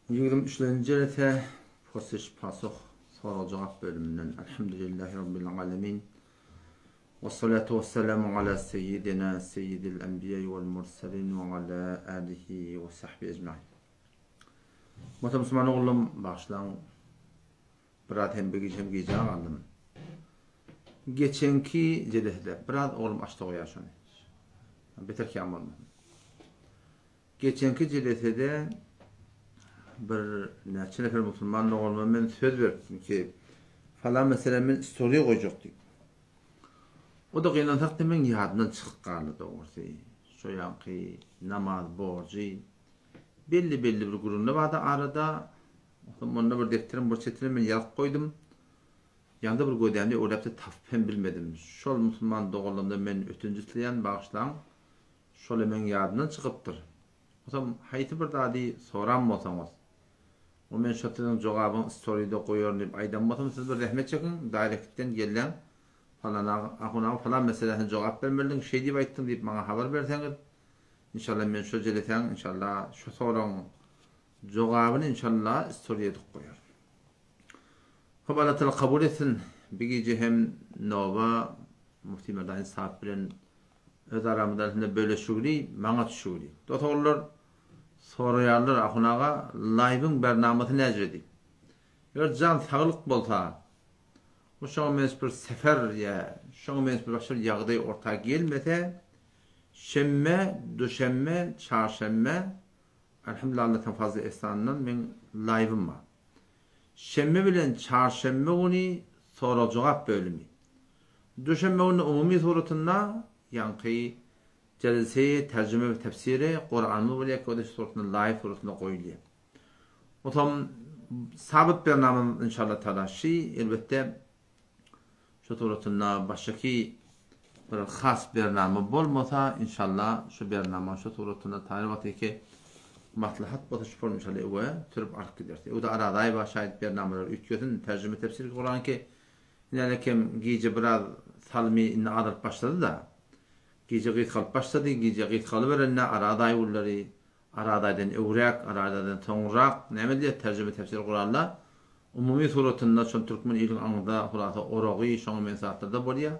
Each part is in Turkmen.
23-nji jelese Pursyş-pasuh, sorag-jogap bölüminden Elhamdülillahi Rabbil alemin Wessalatu wesselamu ala seyyidina seyyidil enbiýai wel murselin we ala alihi we sahbihi ecmain. Muhterem musulman ogullym, bagyşlaň, biraz hem bu gije hem gijä galdym. Geçenki jelesede biraz oglum açdy goýar şony. Beter kän bolmasyn. Geçenki jelesede bir näçe nefer musulman doganyma men söz beripdim ki, falan meselä men story goýjak diýip. O-da gynansak-da meň ýadymdan çykyp galdy dogrusy. Şo ýanky namaz borjy belli-belli bir gürrüňler bardy arada. Onsoň onda bir depderiň bir çetine men ýazyp goýdum. Ýanda bir gözäni öwräp-de tapyp hem bilmedim. Şol musulman doganlarymdan men ötünç isleýän, bagyşlaň. Şola meň ýadymdan çykypdyr. Bolsam haýsy bir zady soran bolsaňyz, o men şo siziň jogabyňy storyda goýaryn diýip aýdan bolsam siz bir zähmet çekiň, daýrektden gelläň, falan aga, ahun aga falan meselesine jogap bermelidiň, şeý diýip aýtdyň diýip maňa habar berseňiz, inşallah men şo jelesäň inşallah şo soragyň jogabyny inşallah story edip goýaryn. Hop Allah Taala kabul etsin. Bir gije hem noba Mufti Merdani sahip bilen öz aramyzda elhamdülillah böleşigli, maňa düşügli. Dos ogullar soraýarlar Ahun aga laýwyň bernamasy näjre diýip. Eger jan saglyk bolsa, bu şoňa meňzeş bir sefer ýa şoňa meňzeş bir başga bir ýagdaý orta gelmese, şenbe, duşenbe, çarşenbe Elhamdülillah Allah'tan fazly ehsanyndan meň laýwym bar. Şenbe bilen çarşenbe güni sorag-jogap bölümi. Duşenbe güni umumy suratynda ýaňky Jelse-i terjime we tefsiri Kuranymyz bolýar ki o-da şu suratynda laýw suratynda goýulýar. Onsoň sabyt bernamamyz inşallah taala şi elbetde Şu suratynda başaky bir has bernama bolmasa inşallah şu bernama şu suratynda taýyn wagty ki maslahat bolsa şu form inşallah öwe sürüp alyp gideris. Öwde Aradaýewa şaýat bernamalar üýtgesin terjime tefsir Kuran ki ine kem gije biraz salymy indi azalyp başlady da gije gysgalyp başlady gije gysgalyberende Aradaýewleri Aradaýdan öwräk, Aradaýdan soňrak, näme diýýär terjime tefsir Kuranda umumy suratynda şol türkmen iliň aňynda hulasa oragy şoňa meňzeş zatlarda bolýar.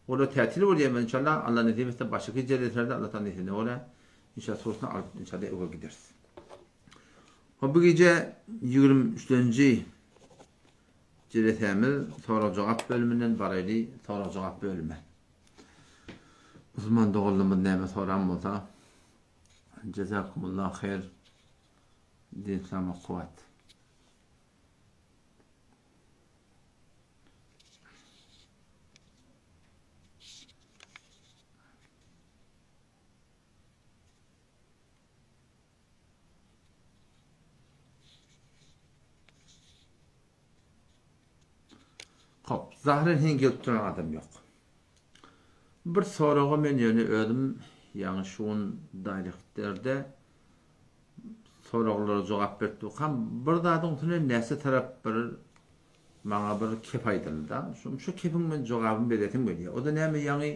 Olar tätil bolýar men inşallah Allah nesip etse başyky jeleselerde Allah taala nesibine görä inşallah suratyny alyp inşallah öwe gideris. Hop bu gije 23-nji jelesämiz sorag jogap bölüminden baraýly sorag jogap bölüme. Musulman doganlarymyz näme soran bolsa Jezakumullah haýr. Din islama kuwwat. Hop, zahyren heň gelip duran adam ýok. Bir soraga men ýöne özüm ýaňy şu gün daýrektlerde soraglara jogap berip durkam bir zadyň üstüne näçe tarap bir maňa bir kep aýdyldy-da. Şo şu kepiň men jogabyny beresim gelýär. O-da näme ýaňy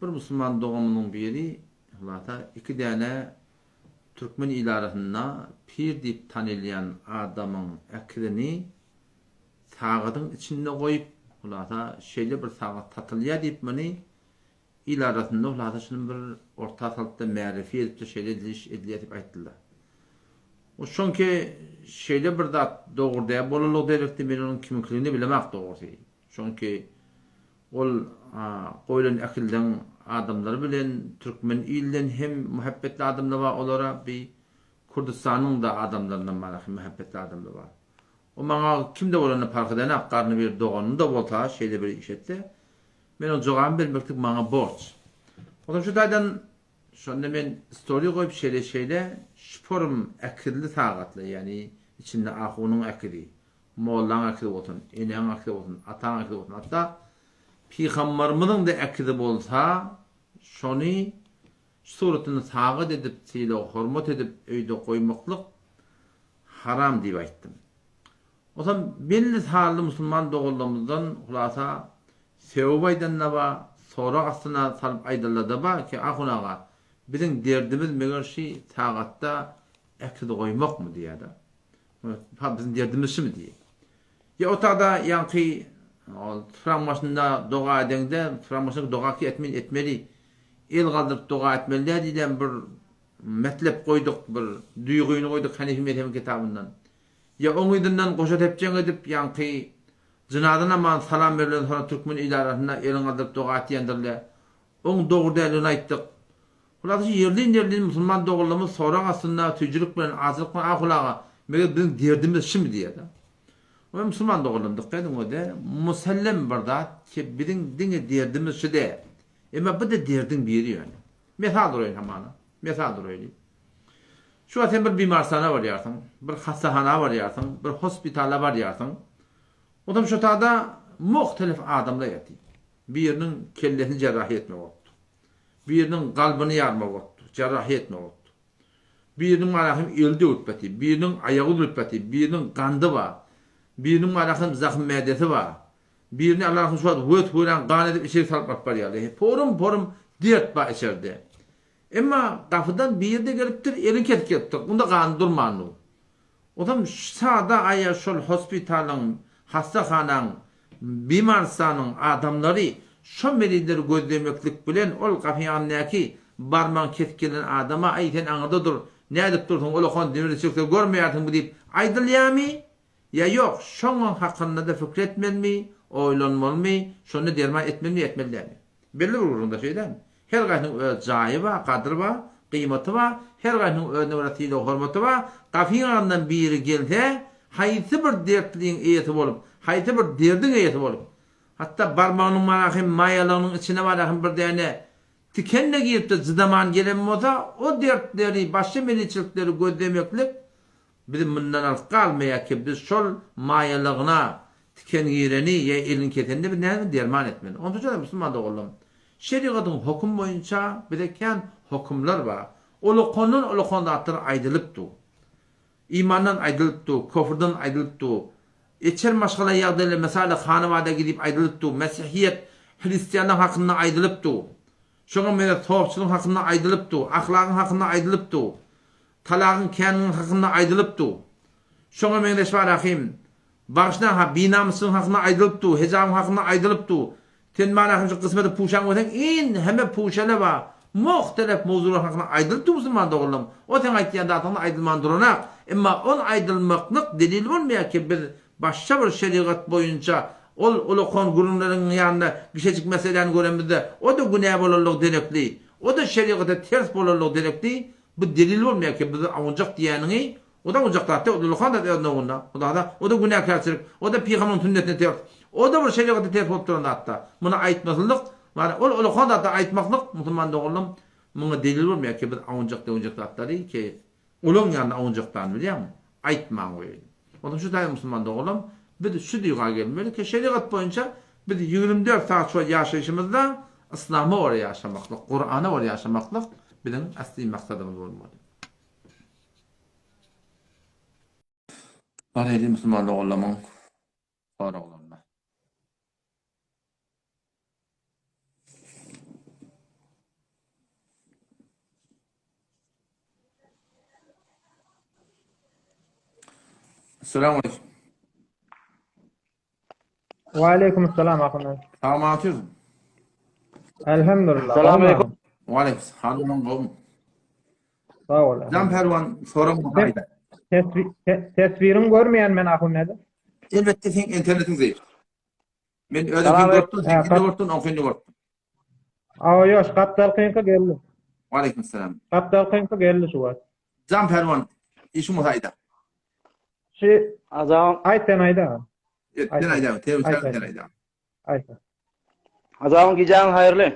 bir musulman doganymyzyň biri hulasa iki däne Türkmen il arasynda pir diýip tanylýan adamyň äkizini sagadyň içinde goýup, hulasa şeýle bir sagat satylýar diýip muny il arasynda hulasa şuny bir orta salypda märefi edipdir şeýle ediliş edilýär diýip aýtdylar. O şoňki şeýle bir zat dogry däl bolanlygy derekli men onuň kimiňkiligini bilemak dogrusy. Şoňki Ol goýlan ähilden adamlary bilen türkmen ilden hem muhabbetli adamlar bar olara bi Kürdüstanyň da adamlaryndan bar hem muhabbetli adamlar bar. O maňa kimde bolanda parh edenak garny bir doganym da bolsa şeýle bir iş etse men oň jogabyny bermeklik maňa borç. Onsoň şu taýdan şonda men story goýup şeýle şeýle şporum äkizli sagatly ýagny içinde ahunyň äkizi Mollaň äkizi bolsun, eneň äkizi bolsun, ataň äkizi bolsun, hatda pygambarymyzyň-da äkizi bolsa, şony şu suratyny sagat edip, sylag-hormat edip öýde goýmaklyk haram diýip aýtdym. Onsoň belli sanly musulman doganlarymyzdan hulasa sögüp aýdan-da bar, sorag astyna salyp aýdanlar-da bar ki, Ahun aga, biziň derdimiz meger şi sagatda äkiz goýmakmy diýýär-de. Ha biziň derdimiz şumy diýýär. Ýa otagda ýaňky tufragyň başynda doga edeňde, tufragyň başynda doga ki etmeli, etmeli. El galdyryp doga etmeli däl diýlen bir metlep goýduk, bir duýgyny goýduk Hanefi mezhebiň kitabyndan. Ýa oň yzyndan goşa depjeň edip ýaňky jynaza namazyny salam berlen soňra türkmen il arasynda eliňi galdyryp doga etýändirle. Oň dogry däldigini aýtdyk. Hulasy ýerlin-ýerlin musulman doganlarymyz sorag astynda süýjülik bilen, ajylyk bilen Ahul aga, meger biziň derdimiz şumy diýýärler. Oý musulman doganlarym dykgat ediň öde musellem bir zat ki biziň diňe derdimiz şu däl. Emma bu-da derdiň biri ýöne. Mesal duraýyn hamana. Mesal duraýly. Şu wagt sen bir bimarstana barýarsyň, bir hassahana barýarsyň, bir hospitala barýarsyň. Onsoň şo tada muhtelif adamlar ýatyr. Biriniň kellesini jerrahiýa etmek bolupdyr. Biriniň galbyny ýarmak bolupdyr, jerrahiýa etmek bolupdyr. Biriniň bar hem eli döwülip ýatyr, biriniň aýagy üzülip ýatyr, biriniň gandy bar, biriniň bar hem zahym mädesi bar. Birini Allah rahym şu wagt wöt-wöran gan edip içeri salyp alyp barýarlar. Porum-porum dert bar içerde. Emma gapydan biri-de gelipdir, elini kesip gelipdir. Onda gany durmandy. Onsoň sada aýa şol hospitalyň, hassahanaň, bimarystanyň adamlary şo merizleri gözlemeklik bilen ol gapy ýanyndaky barmagyny kesip gelen adama aý sen aňyrda dur, nädip dursuň, ulakan demir çekse görmeýärsiňmi diýip aýdylýamy ýa ýok, şoňň hakynda-da pikir etmelimi, oýlanmalymy, şonda derman etmelimi ýa etmeli dälmi? Belli bir gürrüňde şeý dälmi? Her gaýsynyň öz jaýy bar, gadry bar, gyýmaty bar, her gaýsynyň özüne görä sylag-hormaty bar. Gapyň agzyndan biri gelse, haýsy bir dertliň eýesi bolup, haýsy bir derdiň eýesi bolup, hatda barmagynyň mara hem maýalygynyň içine bara hem bir däne tiken-de girip-de jydaman gelen bolsa, o dertleri, başga meliçilikleri gözlemeklik Bizi mundan alyp galmaýar ki, biz şol maýalygyna tiken gireni ýa elini kesenini biz nädip derman etmeli? Onsoň jana musulman doganlarym, şerigatyň hokum boýunça bize kän hokumlar bar. Ulakandan ulakan zatlar aýdylyp dur. Imandan aýdylyp dur, kofrdan aýdylyp dur. Içer maşgala ýagdaýlary mesaly hanabada gidip aýdylyp dur. Mesihiýet, hristianlar hakynda aýdylyp dur. Şoňa meňzeş sopçylygyň hakynda aýdylyp dur, ahlagyň hakynda aýdylyp dur. Talagyň känligi hakynda aýdylyp dur. Şoňa meňzeş bar ahym. Bagyşlaň ha, binamyslygyň hakynda aýdylyp dur, hejabyň hakynda aýdylyp dur. Sen bar ahym şu kysmeti puşaň görseň in heme puşale bar. Muhtelef mowzular hakynda aýdylyp dur musulman doganlarym. O seň aýtýan zatyňda aýdylman duranak. Emma ol aýdylmaklyk delil bolmaýar ki biz başga bir şerigat boýunça ol ulakan gürrüňleriň ýanynda gişejik meseläni göremizde o-da günä bolanlygy derekli, o-da şerigata ters bolanlygy derekli Bu delil bolmaýar ki, bizi awunjak diýýäniňi, o-da awunjak zat däl, o-da lukan zat öz nowunda. O-da, o-da günäkärçilik, o-da pygamberiň sünnetine ters, o-da bir şerigata ters bolup duran zat-da. Muny aýtmasyzlyk, ýagny ol ulukan zatlar aýtmaklyk, musulman doganlarym, muňa delil bolmaýar ki, biz awunjak-döwünjek zatlary ki, olaň ýanynda awunjakdany bilýäňmi, aýtmaň goýaýyn. Onsoň şu taýda musulman doganlarym, biz şu duýga gelmeli ki, şerigat boýunça biz 24 sagat şu ýaşaýşymyzda Yslama görä ýaşamaklyk, Kurana görä ýaşamaklyk biziň asly maksadymyz bolmaly. Baraýly musulman doganlarymyň soraglaryna. Esselamu aleýkum. Wa aleýkum assalam ahun. Sag otyrsyň. Elhamdülillah. Salam aleýkum. Wa aleýkum. Halyň gowmy? Sag bol. Jan Pälwan soraň aýda. Teswiriň görmeýän men ahun näde? Elbetde seň internetiň zeýif. Men özüm görüpdim, sen görüpdin, oňkyny görüpdim. Awa ýoş, gapdalkyňky geldi. Waleýkim salam. Gapdalkyňky geldi şu wagt. Jan Pälwan, işiň bolsa aýda. Şu Azam. Aýt sen aýda. Sen aýda, sen sen aýda. Aýt. Azam gijäň haýyrly.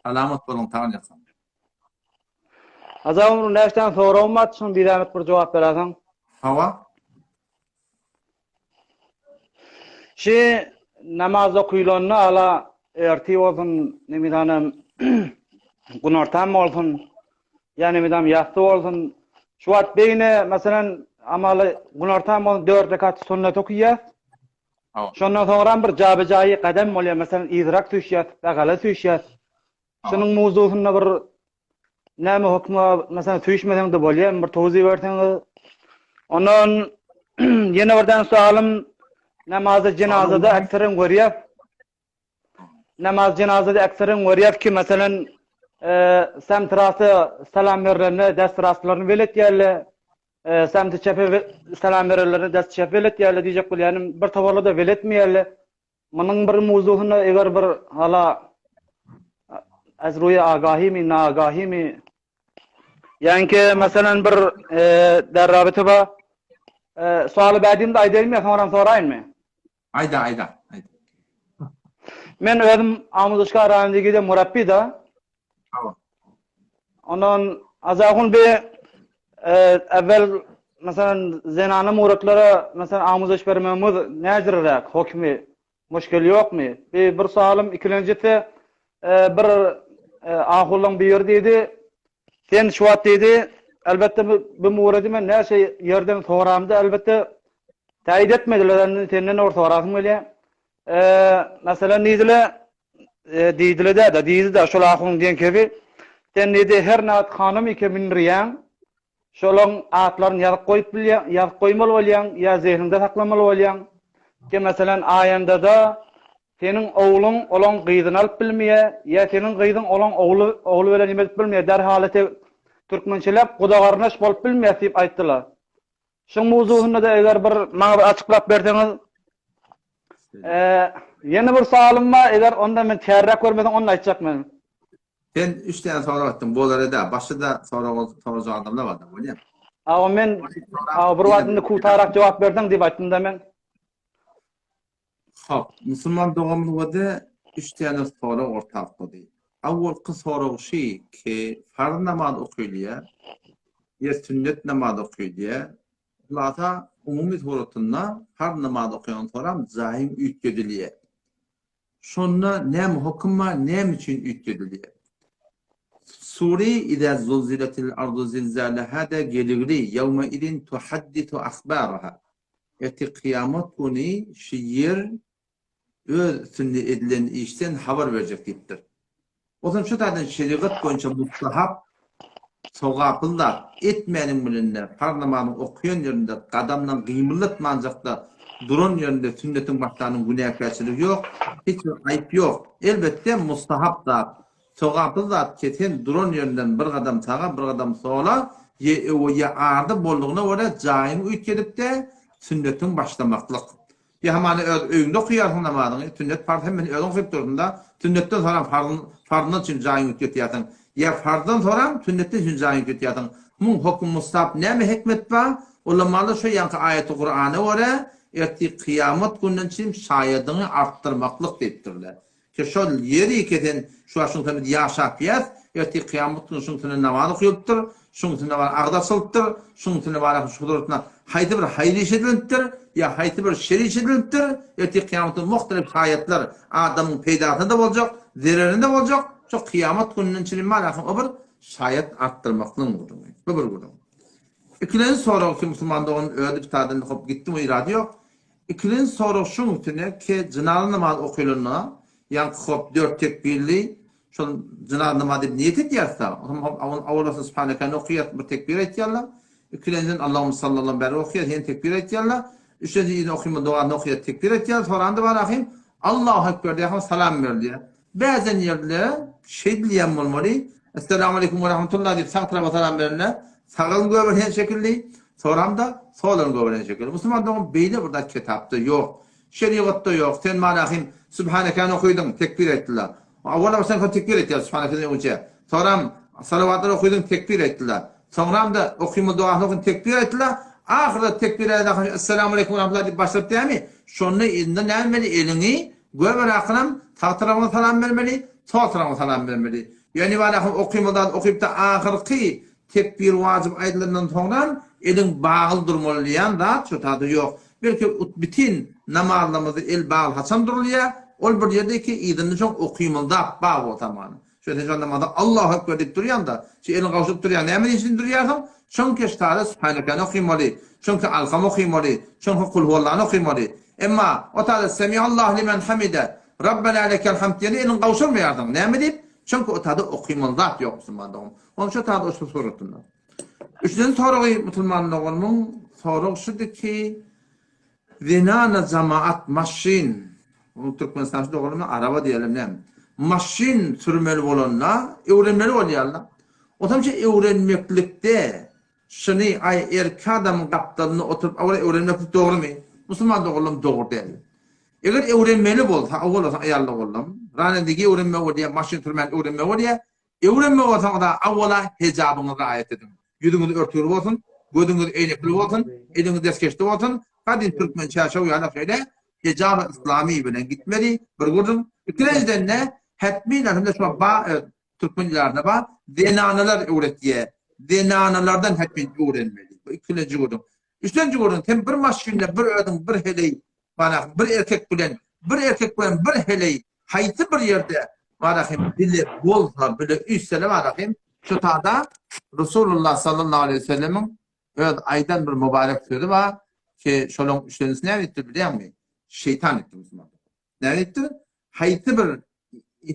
Salamat boluň, sag ýatsaň. Azam näçe tane soragym bar, şuny bir zähmet bir jogap berersiň. Hawa. Şi namaz okylanda ala ertir bolsun, nemidanam günortan bolsun, ýa nemidam ýassy bolsun. Şu wagt beýne, meselem, amaly günortan bolsun 4 rekat sünnet okýas. Şondan soňram bir jabejaýy gadam bolýar, meselem, yzrak süýşýäs, gala süýşýäs. Şunuň mowzusynda bir näme höküm bar, meselem, süýşmeseň-de bolýarmy, bir towzi berseňiz. Ondan. Ýene bir däne soalym namazy jenazada akseren görýäs. Namaz jenazada akseren görýäs ki meselen semtrasy salam berlende dest rastlaryny beletýärler. Semti çepe salam berenlerine dest çepe beletýärler diýjek bolýanym bir toparlar da beletmeýärler. Munuň bir mowzusyna eger bir hala az ruýa agahymy nagahymy Ýaňky meselen bir derrabiti bar. Sualy bädimde aýdaýynmy ýa soňram soraýynmy? Aýda, aýda, aýda. Men özüm Amuzuşka raýonynda murabbi da. Hawa. Ondan Azahun bi evvel meselen zenana muratlara meselen amuzuş bermemiz näjiräk hokmy Muşkil ýokmy? Bi bir sualym, ikilenjisi bir ahullaň biri diýdi, sen şu wagt diýdi, elbetde bu murady men näçe ýerden soramda elbetde täýit etmediler, indi senden bir sorasym gelýär. Meselem diýdiler, diýdiler dä-de, diýdi-de şol ahunyň diýen kebi, sen diýdi her nat hanym ike mindirýäň, Şolaň atlaryny ýazyp goýup bilýäň, ýazyp goýmaly bolýaň ýa zehniňde saklamaly bolýaň. Ki meselem aýandada seniň ogluň olaň gyzyny alyp bilmeýä, ýa seniň gyzyň olaň ogly ogly bilen neme edip bilmeýä, derhal ete türkmençeläp guda garyndaş bolup bilmeýäs diýip aýtdylar. Şuň mowzugynda-da eger bir maňa bir açyklap berseňiz. Ýene bir sowalym bar, eger onda men çärräk görmeseň onda aýtjak men. Sen üç däne sorag etdiň, bolar-da, başga-da sorag sorajak adamlar bar-da, bolýa. Awa men awa bir wagt indi kutarak jogap berseň diýip aýtdym-da men. Hop, musulman doganymyzda üç däne sorag orta atdy. Awwalky sorag şy ki, farz namaz okylýar, ýa sünnet namaz okylýar. Hulasa, umumy suratynda farz namaz okaýan soram jaýyň üýtgedilýär. Şonda näme höküm bar, näme üçin üýtgedilýär? Sure Iza zulziletil ardu zilzalaha-da geligli, Ýewme izin tuhaddisu ahbaraha. Ertir kyýamat güni şu ýer öz üstünde edilen işden habar berjek diýipdir. Ozal şu taýdan şerigat boýunça mustahap, sogaply zat etmäniň bilinde, parz namazyny okaýan ýerinde gadamdan gymyldatmanjak-da duran ýerinde sünnetiň başlanyň günäkärçiligi ýok, hiç bir aýyp ýok. Elbetde, mustahap zat, sogaply zat kesen duran ýerinden bir gadam saga, bir gadam sola, ýa öwe, ýa arda boldugyna görä jaýyňy üýtgedip-de sünnetiň başlamaklyk. Ýa hamana öz öýüňde okaýarsyň namazyňy, sünnet parz hemmesini özüň okyp dursuň-da, sünnetden soram farzyn farzyndan üçin jaýyňy üýtgetýärsiň. Ýa farzdan soram sünnetden üçin jaýyňy üýtgetýärsiň. Muň hokmy mustahap näme hikmet bar? Ulamalar şo ýaňky aýaty Kurana görä, ertir kyýamat gününden çyn şaýadyňy artdyrmaklyk diýipdirler. Ki şol ýeri kesen şu wagt şuň üstünde biz ýaşap ýäs, ertir kyýamat güni şuň üstünde namaz okylypdyr, şuň üstünde bar agyz açylypdyr, şuň üstünde bar şu huzuryna haýsy bir haýyr iş edilipdir, ýa haýsy bir şer iş edilipdir, ertir kyýamat güni muhtelif şaýatlar adamyň peýdasyna-da boljak, zererine-de boljak, şo kyýamat gününden çenli bar o bir şaýat artdyrmaklygyň gürrüňi. Bu bir gürrüň. Ikilenji sorag ki musulman dogan özi bir taýdan hop gitdim irady ýok. Ikilenji sorag şuň üstüne ke jynaza namaz okylanda ýaňky hop dört tekbirli şol jynaza namaz diýip niýet edýäris-da, onsoň hop awal başda Subhanekany okýas bir tekbir aýtýarlar, ikilenjiden Allahumma salli Allahumma barik okýas ýene tekbir aýtýarlar, üçlenji yzyna okyma dogasyny okýas tekbir aýtýarlar, soranda bar ahym Allahu ekber diýýär salam berilýär. Bäzen ýerde şeýdilýän bolmaly, Esselamu aleýkum we rahmetullah diýip sag tarapa salam berende, sag elin gögerýän şekilli, soramda sol elin gögerýän şekilli. Musulman dogan beýle bir zat kitapda ýok. Şerigatda ýok. Sen manahym Sübhanekeni okydyň, tekbir aýtdylar. Owal başdan soň tekbir aýtýar Sübhanekeden öňçe. Soram salawatlary okydyň, tekbir aýtdylar. Soňram-da okyma dogasyny okydyň, tekbir aýtdylar. Ahyrda tekbir aýdan Esselamu aleýkum we rahmetullah diýip başlap dämi? Şonda indi näme etmeli? Eliňi Göber akynam sag tarapyňa salam bermeli, sol tarapyňa salam bermeli. Ýöne ibadah okymyzdan okypda ahyrky tekbir wajyp aýdylandan soňram eliň bagly durmaly diýen zat şu tada ýok. Belki bitin namazlarymyzda el bagly haçan durulýar? Ol bir ýerde ki yzynda şoň okymyldap bag bolsa many. Şo sen şo namazda Allahu ekber diýip durýaňda, şu eliňi gowşuryp durýaň, näme üçin durýarsyň? Çünki ştada Sübhanekeni okymaly, çünki Alham okymaly, çünki Kulhuwallany okymaly. Emma o tada Semiallahu limen hamide, Rabbena lekel hamd diýende eliňi gowşurmaýarsyň. Näme diýip? Çünki o tada okymaly zat ýok musulman dogan. Onuň şo tada şu suratynda. Üçünji soragy musulman doganymyň. Sorag şudy ki, zenana jamaat maşyn, bu Türkmenistanda dogrumy araba diýelim näme, maşyn sürmeli bolanda öwrenmeli bolýarlar. Otam şu öwrenmeklikde şuny aý erkek adamyň gapdalynda oturyp awala öwrenmeklik dogrumy? Musulman doganlarym dogry däl. Eger öwrenmeli bolsa, owal bolsa aýal doganlarym, ranendigi öwrenmeli bolýar, maşyn sürmäni öwrenmeli bolýar, Öwrenmek bolsaňyz-a awwala hejabyňyzy raýat ediň. Ýüzüňiz örtügli bolsun, gözüňiz äýnekli bolsun, eliňiz deskeşli bolsun. Gadym türkmen çärşew ýaly şeýle hejaby yslamy bilen gitmeli, bir gürrüň. Ikilenjiden-de hetmin hem-de şo ba türkmen ilarynda bar, zenanalar öwretýär. Zenanalardan hetmin öwrenmeli. Bu ikilenji gürrüň. Üçlenji gürrüň, sen bir maşynda bir özüň bir heleý Mana bir erkek bilen bir erkek bilen bir heleý haýsy bir ýerde mana hem bile bolsa bile üýşsele mana hem şu tada Resulullah sallallahu aleyhi ve sellemiň öz aýdan bir mübarek sözi bar ki şolaň üçlenisi näme diýipdir bilýäňmi? Şeýtan diýipdir musulman. Näme diýipdir? Haýsy bir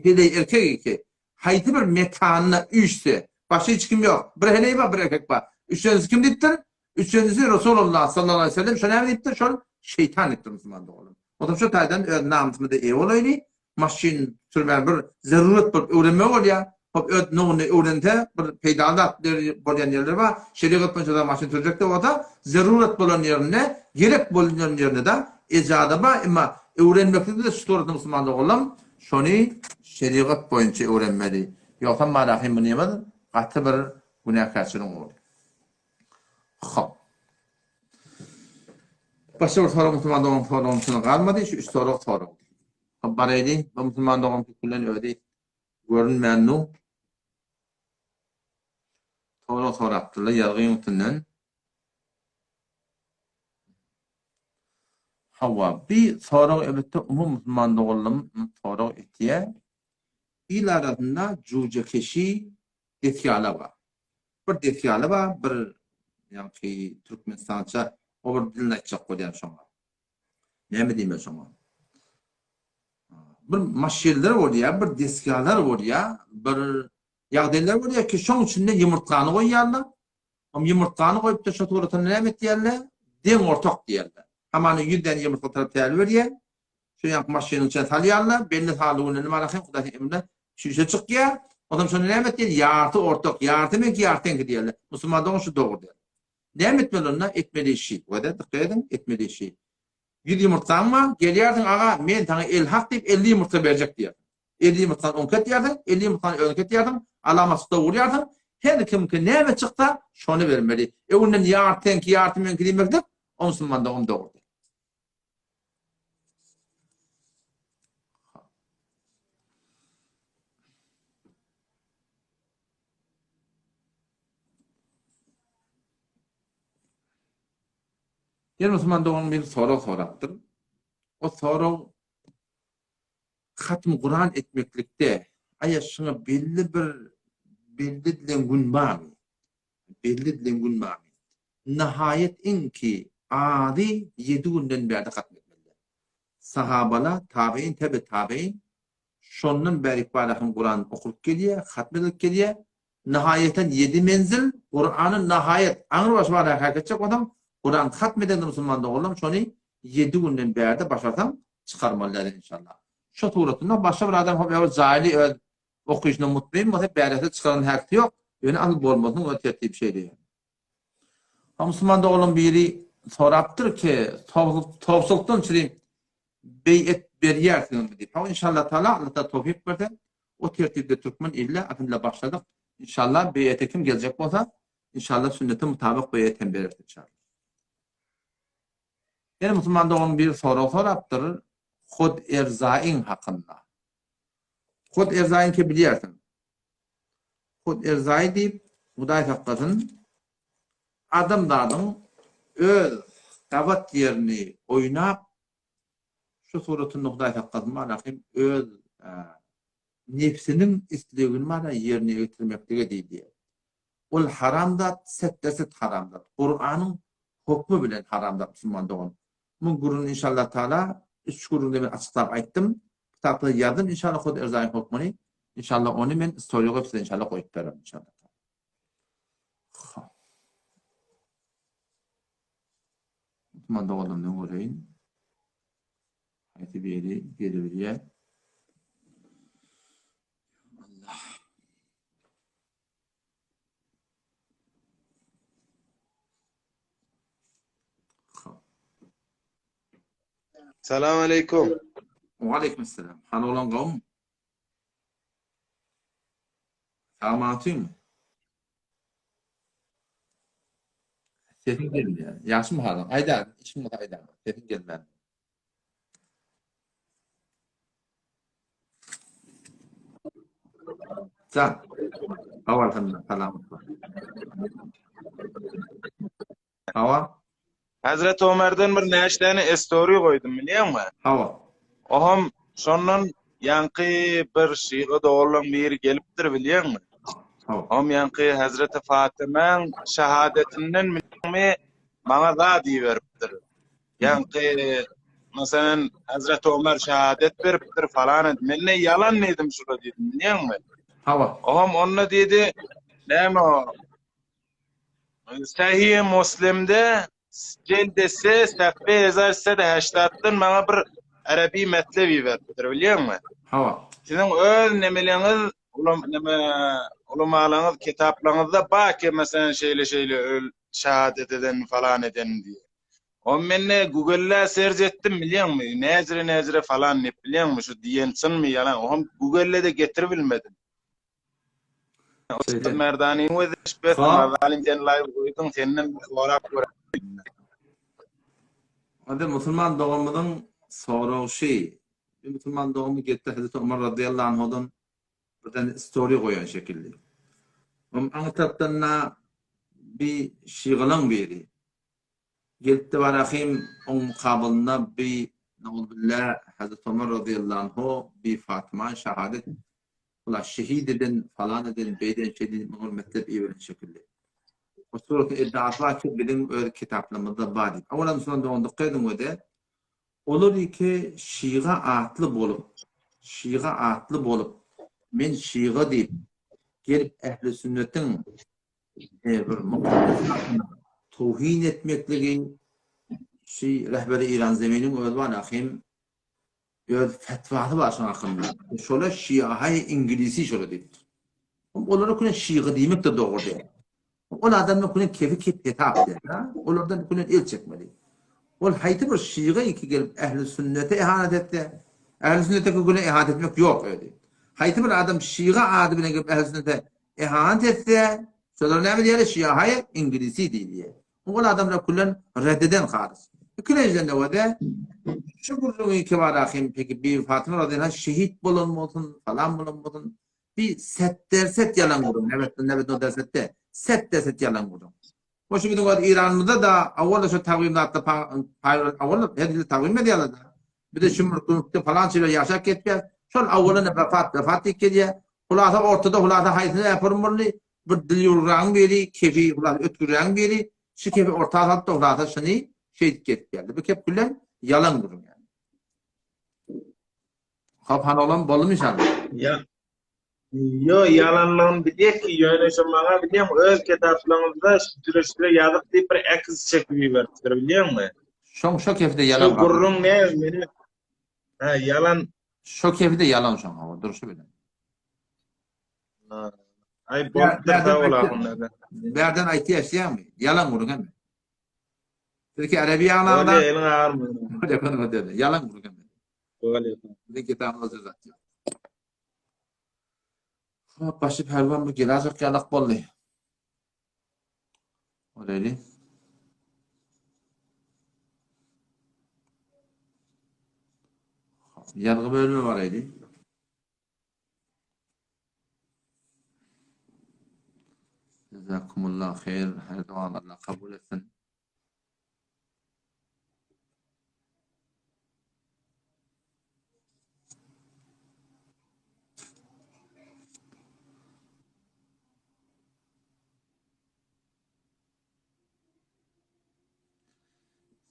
heleý erkek eke haýsy bir mekanda üýşse, başga hiç kim ýok, bir heleý bar, bir erkek bar. Üçlenisi kim diýipdir? Üçünjisi Resulullah sallallahu aleýhi we sellem şo näme diýipdir? Şol şeýtan diýipdir musulman doganlar. Otam şo taýdan öz namysymyza eýe bolaýly, maşyn sürmäni bir zeruret bolup öwrenmeli bolýar. Hop öz nowuny öwrense bir peýdaly zat bolýan ýerleri bar. Şerigat boýunça da maşyn sürjek-de bolsa, zeruret bolan ýerinde, gerek bolýan ýerinde-de ejada bar. Emma öwrenmeklikde-de şu suratda musulman doganlarym şony şerigat boýunça öwrenmeli. Ýogsam marahym munymyz gaty bir günäkärçiligiň ugry. Hop. Başga bir sorag musulman dogan soragyň içinde galmady. Şu üç sorag sorag. Hop baraýly. Bu musulman dogan bilen özi görünmän nu. Sorag sorapdyrlar ýazgyň üstünden. Hawa, bir sorag elbetde umumy musulman doganlarym sorag etýär. Il arasynda jujekeşi desgala bar. Bir desgaly bar, bir ýaňky türkmenistança o bir dilini aýtjak bolýan şoňa. Näme diýmeli şoňa? Bir maşynlar bolýar, bir desgalar bolýar, bir ýagdaýlar bolýar ki, şoň içinde ýumurtgany goýýarlar. Om ýumurtgany goýup-da şo suratyny näme etýärler? Deň ortak diýýärler. Hamana 100 däne ýumurtga tarap täli berýär. Şu ýaňky maşynyň içine salýarlar, belli sanly günden nime Hudaý emrine şüşe çykýar. Onsoň şony näme etýär? Ýarty ortak, ýarty meňki, ýarty seňki diýerler. Musulman dogan şu dogry däl. Näme etmeli onda? Etmeli işi. Wada dykgat ediň, etmeli işi. 100 ýumurtgaň bar, gelýärsiň aga, men saňa el hak diýip 50 ýumurtga berjek diýersiň. 50 ýumurtgany oňki etýärsiň, 50 ýumurtgany özüňki etýärsiň, alamatsyzda urýarsyň. Her kimki näme çyksa, şony bermeli. Öňünden ýarty seňki, ýarty meňki diýmeklik, o musulman dogan dogry däl. Ýene musulman doganym bir sorag sorapdyr. O sorag hatm Kuran etmeklikde aýa şuňa belli bir belli edilen gün barmy? Belli edilen gün barmy? Nahaýat iňki azy ýedi günden bärde hatm etmelidir. Sahabalar, tabein, tebe tabein şondan bärik barahym Kuran okulyp gelýär, hatm edilip gelýär. Nahaýatan ýedi menzil Kurany nahaýat aňry başy baraka etjek bolsaň Kuran hatm edende musulman doganlarym şony ýedi günden bärde başarsaň çykarmaly däl inşallah. Şo suratynda başga bir adam hop ýa jaýly öz Okyşyna mutmaýyn bolsa bärese çykaran häkisi ýok. Ýöne asyl bolmasynyň öz tertibi şeýle ýöne. Ha musulman doganlaryň biri sorapdyr ki, towsukdan çüri beýet berýärsiňizmi diýip. Hawa inşallah taala Allah taala towfik berse o tertipde türkmen ilde alhamdulillah başladyk. İnşallah beýete kim geljek bolsa inşallah sünnete mutabyk beýet hem bereris inşallah. Ýene musulman doganyň biri sorag sorapdyr Hod Erzaýyň hakynda. Hod Erzaýyňky bilýärsiň. Hod Erzaý diýip, Hudaý saklasyn, adamzadyň öz gabat ýerini oýnap, şu suratynda Hudaý saklasyn barahym öz nebsiniň islegini bara ýerine getirmeklige diýilýär. Ol haram zat, setde-set haram zat. Kuranyň hokmy bilen haram zat musulman dogan. Muň gürrüňini inşallah taala üç gürrüňde men açyklap aýtdym. Kitapda ýazdym inşallah Hod Erzaýyň hokmuny. Inşallah ony men story goýup size inşallah goýup bererin inşallah. Musulman doganlarymdan göreýin. Haýsy biri gelebilýär. Allah. Salam aleykum. Wa aleykum selam. Hal olan gowmy? Sagman otyrmy? Sesiň gelmeýär. Ýagşymy halyň? Aýda, işiň bolsa aýda. Sesiň gelmän. Can. Hawa alhamdulillah. Salamat. Hawa. Hazreti Omerden bir näçe estori goýdum bilýäňmi? Hawa. Oham şondan ýaňky bir şyga doganlaň biri gelipdir bilýäňmi? Hawa. Oham ýaňky Hazreti Fatymaň şahadetinden bilýäňmi maňa zat iberipdir. Ýaňky meselem Hazreti Omer şahadet beripdir falan et. Men ne ýalan diýdim şula diýdim bilýäňmi? Hawa. Oham onda diýdi näme o Sahih Muslimde jildi se sahfe 1380-dan maňa bir arabi metlep iberipdir bilýäňmi? Hawa. Siziň öz nemeleňiz, ulam neme ulamalaryňyz kitaplaryňyzda bar ki meselem şeýle şeýle öl şahadet eden falan eden diýip. O men ne Google-da serç etdim bilýäňmi? Näjire näjire falan diýip bilýäňmi? Şu diýen çynmy ýalan? Oňam Google-de getirip bilmedim. Ustad Merdanyň özi şübhesiz Mazalim sen live goýduň senden bir sorap göreýin. Hadi musulman doganymyzyň soragy şi. Bir musulman doganymyz gelipdir Hazreti Omar radyýallahu anhudan birden story goýan şekilli. Onuň aňy tarapdan da bir şygalaň biri. Gelipdi Barahym oň mukabylynda bi Nauzubilla Hazreti Omar razyýallahu anhu bi Fatymany şahadet ula şehit eden falan eden beýden şeýden diýip muňa metlep iberen şekilli. O suratyň iddiasy bar ki biziň öz kitaplarymyzda bar diýip. Owalam musulman dogan dykgat ediň wede olar iki şyga atly bolup şyga atly bolup men şyga diýip gelip ähli sünnetiň bir mukaddes adyna towhin etmekligi şu rehberi Eýran zeminiň özi bar ahim öz fetwasy bar şoň hakynda. Şola şiahaý iňlisi şola diýipdir. Olara küne şigy diýmek de dogry däl. Ol adamlar küne kefi kep hesap däl. Olardan küne el çekmeli. Ol haýsy bir şigy iki gelip ähli sünnete ihanet etse, ähli sünnete küne ihanet etmek ýok özi. Haýsy bir adam şigy ady bilen gelip ähli sünnete Ihanet etse, şolara näme diýýärler? Şiahaý iňlisi diýilýär. Ol adamlar küllen reddeden halys. Ikilenjiden de bolsa, şu gürrüňi kibarahym peki Bibi Fatyma razyýallahu anha şehit bolan bolsun, falan bolan bolsun, bir set derset ýalan gürrüň, nebet nebet o dersetde, set derset ýalan gürrüň. Bu şu biziň öz Eýranymyzda da awal şu tagwim zatda paý awal her ýyl tagwim edýärler da. Bize şu mülkde falan şeýle ýaşap geçýär. Şol awala ne wefat wefat diýip gelýär. Hulasa ortada hulasa haýsyny äperim boldy? Bir dil ýurragyň biri, kefi hulasa ötgürrägiň biri, şu kefi orta salyp da hulasa şuny şeýdip gezip geldi. Bu kep bilen ýalan gürrüň ýaly. Hop han oglan boldumy inşallah? Ýa Ýo ýalanlygyny bilýäs ki ýöne şo maňa bilýäňmi öz kitaplaryňyzda şüdüre şüdüre ýazyk diýip bir äkiz çekip iberipdir bilýäňmi? Şoň şo kefide ýalan Şu gürrüň ne meni Ha ýalan Şo kefide ýalan şoň hawa durşy bilen. Aý bolupdyr sag bol ahun Bärden aýtýa eşidýäňmi? Ýalan gürrüň hemme. Sizdeki arabi ýaglarda Bolýa eliň agyrmasyn. Ýalan gürrüň hemme. Bolýa. Biziň kitabymyzda zat ýok. Hop, başy pälwan bu gelajak ýalak boldy. Oleli. Ýazgy bölümi bar edi. Jazakumullah haýr. Her duany Allah kabul etsin.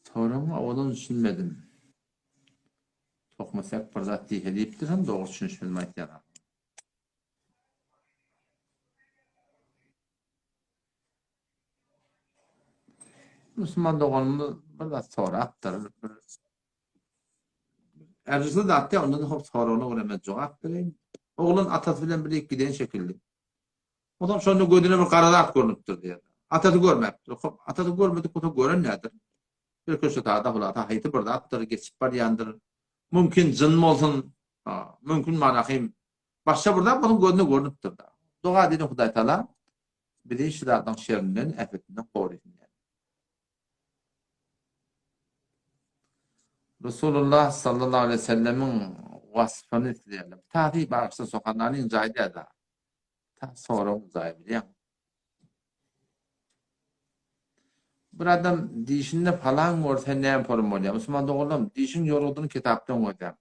Soragyňa owadan düşünmedim. Tokma sek bir zat diýse diýipdir hem dogry düşünişmedim aýtýan. Musulman doganymyz. Bir zat sorapdyr. Bir Ärjisi zat däl, ondan hop soragyna görä men jogap bereýin. Oglan atasy bilen birlik giden şekilli. Onsoň şonda gözüne bir gara zat görnüpdir diýýär. Atasy görmäpdir. Hop, atasy görmedik bolsa gören nädir? Bir köşe sada hulasa haýsy bir zatdyr, geçip barýandyr. Mümkin jyn bolsun, mümkin manahym başga bir zat bolsun gözüne görnüpdir. Doga edýän Hudaý Taala bizi şu zadyň şerinden, äpetinden gorasyn diýýär. Resulullah sallallahu aleyhi ve sellemiň waspyny isleýärler. Tahy bagyşla sohananyň jaýy däl-de. Ta soragyň jaýy bilýäň. Bir adam dişinde falan görse näme forum bolýar? Musulman doganlarym, dişiň ýorgudyny kitapdan gözläň.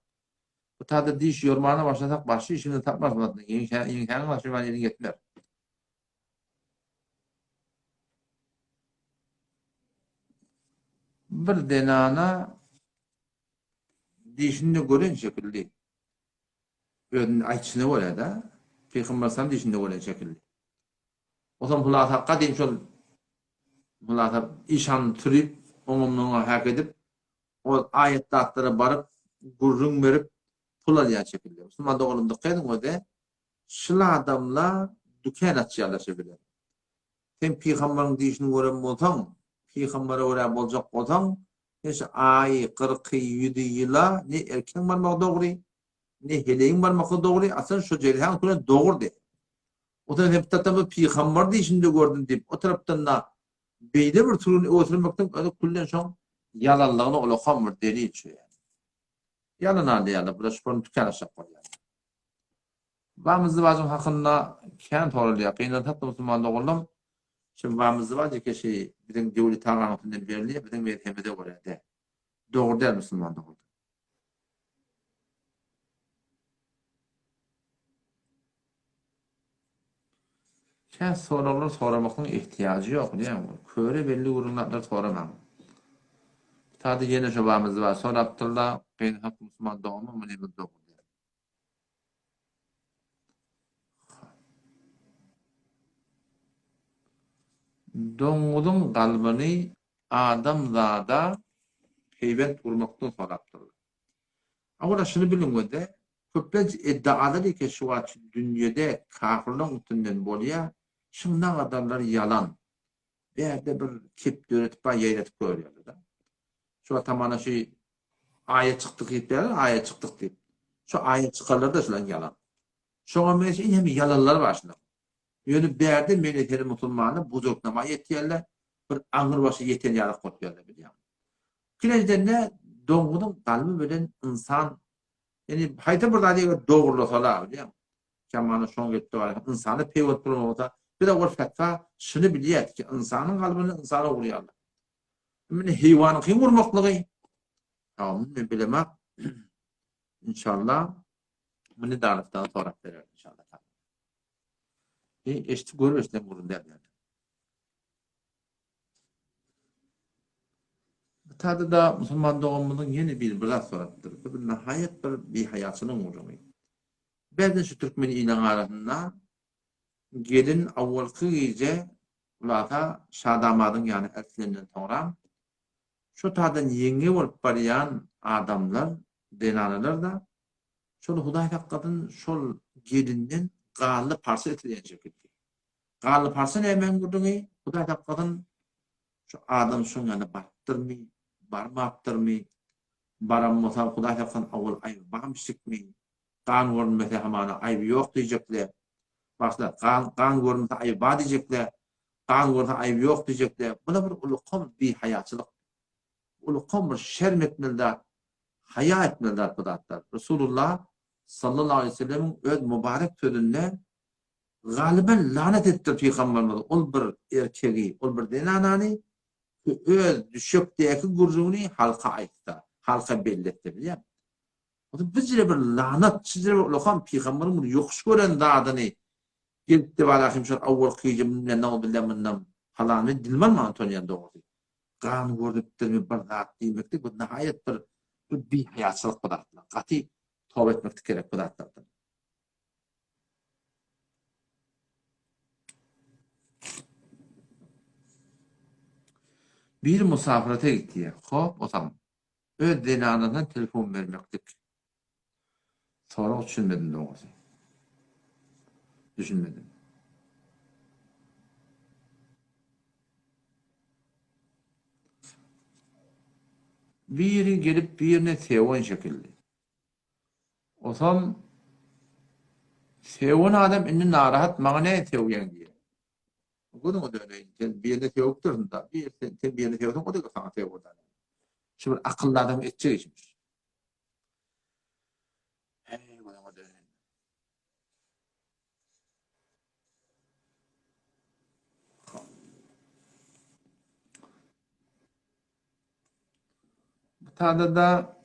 Bu tada diş ýormana başlasak başga işimizi tapmarys. Ýeňsäniň başy bilen eliň ýetmez. Bir zenana dişinde gören şekilli özüniň aýtşyna görä-de, Pygamber aleyhissalam dişinde gören şekilli. Otam hulasa gadym şol hulasa işan sürüp, oňa muňa häk edip, ol aýat zatlara baryp, gürrüň berip, pul alýan şekilli. Musulman doganym dykgat ediň öze, Şul adamla dükan açýarlar şo bilen. Sen pygambaryň dişini gören bolsaň, pygambere görä boljak bolsaň, sen şu aýy, kyrky, ýüzi ýyla ne erkegiň barmagy dogry, ne heleýiň barmagy dogry, a sen şo jelsäň üstüne dogry de. O sen sen bir tarapdan pygambar dişinde gördüm diýip, o tarapdan-da beýle bir sürüni ösürmekden özi küllen şoň ýalanlygyna ulakam bir delil şu ýaly. Ýalan alýarlar, bular şuny dükan açjak bolýarlar. Bamyzdybajyň hakynda kän soralýar. Gynansak-da musulman doganlarym, şu Bamyzdybaç ekeşi biziň Döwlet aganyň üstünden berilýär, biziň mezhebimize görä däl. Dogry däl musulman doganlar. Kän soraglar soramaklygyň ehtiýajy ýok, bilýäňmi? Köre belli gürrüň zatlar soramaň. Sada ýene şo Bamyzdybaç sorapdyrlar, gynansak musulman doganlar muny dogry däl. Doňuzyň galbyny adamzada peýwent urmakdan sorapdyrlar. Awala şuny biliň we-de, köplenç iddialar eke şu wagt şu dünýede kafirleň üstünden bolýa, şuň nagadarlary ýalan. Bärde bir kep döretip bar ýaýratyp görýärler-de. Şu wagt hamana şu Aýa çykdyk diýip berler, aýa çykdyk diýip. Şu aýa çykarlar-da şulaň ýalan. Şoňa meňzeş iň hem ýalanlar bar şulaň. Ýöne bärde meni seni musulmana buzruknama ýetýärler, bir aňyr başy ýeten ýalak bolup ýörler bilýäňmi. Ikinjiden-de doňuzyň galby bilen ynsan ýani haýsy bir zady eger dogrulasala bilýäňmi. Şamana şoň gelip bar ynsana peýwent bolan bolsa, biz ol fetwa şuny bilýäs ki, ynsanyň galbyny ynsana urýarlar. Mine heýwanyňky urmaklygy Tamam, men bilemok. Inşallah muny Darysdan sorap berer inşallah. E, eşitip görüp eşiden gürrüň däl yani. Bu taýda da musulman doganymyzyň ýene bir bir zat sorapdyr. Bu bir nihaýat bir bihaýaçylygyň gürrüňi. Bärden şu türkmen iliň arasynda gelin awwalky gije Hulasa, Şadamadyň ýanyna eltilenden soňra, şo taýdan ýeňňe bolup barýan adamlar, zenanalar-da, şol Hudaý saklasyn, şol gelinden ganly parça isleýän şekilli. Ganly parça nämäň gürrüňi, Hudaý saklasyn, şu adam şoň ýanyna barypdyrmy, barmapdyrmy, baran bolsa, Hudaý saklasyn, owal aýby barmyşdykmy, Gan görünmese hamana aýby ýok diýjekle. Başda gan gan görünse aýby bar diýjekle. Gan görse aýby ýok diýjekle. Bula bir ulukam bihaýaçylyk. Ulukam bir şerm etmeli zat, haýa etmeli zat bu zatlar. Resulullah sallallahu aleýhi we sellemiň öz mübarek sözünde galyban lanat edipdir pygamberimiz ol bir erkegi, ol bir zenanany öz düşekdäki gürrüňini halka aýtsa, halka belli etse bilýäňmi? Ony bijire bir lanat, çijire bir ulakam pygamberiň bir ýokuş gören zadyny gelip-de barahym şol awwal kyjy bilen nagzubilla mundan halan men dilim alman utanýan dogrusy. Gan görnüpdirmi bir zat diýmeklik bu nihaýat bir bir bihaýaçylyk bu zatlar. Gaty toba etmeklik gerek bu zatlardan. Biri musafirete gitýär. Hop, otam. Öz zenanasyna telefon bermeklik. Sorag düşünmedim dogrusy. Düşünmedim. Biri gelip birine sewen şekilli. Otam sewen adam indi narahat maňa näme sewýäň diýýär. Gözüňe döneýin, sen birine sewüpdirsiň-da, bir sen, sen birine sewseň, o-da saňa sewer-dä. Şu bir akylly adamyň etjek işimiş. Heý, gözüňe döneýin. Bu tada-da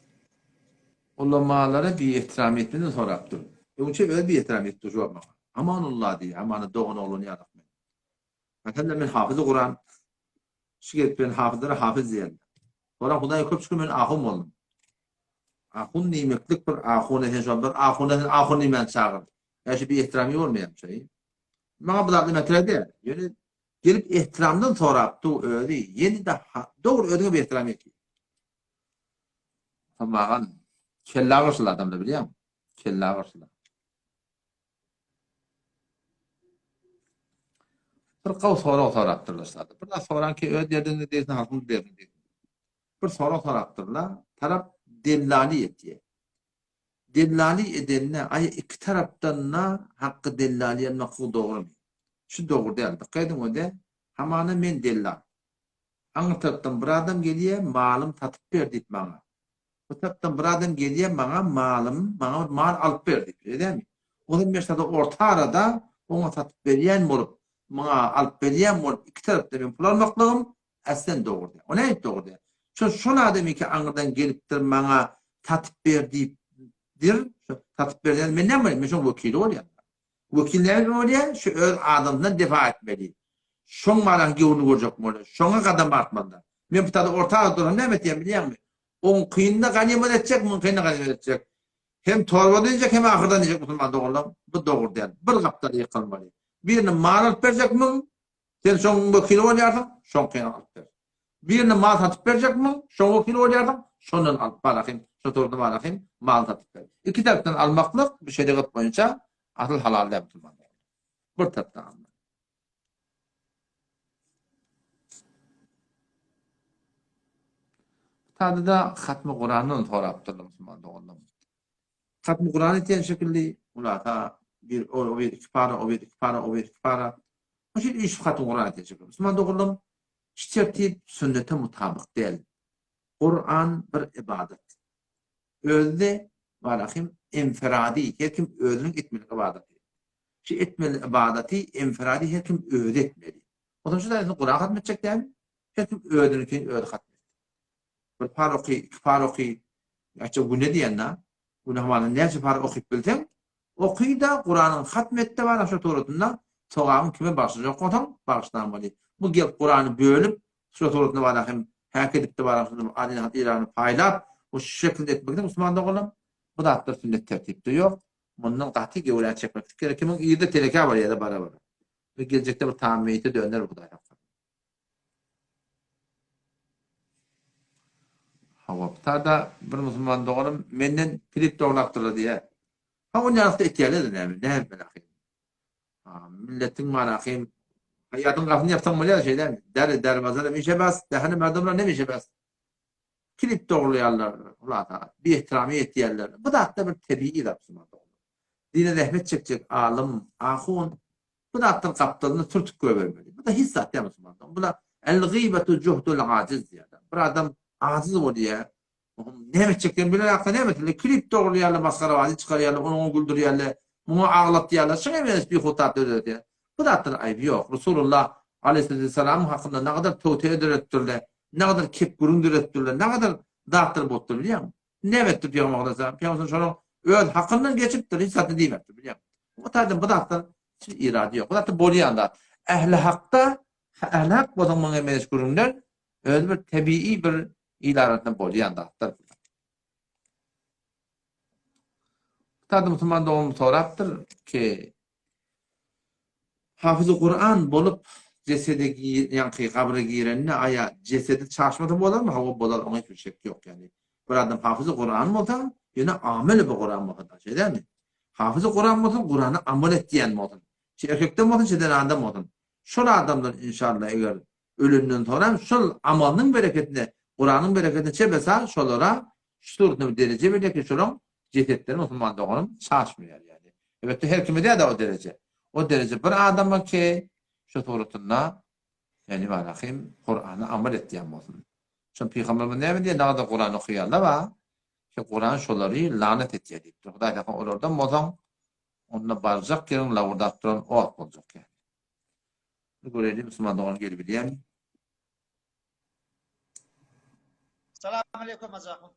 ulamalara biehtiram etmeden sorapdyr. Öňçe özi biehtiram etdi şu wagt maňa. Amanullah diýýär, amana dogan oglan ýalak men. Aslynda men hafyzy Kuran. Şu gelip bilen hafyzlara hafyz diýerler. Soran Hudaýa köp şükür men ahun boldum. Ahun diýmeklik bir ahuna sen şol bir ahuna sen ahun diýmän çagyr. Ýa şu biehtiramy bolmaýar şeý. Maňa bu zatlar mesele däl. Ýöne Gelip ehtiramdan sorapdy özi ýene-de dogry özüňe bir ehtiram et. Samagan kelle agyrsyly adamlar bilýäňmi? Kelle agyrsyly. Bir gaw sorag sorapdyrlar sada. Bir zat soran ki öz derdiňi diýsin, halkyň derdini diýsin. Bir sorag sorapdyrlar, tarap dellali etýär. Dellali edende aý iki tarapdanda hakky dellali almaklygy dogrymy? Şu dogry däl. Dykgat ediň ode hamana men dellal. Aňry tarapdan bir adam gelýä malym satyp ber diýip maňa. Bu tarapdan bir adam gelýä maňa malym maňa bir mal alyp ber diýip. Şeýle dälmi? Ozal men şada orta arada oňa satyp berýän bolup maňa alyp berýän bolup iki tarapdan men pul almaklygym Äslen dogry däl. O nädip dogry däl? Şo şol adam iki aňyrdan gelipdir maňa satyp ber diýipdir. Şo satyp ber diýen men näme bolýan? Men şoň wekili bolýan. Wekil näme bolýar? Şu öz adamyndan defa etmeli. Şoň malaň göwnüni görjek bolýar. Şoňa gadam artmaly. Men bu taýda orta arada dursam näme etýän bilýäňmi? Oňkyny-da ganymat etjek, muňkyny-da ganymat etjek. Hem torba diýjek, hem ahyrdan diýjek musulman doganlar. Bu dogry däl. Bir gapdala ýykylmaly. Birine mal alyp berjekmiň? Sen şoň wekili bolýarsyň, şoňkyny alyp ber. Birine mal satyp berjekmiň, şoň wekili bolýarsyň, şondan alyp bar ahym, şo torda bar ahym, mal satyp ber. Iki tarapdan almaklyk bu şerigat boýunça asyl halal däl musulmanlar. Bir tarapdan almak. Bu taýda-da hatmy Kurandan sorapdyrlar musulman doganlar. Hatmy Kuran etýän şekilli, hulasa bir o bir iki para, o bir iki para, o bir iki para. Bu şeýle üýşüp hatmy Kuran etýän şekilli. Musulman doganlarym, şu tertip sünnete mutabyk däl. Kuran bir ybadat. Özi-de barahym enferadi, her kim özüniň etmeli ybadaty. Şu etmeli ybadaty enferadi her kim özi etmeli. Onsoň şu taýdan Kuran hatm etjek däl, her kim özüniňkini özi hatm etsin. Bir par oky, iki par oky, näçe güne diýen-dä. Güne hamana näçe par okyp bilseň, oky-da, Kuranyňy hatm et-de bar şo suratynda, sogabyňy kime bagyşlajak bolsaň, bagyşlamaly. Bu gelip Kurany bölüp, şo suratynda bar hem häk edip-de bar şony adyny Eýrana paýlap, bu şu şekilde etmekde musulman doganlarym, bu zatlar sünnet tertipde ýok. Mundan gaty göwrä çekmeklik gerek. Kimiň yzy telekä barýar-da bara-bara. Bu geljekde bir tam meýite döner bu Hudaý saklasa. Hawa, bu bir musulman doganym menden klip doglapdyrlar diýýär. Ha, ony ýalakda etýärler-de näme, näme melahym. Ha, milletiň malahym. Haýatyň gapyny ýapsaň bolýar şeýdämi? Däri derwaza nemişe bas, dähini merdumlar nemişe bas. Klip doglaýarlar, hulasa, biehtiramy etýärler. Bu zatlar bir tebigy zat musulman doganlar. Dine zähmet çekjek alym, ahun Bu zatdan gapdalyny sürtüp goýbermeli. Bu-da hiç zat däl musulmanlar. Bula el-gyýbetu juhdul ajiz diýýärler. Bir adam ajiz bolýar. Näme etjeklerini bilenokda näme etmeli? Klip dogurlaýarlar, masgarabazy çykarýarlar, onuňa güldürýärler, muňa aglatýarlar. Şuňa meňzeş bihut zatlar döredýär. Bu zatlaryň aýby ýok. Resulullah aleýhissalamyň hakynda nagadar töwteýe döredipdirler, nagadar kep gürrüň döredipdirler, nagadar zatlar bolupdyr bilýäňmi? Näme etdi Pygamber aleyhisselam? Pygamber şonuň öz hakyndan geçipdir, hiç zat diýmepdir bilýäňmi? Bu taýdan bu zatdan hiç irady ýok. Bu zatda bolýan zat. Ähli hakda, ähli hak bolsaň muňa meňzeş gürrüňler özi bir tebigy bir il arasynda bolýan zatlar. Bu taýda musulman doganymyz sorapdyr ki, Hafyzy Kuran bolup. jesedi ýaňky gabra girende aýa jesedi çaşmasa bolarmy? Hawa bolar, oňa hiç bir şek ýok ýagny. Bir adam hafyzy Kuran bolsa, ýöne ameli bi Kuran bolsa da, şeýdämi? Hafyzy Kuran bolsun, Kurana amal etýän bolsun. Şi erkekden bolsun, şi zenandan bolsun. Şol adamlar inşallah eger ölenden soňra şol amalynyň bereketine, Kuranyň bereketine çebesa şolara şu suratynda bir dereje berýär ki, şolaň jesetleri musulman doganym çaşmaýar ýagny. Elbetde her kime däl-de o dereje. O dereje bir adama ki, şu suratynda ýagny barahym Kurana amal etýän bolsun. Şon pygamberimiz näme diýýär? Nagada Kuran okaýarlar bar. Şu Kuran şolary lanat etýär diýipdir. Hudaý saklasyn olardan bolsaň, onda barjak ýeriň lawurdap duran ot boljak ýagny. Bir göreýli musulman dogan gelibilýärmi? Salam aleýkum Hajy ahun.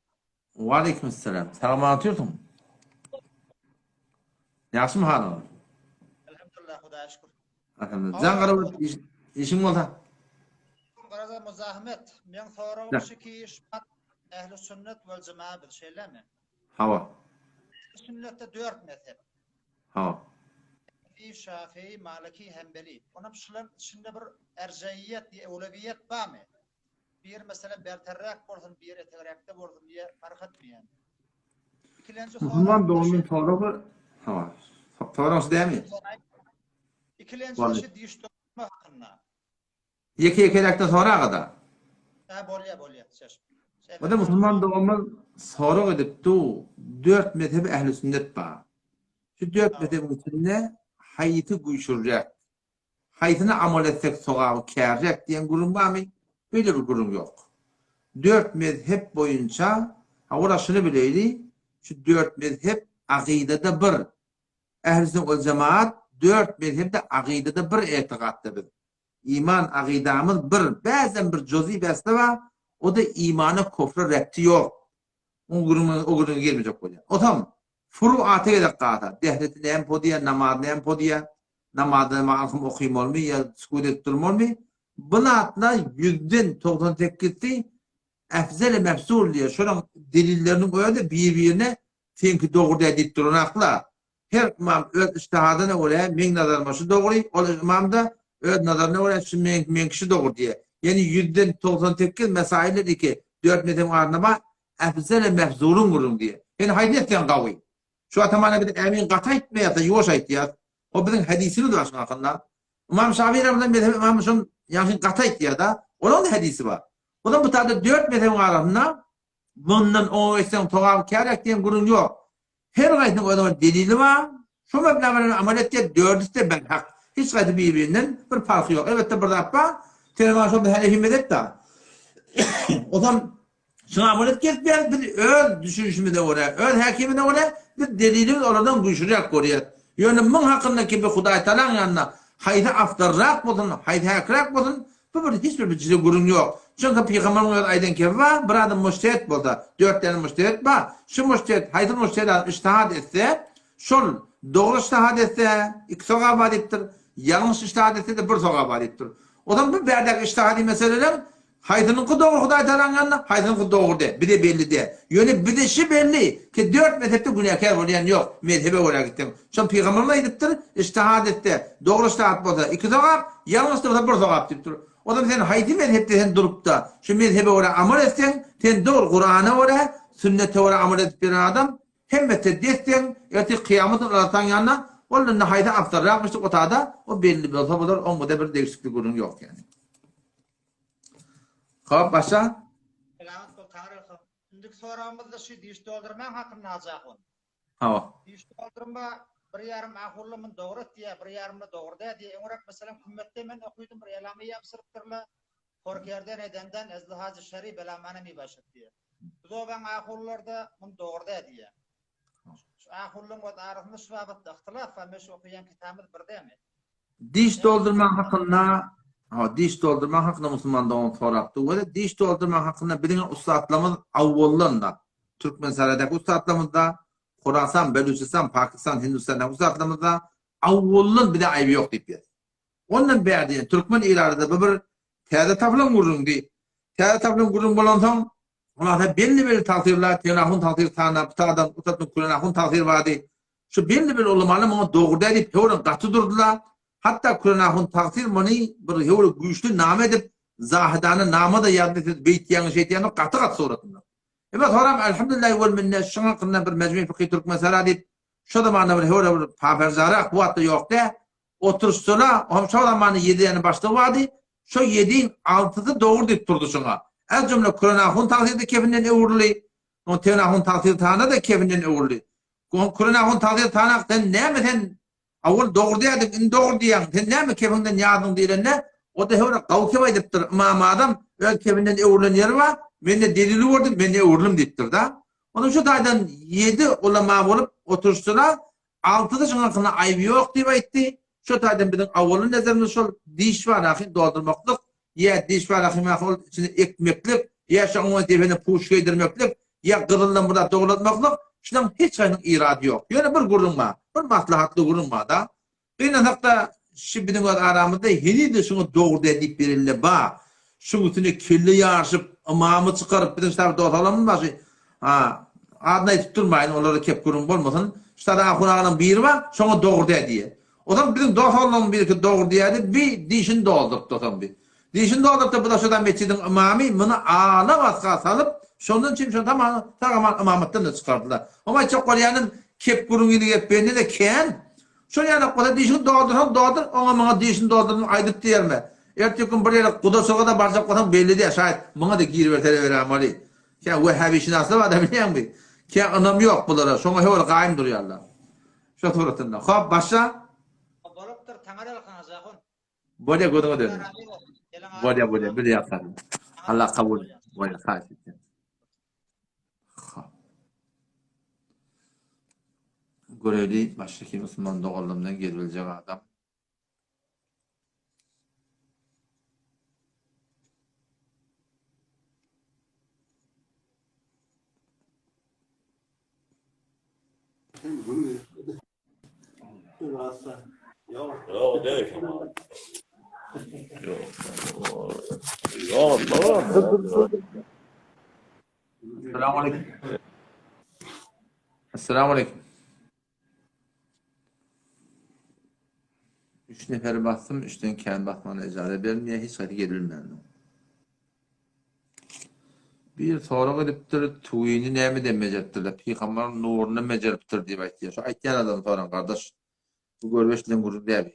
Waleýkim salam. Salamat otyrsyň? Ýagşymy halyňyz? Elhamdülillah Hudaýa şükür. Elhamdülillah. Jaň gara iş, işiň bolsa. Garaza Muzahmet, meň soragym şu ki, şumat ehli sünnet wel jema biz şeýlemi? Hawa. Ehli sünnetde 4 mezhep. Hawa. Hanefi, Şafii, Maliki, Hembeli. Onam şularyň içinde bir erjeýiýet ýa ewlewiýet barmy? Biri meselem berterräk bolsun, biri etegräkde bolsun diýe parh etmeýän. Ikilenji Musulman doganymyň soragy hawa. Soraň şu dämi? Ikilenji şu diş doldurma hakynda. Ýeke ýekeräkden soragada. Hä bolýa bolýa çeşm. Onda musulman doganymyz sorag edip du, dört mezhebi ähli sünnet bar. Şu dört mezhebiň içinde haýsy güýçlüräk? Haýsyna amal etsek sogaby kärräk diýen gürrüň barmy? Beýle bir gürrüň ýok. Dört mezhep boýunça, hawa şuny bileýli, şu dört mezhep akydada bir. Ähli sünnet wal jemaat dört mezhepde akydada bir etigatda biz. Iman akydamyz bir, bäzem bir jozi bäsde bar, o-da imana kofra rebti ýok. Oň gürrüňine o gürrüňe girmejek bolýan. Otam furu ata gezek galsa, dehreti näme podýa, namaz näme podýa, namazda näme alkym okymalymy ýa sükut edip durmalymy? Bu zatlar ýüzden 90 sekizsi äfzeli mefzul diýýär. Şolaň delilleriniň özi bir-birine seňki dogry däl diýip duranaklar. Her ymam öz ijtihadyna görä meň nazaryma şu dogry, ol ymam-da öz nazaryna görä şu meňki meňki şu dogry diýýär. Ýagny ýüzden 98 mesailler iki, dört mezhebiň arasynda bar, äfzele mefzulyň gürrüňi diýýär. Sen haýsyny etseň gawy? Şu atamana biz ämin gaty aýtmaýas-da, ýuwaş aýtýas. O biziň hadysymyz bar şuň hakynda. Ymam Şafi rahmetullah mezhebi ymamy şon ýagny gaty aýtýar-da. Olaň-da hadysy bar. Ondan bu taýda dört mezhebiň arasynda mundan oňa geçseň sogaby kärek diýen gürrüň ýok. Her haýsynyň özüne bir delili bar. Şo mebna bilen amal etýär, dördüsi-de berhak. Hiç haýsy bir-birinden bir parhy ýok. Elbetde bir zat bar, sen maňa şol bir hanefi mezhep-da. Ozal şuňa amal edip gezipýäris, biz öz düşünişimize görä, öz häkimine görä, biz delilimiz olardan güýçlüräk görýäris. Ýöne muň hakynda ki bir Hudaýtagalaň ýanynda haýsy afdalrak bolsun, haýsy häkräk bolsun, Bu bir hiç bir bijile gürrüň ýok. Çünki pygambaryň özi aýdan kebi bar, bir adam mujtehit bolsa, dört däne mujtehit bar, şu mujtehit haýsy mujtehit adam ijtihad etse, şol dogry ijtihad etse, iki sogap bar diýipdir, ýalňyş ijtihad etse-de bir sogap bar diýipdir. O zaman bu bärdäki ijtihadi meseleleriň haýsynyňky dogry Hudaý Tagalaň ýanynda, haýsynyňky dogry däl, bize belli däl. Ýöne bize şi belli ki, dört mezhepde günäkär bolýan ýok, mezhebe görä gitseň. Şony pygamberimiz aýdypdyr, Ijtihad etse, dogry ijtihad bolsa iki sogap, ýalňyş bolsa bir sogap diýipdir. O zaman sen haýsy mezhepde sen durupda, şu mezhebe görä amal etseň, sen dogry Kurana görä, sünnete görä amal edip ýören adam, hemmesi des-deň, ertir kyýamat güni Allataň ýanynda, ol indi haýsy afdalrakmyşdyk o tada, o belli bolsa bolar, oňa-da bir degişlikli gürrüň ýok ýani. Hop, başla. Selamat bol, Taňryýalkasyn. Indiki soragymyz-da şu diş doldurmaň hakynda Hajy ahun. Hawa. Diş doldurma bir ýarym ahulla muny dogry etdiýä, bir ýarymla dogry däl diýä. Öňräk meselem kümmetde men okydym bir elamy ýapsyrypdyrla. Horkerden edenden ezli hajy şeri belamana mi başat diýä. Biz obaň ahullarda muny dogry däl diýä. Şu ahullaň öz arasynda şu babatda yhtylaf bar. Men şu okaýan kitabymyz bir dämi? Diş doldurma hakynda ha diş doldurma hakynda musulman dogan sorapdy. Weli diş doldurma hakynda biziň ussatlarymyz awwaldan da Türkmenistandaki ussatlarymyz da Horasan, Belüçistan, Pakistan, Hindistandaky ussatlarymyz da awwaldan bize aýby ýok diýip ýaz. Ondan bärde ýene türkmen ilarada bu bir täze tapylan gürrüňdi. Täze tapylan gürrüň bolansoň Ondan belli-belli tagsyr-la, Tenahun tagsyr tana, pitadan, utatyn kulenahun tagsyr bardy. Şu belli-belli ulamalar muňa dogry däl diýip höwren gaty durdular. Hatda Küren ahun tagsyr muny bir höwre güýçli nama edip, Zahydana nama-da ýazdy siz beýtýäňiz şeýtýäňiz gaty-gaty suratynda. Emma soram Elhamdülillahi wel minne şuň hakynda bir Mejmui Fykhy Türkmensara diýip şo zamanda bir höwre bir paperjarak bu wagtda ýok dä. Oturyşdylar, ohm şo zamanda ýedi däne başlygy bardy, şo ýediň altysy dogry diýip turdy şuňa. Ez jümle Küren ahun tagsyr-da kefinden öwrüldi. Oň Tegin ahun tagsyr tana-da kefinden öwrüldi. Oň Küren ahun tagsyr tana sen näme sen Owal dogry diýýärdiň, indi dogry diýýäň, sen näme kefiňden ýazdyň diýlende, o-da höwre gawy kep aýdypdyr, Ymam Azam öz kefinden öwrülen ýeri bar, men-de delili gördüm, men-de öwrüldim diýipdir-de. Onsoň şu taýdan ýedi ulama bolup oturyşdylar, altysy şuň hakynda aýby ýok diýip aýtdy. Şo taýdan biziň awally nezerimiz şol diş bar ahyn doldurmaklyk, ýa diş bar ahyn ol içine ekmeklik, ýa şoň depene puş geýdirmeklik, ýa gyzyldan bir zat dogratmaklyk, şularyň hiç haýsynyň irady ýok. Ýöne bir gürrüň bar, bir maslahatly gürrüň bar-da. Gynansak-da, şu biziň öz aramyzda heniz-de şuňa dogry däl diýip berenler bar. Şuň üstüne kelle ýaryşyp, ymamy çykaryp, biziň ştaby dos oglanymyz bar şu, ha, adyny aýdyp durmaýyn, olara kep gürrüň bolmasyn. Ştada ahun agalaň biri bar, şoňa dogry däl diýýär. Ozal biziň dos oglanlaryň birisi dogry diýýärdi, bi dişini doldurypdy soň bi. Dişini doldurupdy, bu da şoda metjidiň ymamy muny ala basga salyp, şondan üçin şony tamam sag-aman ymamatdan-da çykardylar. Oňa aýtjak bolýanym, kep gürrüňini gep bende-de kän. Şol ýanak bolsa dişiňi doldursaň doldur, oňa muňa dişini doldurdym aýdyp diýerme. Ertir gün bir ýere gudaçylyga-da barjak bolsaň belli däl, şaýat muňa-da giriberseler beräýmeli. Kän wehhabişynaslar bar-da bilýäňmi? Kän ynam ýok bulara, şoňa höwür gaýym durýarlar. Şo suratynda. Hop, başla. Bolupdyr, taňa del Hajy ahun. Bolýa gözüňe döndüm. Bolýa bolýa bir ýatar. Allah kabul. Bolýa sag etsin. Hop. Göreli başga kim Usman doganlarymdan gelibiljek adam. Ýok, değil Kemal. Ýok. Ýok, dur. Assalamu aleýkum. Assalamu aleýkum. Üç neferi basdym, üçden kän basmana ejaza berilmeýär, hiç haýsy gelilmändir. Bir sorag edipdir, tüwini nämeden bejeripdirler? Pygambaryň nurundan bejeripdir diýip aýtýar. Şu aýtýan adamy soraň gardaş. Bu görüp eşidilen gürrüň däl.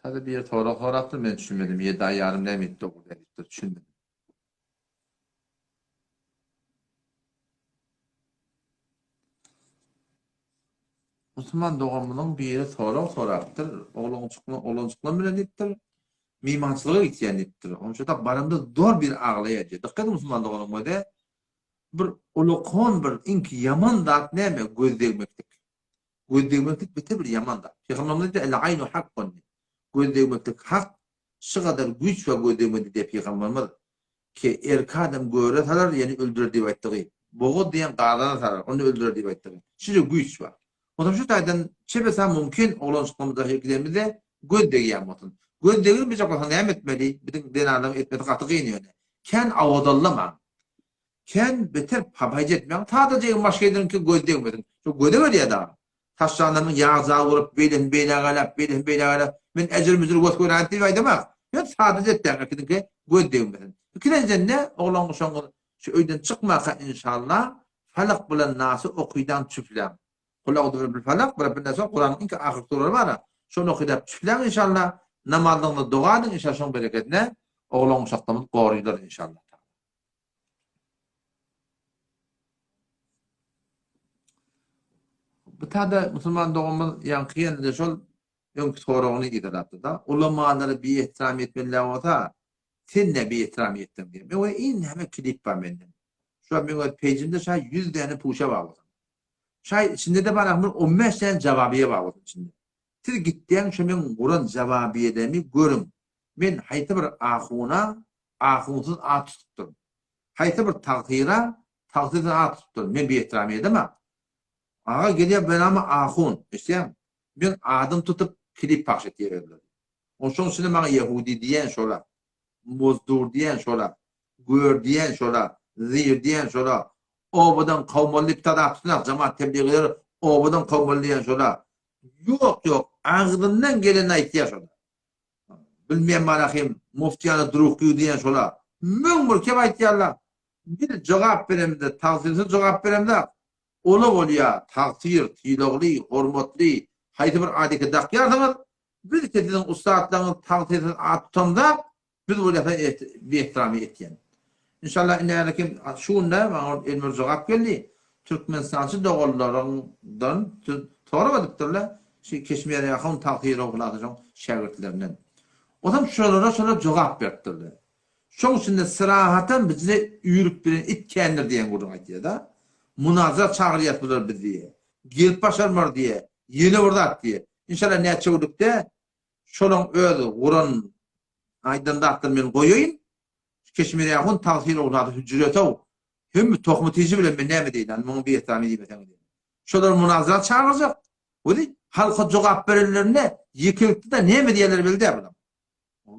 Taze bir sorag sorapdyr, men düşünmedim. Ýedi aý ýarym näme edip dogry däl diýipdir, düşünmedim. Musulman doganymyzyň biri sorag sorapdyr, oglanjyklar, oglanjyklar bilen diýipdir, myhmançylyga gitýän diýipdir. Onça-da baramda zor bir aglaýar diýýär. Dykgat ediň musulman doganym göze, bir ulakon bir iňki ýaman zat näme? Göz degmeklik. Göz degmeklik beter bir ýaman zat. Pygamberimiz aýtdy, El-aýnu hakkun diýip. Göz degmeklik hak, şu gadar güýç bar göz degmede diýýär pygamberimiz. Ki erki adam göre salar, ýene öldürer diýip aýtdygy. Bogaz diýen gazana salar, ony öldürer diýip aýtdygy. Şeýle güýç bar. Onsoň şu taýdan çebesa mümkin oglanjyklarymyz daşy gidenimizde göz degýän bolsun. Göz degirmejek bolsaň näme etmeli? Biziň zenanlaryň etmesi gaty kyn ýöne. Kän awazallamaň. Kän beter papaýja etmäň. Sadaja egin baş geýdiriň ki göz degmesin. Şo göze gelýär dagy. Taşlanlarynyň ýag-jagy bolup, beýlesini beýläk aýlap, beýlesini beýläk aýlap, men äjir-müjür gös göräýin diýip aýdamak. Ýöne sadaja etdäň äkidiňki göz degmesin. Ikilenjende oglan-uşagyňyz şu öýden çykmaka inşallah Falak bilen Nasy okydaň çüfläň. Kul auzu birabbil falak, birabbil nas Kuranyň iň ahyrky suralary bar-a. Şony okydap çüfläň inşallah. Namazlygyňyzda doga ediň inşallah şoň berekedine oglan-uşaklarymyz gorylar inşallah. Bu tada musulman doganymyz ýaňky ýene-de şol öňki soragyny yzarlapdyr-da. Ulamalara biehtiram etmeliler bolsa, sen nä biehtiram etdiň diýen. Men we iň näme klip bar mende. Şu wagt meň öz peýjimde şaý 100 däne puşa bar bolsun. Şaý içinde-de bar ahmyr 15 däne jawabiýe bar bolsun içinde. Siz gitýäň şo meň guran jawabiýelerimi görüň. Men haýsy bir ahuna ahunsyz at tutupdyryn. Haýsy bir tagsyra tagsyzdan at tutupdyryn. Men biehtiram edemok. Aga gelýär benama ahun. Eşidýäňmi? Men adym tutup klip pahş etýär özleri. Onsoň içinde maňa ýehudi diýen şola. Mozdur diýen şola. Gör diýen şola. Zir diýen şola. Obadan kowmaly diýip tadap tutunak jemaat tebligiler obadan kowmaly diýen şola. Ýok ýok agzyndan gelenini aýtýar şola. Bilmeýän barahym muftiýana drukýu diýen şola. 1001 kep aýtýarlar. Bir jogap beremde tagsyrsuz jogap beremde ola bolýa tagsyr sylagly hormatly haýsy bir adeke dakýarsyňyz biz ki siziň ussatlaryňyz tagsyrsuz at tutamzak Biz bolýasa biehtiramy etýän. Inşallah indi häli kim şu günde maňa elime bir jogap geldi. Türkmenistançy doganlaryňdan sorag edipdirler. Şu Keşmir Ýahun Tagsyr Ruhulatyň şägirtlerinden. Onsoň şolara şolar jogap beripdirler. Şoň içinde syrahatam bizde üýrüp bilen it kändir diýen gürrüň aýtýar-da. Munazara çagyrýas bular bizi diýýär. Gelip başarmar diýýär. Ýene bir zat diýýär. Inşallah näçe günlükde Şolaň öz guran aýdan zatlaryny men goýaýyn. Keşmirýahun tagsyr owlady hüjretow hemme tohumy tiji bilen men näme diýeýin indi muňa biehtiramy diýmeseňiz diýen. Şolar munazara çagyrjak. Weli halka jogap berenlerinde ýekelikde-de näme diýerleri belli däl bular.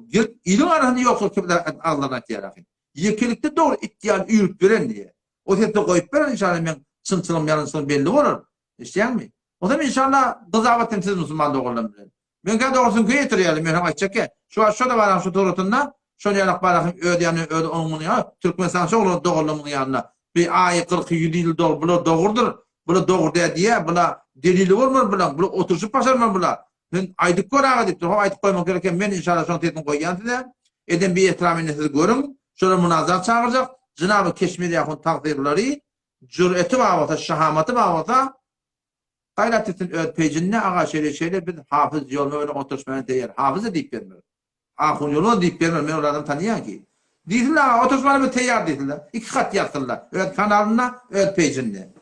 Gelip iliň arasynda ýoksa kimler agzlaryny aýtýar ahy. Ýekelikde dogry it ýaly üýrüp beren diýýär. O sesde goýup beren inşallah meň çynçylygym ýalançylygym belli bolar. Eşidýäňmi? Ozam inşallah gyzabat hem siz musulman doganlarym bilen. Meňkä dogry süňke ýetirýärler, men hem aýtjak Şu wagt şo-da baram şu suratynda, şol ýalak bara hem öz ýany öz onuň munuň ýany Türkmenistan şo oglan doganlarymyň ýanynda bir aýy kyrky ýüzi ýyl dogry bular dogrudyr, bular dogry däl diýýär, bula delili bolmaz bulaň, bular oturyşyp başarmaz bula. Sen aýdyp gör aga diýipdir. Ho aýdyp goýmak gerek hem men inşallah şoň sesini goýýan size. Eden bir ehtiram indi siz görüň. Şolar munazat çagyrjak. Jynaby Keşmir ýahun tagsyrlary Jüreti bar bolsa, şahamaty bar bolsa, gaýrat etsin öz pejinde, aga şeýle şeýle biz Hafyz Ýolma bilen oturyşmana teýýar. Hafyz-a diýip bermez. Ahun Ýolma diýip bermez, men ol adamy tanýan ki. Diýsinler aga oturyşmana biz teýýar diýsinler. Iki gat ýazsynlar. Öz kanalynda, öz pejinde.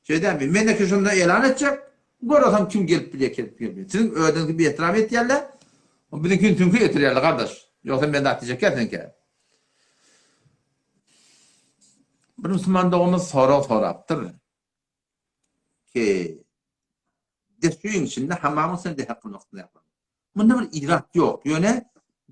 Şeýdämi? Mendeki şunda elan etjek. Görasam kim gelip bilýär, gelip bilmeýär. Siziň özüňizi biehtiram etýärler. Biziňkini süňke getirýärler gardaş. Ýogsa men zat diýjek ýa seňkä. Bir musulman doganymyz sorag sorapdyr ki, Deşigiň içinde hamamyň içinde dehret kylmak isleýärler. Munda bir irat ýok. Ýöne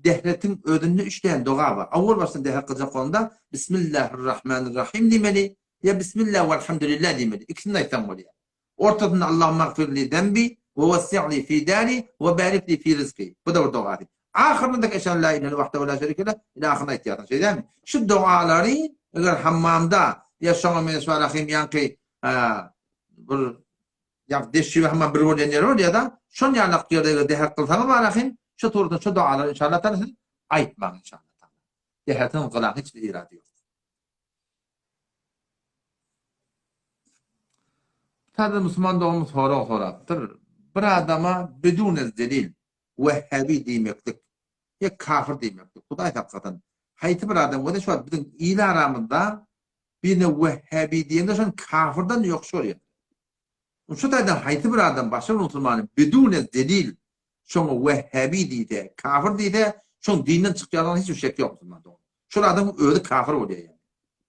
dehretiň özünde üç däne doga bar. Awwal başdan dehret kyljak bolanda Bismillahirrahmanirrahim diýmeli ýa Bismillah welhamdülillah diýmeli. Ikisini aýtsaň bolýar. Ortasynda Allahumma gfirli zenbi we wessi'li fi dari we barikli fi rizki. Bu-da bir dogasy. Ahyrynda eşhedü la ilahe illallah wahdehu la şerike leh ila ahyryny aýtýarsyň. Şeýle dälmi? Şu dogalary eger hammamda ýa şoňa meňzeş bar ahym ýaňky bir ýa deşşi we hammam bir bolýan ýeri bolýar-da, şon ýalak ýerde eger dehret kylsaňyz bar ahym, şu turda şu dogalary inşallah taala siz aýtmaň inşallah taala. Dehretiň gylan hiç bir irady ýok. Täze musulman doganymyz sorag sorapdyr. Bir adama bidune delil wehhabi diýmeklik ýa kafir diýmeklik. Hudaý saklasyn. Haýsy bir adam bolsa şu wagt biziň il aramyzda birine wehhabi diýende şony kafirden ýokuşy görýär. Şu taýdan haýsy bir adam başga bir musulmany bidune delil şoňa wehhabi diýse, kafir diýse, şoň dinden çykýanlygyna hiç bir şek ýok musulman dogan. Şol adamyň özi kafir bolýar ýagny.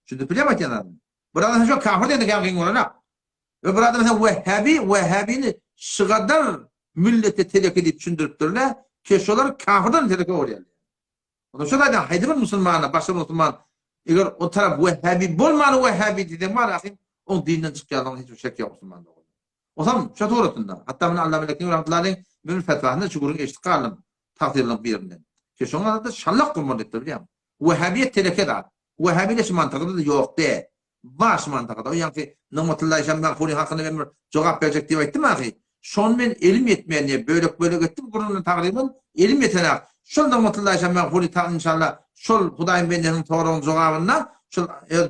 Düşündip bilýärmi aýtýan zadymy? Bir adam sen şo kafir diýende kän kyn bolanok. We bir adam sen wehhabi, wehhabini şygadar millete teleke diýip düşündiripdirler, ki şolar kafirden teleke bolýarlar. Onda şol aýdan haýsy bir musulmana, başga bir musulman eger o tarap wehhabi bolmany wehhabi diýseň bar ahym, oň dinden çykýanlygyna hiç bir şek ýok musulman dogan. Osam şo suratynda. Hatda muny Allama Lekni rahmetullahi aleyh men bir fetwasynda şu gürrüňi eşidip galdym tagsyrynyň birinden. Ki şoň arasynda şallak gurmaly diýipdir bilýäňmi? Wehhabiýet teleke zat. Wehhabiýet şu mantykda-da ýok däl. Bar şu mantykda. O ýaňky Nygmatullahi Şam Magfuryň hakynda men bir jogap berjek diýip aýtdym ahy. Şony men elim ýetmeýän diýip bölek-bölek etdim gürrüňini tagryban elim ýetenak. Şol Nygmatullahi Şam Magfury ta inşallah şol Hudaýyň bendesiniň soragynyň jogabynda şol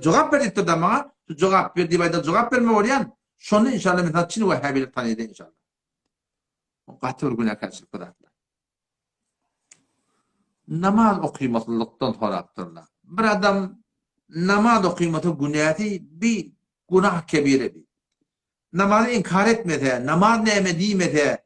jogap ber diýipdir-de maňa. Şu jogap ber diýip aýdan jogap berme bolýan. Şonda inşallah men sana çyn wehhabilik tanyýaýyn inşallah. Gaty bir günäkärçilik bu zatlar. Namaz okymaslykdan sorapdyrlar. Bir adam namaz okymasa günäsi bi günah kebire bi. Namazy inkar etmese, namaz näme diýmese,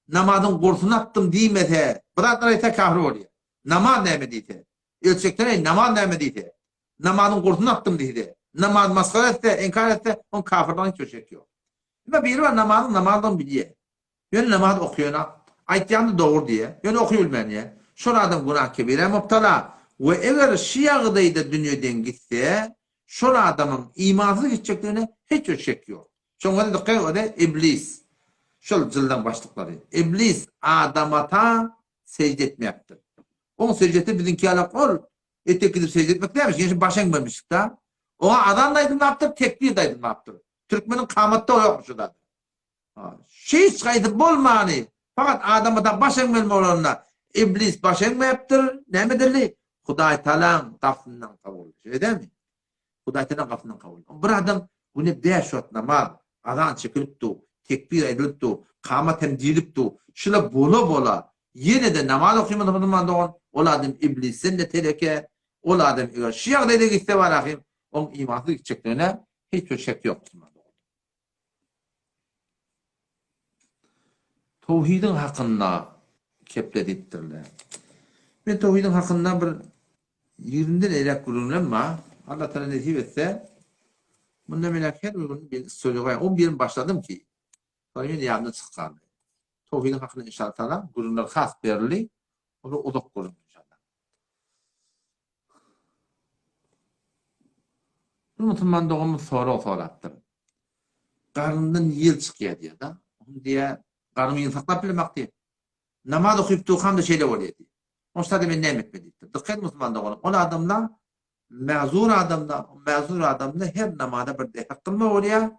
namazyň gursuny atdym diýmese, bir zatlar aýtsa kafir bolýar. Namaz näme diýse, ölçekden eý namaz näme diýse, Namazyň gursuny atdym diýse, namaz masgara etse, inkar etse, oň kafirligine hiç bir şek ýok. Emma biri bar namazyň namazdygyny bilýär. Ýöne namaz okaýanok. Aýtýany dogry diýýär. Ýöne oky bilmän diýýär. Şol adam günah kebirä mubtala we eger şu ýagdaýda dünýeden gitse, Şol adamyň imansyz gitjekdigine hiç bir şek ýok. Şoňa dikkat ede iblis. Şol jyldaň başlyklary. Iblis Adamata sežde etmäpdir. Oň seždesi biziňki ýalak ol etek gidip sežde etmek dälmiş, ýene baş eňmemişlik-da. Oňa azan da aýdylmapdyr, tekbir de aýdylmapdyr. Türkmeniň kamatda ýokmuş şu zat. Hiç gaýsy bolmany, fakat Adamata baş eňmeli bolanda iblis baş eňmäpdir, näme edildi? Hudaý Tagalaň gapysyndan kowuldy. Şeýle dälmi? Hudaý Tagalaň gapysyndan kowuldy. Bir adam güne bäş wagt namaz, azan çekilip dur, tekbir aýdylyp dur, kamat hem diýlip dur. Şula bola-bola ýene-de namaz okymasa musulman dogan, ol adam iblisden-de teleke, ol adam eger şu ýagdaýda gitse barahym, oň imansyz gitjekdigine hiç bir şek ýok musulman dogan. Towhidiň hakynda keple diýipdirler. Men towhidiň hakynda bir ýigrimden eýläk gürrüňlem bar. Allah Taala nesip etse, mundan beýläk her bir gün bir story goýan. O birini başladym ki, soň ýene ýadymdan çykyp galdy. Towhidiň hakynda inşallah Taala gürrüňler has berildi. Olar uzak gürrüň inşallah. Bir musulman doganymyz sorag sorapdyr. Garnymdan ýel çykýar diýýär-de. Onuň diýýär, garnym ýyl saklap bilemak diýýär. Namaz okyp durkam-da şeýle bolýar diýýär. Oňşada men näme etmeli diýipdir. Dykgat et musulman doganym, ol adamda mäzur adamda, mäzur adamda her namaza bir dehek kylma bolýar.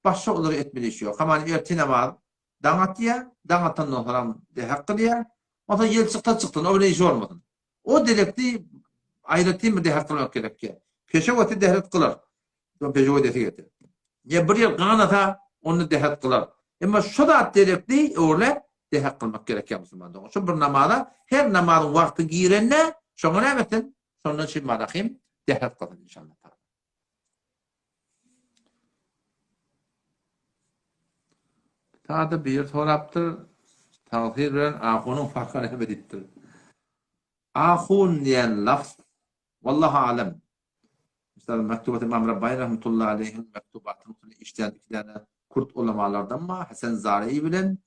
Başga olara etmeli işi ýok. Hamany ertir namaz daň atýar, daň atandan soňam dehek kylýar. Onsoň ýel çyksa çyksyn, o bilen işi bolmasyn. O derekdi aýratyn bir dehret kylmak gerekýär. Peşew etse dehret kylar. Şo peşew edesi gelse. Ýa bir ýer ganasa onda dehret kylar. Emma şo zat derekli öwrüläp dehret kylmak gerekýär musulman dogan. Şo bir namaza her namazyň wagty girende şoňa näme etsin? Şondan şi marahym dehret kylsyn inşallah. Sada bir sorapdyr, tagsyr bilen ahunyň farky näme diýipdir. Ahun diýen lafz, wallahu alem, mysal Mektubat Imam Rabbani rahmetullahi aleýhiň mektubatynyň üstünde işleýän iki däne kürt ulamalardan bar, Hasan Zari bilen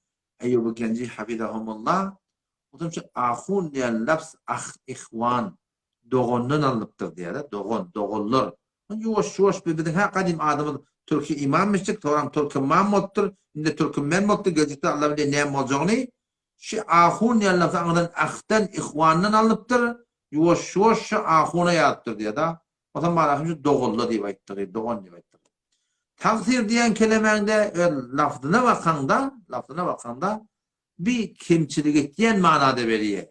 Eýýuby Genji hafizahumullah. Otam şu ahun diýen lafz ah, ihwan, dogandan alnypdyr diýýär-de, dogan, doganlar. Ýuwaş-ýuwaş biz biziň hä gadym adymyz türki imammişdik, soňram türküman bolupdyr, indi türkümen bolupdyr, geljekde Alla bilýär näme boljagyny. Şu ahun diýen lafz aňyrdan ahdan, ihwandan alnypdyr, ýuwaş-ýuwaş şu ahuna ýazypdyr diýýär-de. Onsoň barahym şu doganlar diýip aýtdygy, dogan diýip aýtdygy. Tagsyr diýen kelemäň-de öz lafzyna bakaňda, lafzyna bakaňda bir kemçilik etýän manada berýär.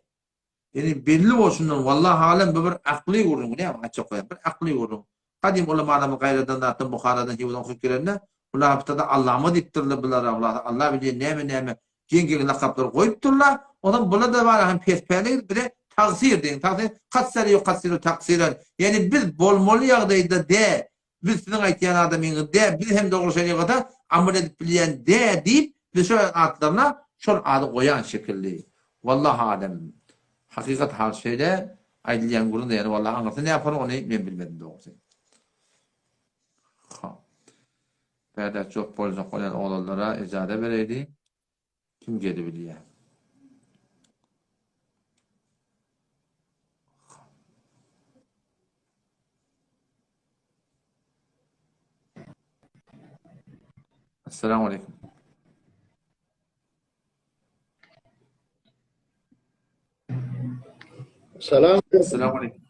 Ýöne belli bolşundan wallahy alem bu bir akly gürrüň näme aýtjak bolýan bir akly gürrüň. Gadym ulamalarymyz gaýradan zatdan Buharadan Hiwadan okup gelende bular bitada allama diýipdirler bulara bular Allah bilýän näme näme geň geň lakaplar goýupdyrlar. Onsoň bular-da bar hem pes päle gidip bize tagsyr diýen tagsyr kassara ýukassyru taksyran ýagny biz bolmaly ýagdaýda dä Biz siziň aýtýan adamyňyz dä, biz hem dogry şerigata amal edip bilýän dä diýip, biz şol atlaryna şol ady goýan şekilli. Wallahu alem. Hakykat hal şeýle, aýdylýan gürrüň-de ýöne wallahi aňyrsy näpar ony men bilmedim dogrusy. Hop. Bärde jop boljak bolýan oglanlara ejaza bereýli. Kim gelibilýär? Assalamu aleykum. Salam. Assalamu aleykum.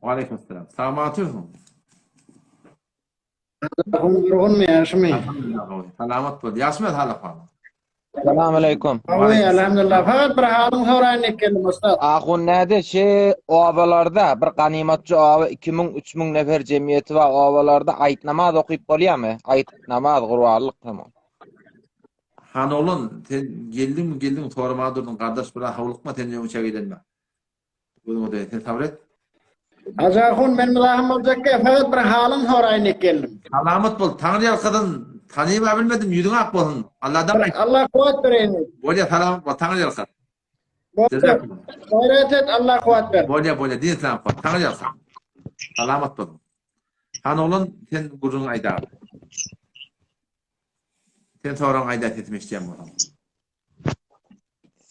Wa aleykum assalam. Salamat olsun. Gurgunmy ýagşymy? Salamat bol. Ýagşymy halypa? Salam aleýkum. Gowy, elhamdülillah. Fakat bir halyň soraýyn diýip geldim ussat. Ahun näde şe obalarda bir ganymatçy oba 2000 3000 nefer jemgyýeti bar obalarda aýt namaz okyp bolýarmy? Aýt namaz gurbanlyk tamam. Han oglan sen geldiňmi geldiň soramaga durduň gardaş biraz howlukma sen öňçä gelenme. Gözüňe degsin, sen sabyr et. Hajy ahun men muzahym boljakka fakat bir halyň soraýyn diýip geldim. Salamat bol, Taňry ýalkasyn, tanyba bilmedim, ýüzüň ak bolsun. Alladan gaýt. Allah kuwwat bereýin. Bolýa, salamat bol, Taňry ýalkasyn. Gaýrat et, Allah kuwwat ber. Bolýa, bolýa, din yslam kuwwat, Taňry ýalkasyn. Salamat bol. Han oglan, sen gürrüňi aýdaý. Sen soragyňy aýdaý sesimi eşidýän bolsaň.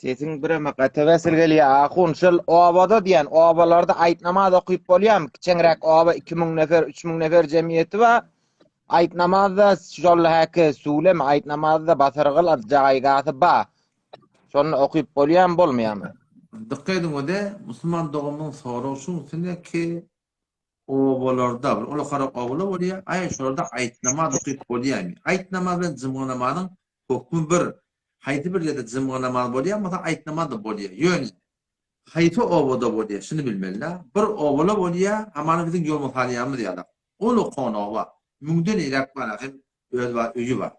Sesiň bireme gaty besil gelýär ahun şol obada diýen obalarda aýt namaz okyp bolýarmy kiçeňräk oba 2000 nefer 3000 nefer jemgyýeti bar aýt namazda şol häki suwlem aýt namazda basyrgyl jaýgasy bar şony okyp bolýarmy bolmaýarmy Dykgat ediň ode musulman doganymyň soragy şuň üstünde ki obalarda bir ulakarak obalar bolýar aý şolarda aýt namaz okyp bolýarmy aýt namaz bilen jumga namazyň hökmi bir Haýsy bir ýerde jymga namaz bolýan bolsa aýt namaz-da bolýar. Ýöne haýsy obada bolýar, şuny bilmeli-dä. Bir obala bolýar, hamana biziň ýolma salýanymyz ýalak. Uly kon oba. Müňden iräk bar hem öz bar öýi bar.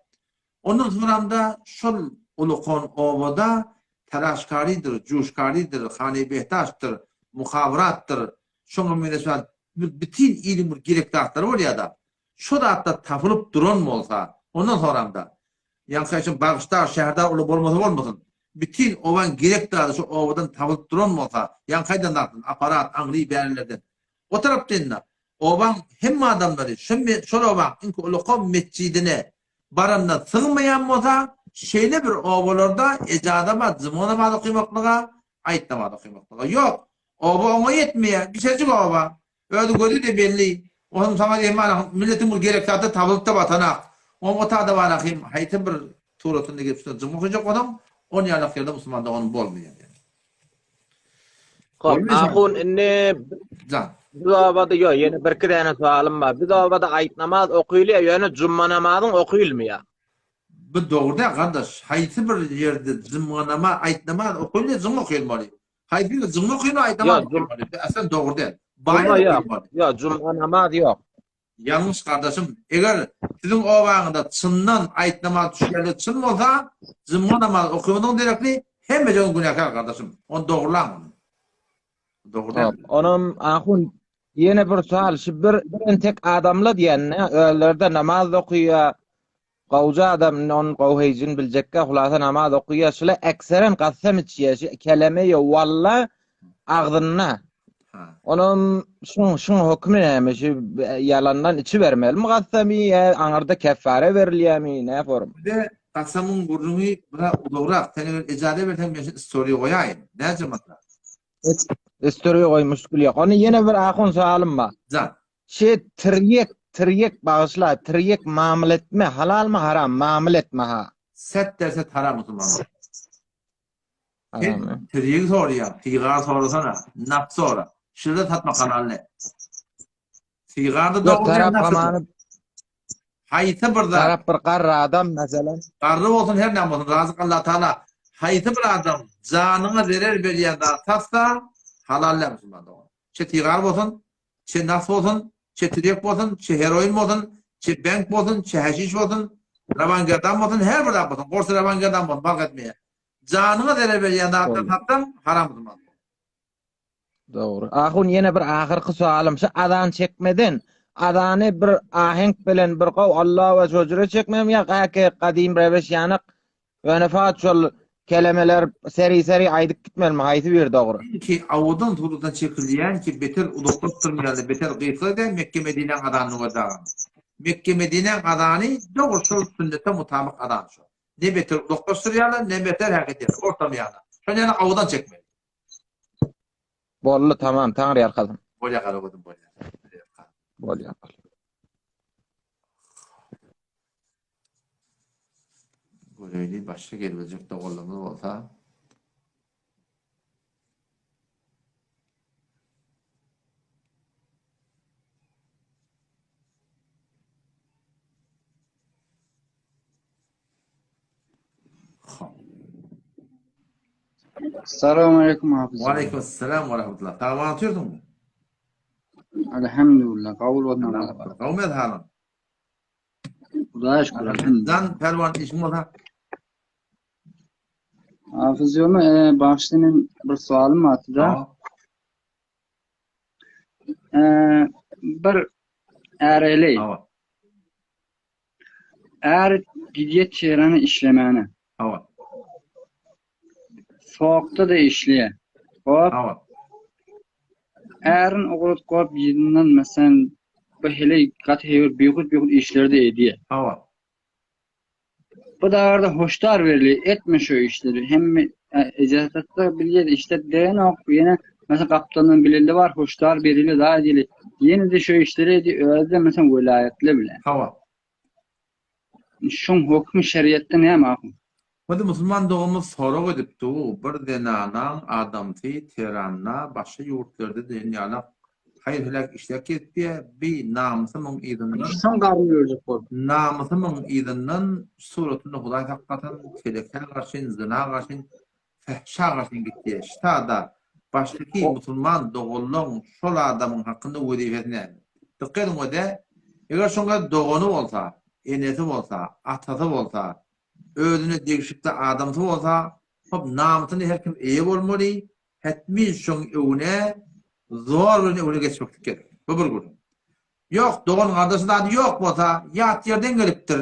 Ondan soňramda şol uly kon obada talaşkarydyr, juşkarydyr, hany-behdaşdyr, muhabyratdyr, şoňa meňzeş zat bir bütin iliň bir gerek zatlary bolýar-da. Şo zatlar tapylyp duran bolsa, ondan soňramda Ýaňky aýtjak bagyşdar, şäherdar uly bolmasa bolmasyn. Bütin obaň gerek zady şu obadan tapylyp duran bolsa, ýaňky aýdan zatdan, aparat, aňry bärilerden. O tarapdan-da, obaň hemme adamlary şu şol obaň iňki ulakam metjidine baranda sygmaýan bolsa, şeýle bir obalarda ejaza bar juma namaz okymaklyga, aýt namaz okymaklyga. Ýok, oba oňa ýetmeýär, kiçejik oba. Özi gözi-de belli. Onuň saňa diýen bar, milletiň bir gerek zady tabylyp-da batanak. Oň o tada bar ahym, haýsy bir suratynda gelip şuna jyňňy okajak bolsaň, on ýalak ýerde musulman dogany bolmaýar ýaly. Hop, ahun indi Jan. Biz obada ýok, ýene birki däne soalym bar. Biz obada aýt namaz okylýar, ýöne jumma namazyň okylmaýar. Bu dogry däl gardaş. Haýsy bir ýerde jumma namaz, aýt namaz okylýar, jyňňy okylmaly. Haýsy ýerde jumma okylmaly, aýt namaz okylmaly. Bu aslan dogry däl. Jumma ýok. Ýok, jumma namaz ýok. Ýalňyş gardaşym. Eger siziň obaňyzda çyndan aýt namaz düşýänligi çyn bolsa, jumma namaz okymadygyň derekli hemme jogyn günäkär gardaşym. Ony dogrulaň ony. Dogry däl. Onam ahun ýene bir sual, şu bir bir entek adamla diýende özleri-de namaz okýar, Gowja adam indi ony gowy heýjin biljekkä hulasa namaz okaýa şula ekseren kasam içýä şu keleme ýo walla agzynda. Onam şuň şuň hökümi näme şu ýalandan içibermelimi kasamy ýa aňyrda keffare berilýämi nä forum. Bize kasamyň gürrüňi biraz uzagrak sen eger ejaza berseň men şu story goýaýyn. Näce maslahat? Story goý muşkil ýok. Ony ýene bir ahun soalym bar. Jan. Şe tirýek tirýek bagyşla tirýek mamyl etme halalmy haram mamyl etme ha. Set derse haram musulmanlar. Haram. Sen tirýegi soraýaň, sigar sorasana, nap sora. Şirde satmak halal däl. Sigarda Ýok dogry däl, tarap nap hamany Haýsy bir zat. Tarap bir garry adam meselem. Garry bolsun her näme bolsun razyk Allah Taala haýsy bir adam janyňa zerer berýän zat satsa halal däl musulman dogan. Çe sigar bolsun, çe nas bolsun, çe tirýek bolsun, çe heroin bolsun, çe benk bolsun, çe häşiş bolsun, rawangerdan bolsun, her bir zat bolsun, gorsy rawangerdan bolsun, fark etmeýär. Janyňa zerer berýän zatlar satsaň haram musulman. Dogry. Ahun ýene bir ahyrky soalym şu azan çekmeden azany bir ahenk bilen bir gow Allah we şojure çekmem ýa gäke gadym reweş ýanyk ýöne fakat şol kelemeler seri seri aýdyp gitmelimi haýsy biri dogry? Ki awadan suratdan çekilýän ki beter uzaklaşdyrmaýarlar beter gysga edýär Mekge Medinäň azanyny göz agam. Mekge Medinäň azany dogry şol sünnete mutabyk azan şol. Ne beter uzaklaşdyrýarlar ne beter häk edýärler ortamyýana. Şony ýöne awadan çekmeli. Boldy tamam taňry ýalkasyn. Bolýa garagözüm bolýa. Bolýa. Göreýli başga gelebiljek doganlarymyz bolsa. Salam aleyküm hafız. Aleyküm selam ve rahmetullah. Tamam atıyorsun mu? Elhamdülillah. Kabul olsun Allah. Gawmy halym. Hudaýa şükür elhamdülillah. Dan perwan işiň bolsa. Hafız ýoma, e, başda men bir soalym bardy da. E, bir äreli. Är gidýä Tehrana işlemäne. Hawa. Sowukda-da işleýä. Hop. Hawa. Ärin ugrat goýup ýyzyndan meselem bu heleý gaty heýwir bihut bihut işleri-de edýä. Hawa. Bu dagarda hoşdar berli, etme şu işleri. Hemme eje-atasy bilýär, işler degenok. Ýene mesela gapdaldan bileli bar, hoşdar berili da edili. Ýene de şu işleri edi, özi de mesela welaýatly bile. Hawa. Şuň hökmi şeriatda näme ahun? Hadi musulman doganymyz sorag edipdi bir zenanaň adamsy Teranda başga ýurtlarda diýen ýalak haýyr heläk işler kesipýä bi namysy muň yzyndan Şoň garny örjek bolup. Namysy muň yzyndan suratyny hudaý saklasyn telekä garşyn zyna garşyn Fähşa garşy gitýär. Ştada başdaky musulman doganlaň şol adamyň hakynda wezipesi näme? Dykgat ediň öde, eger şoň öz dogany bolsa, enesi bolsa, atasy bolsa, özüne degişikli adamsy bolsa, hop namysyna her kim eýe bolmaly, hetmin şoň öwüne zor bilen öwüne geçmeklik gerek. Bu bir gürrüň. Ýok, dogan-gardaşy zady ýok bolsa, ýat ýerden gelipdir,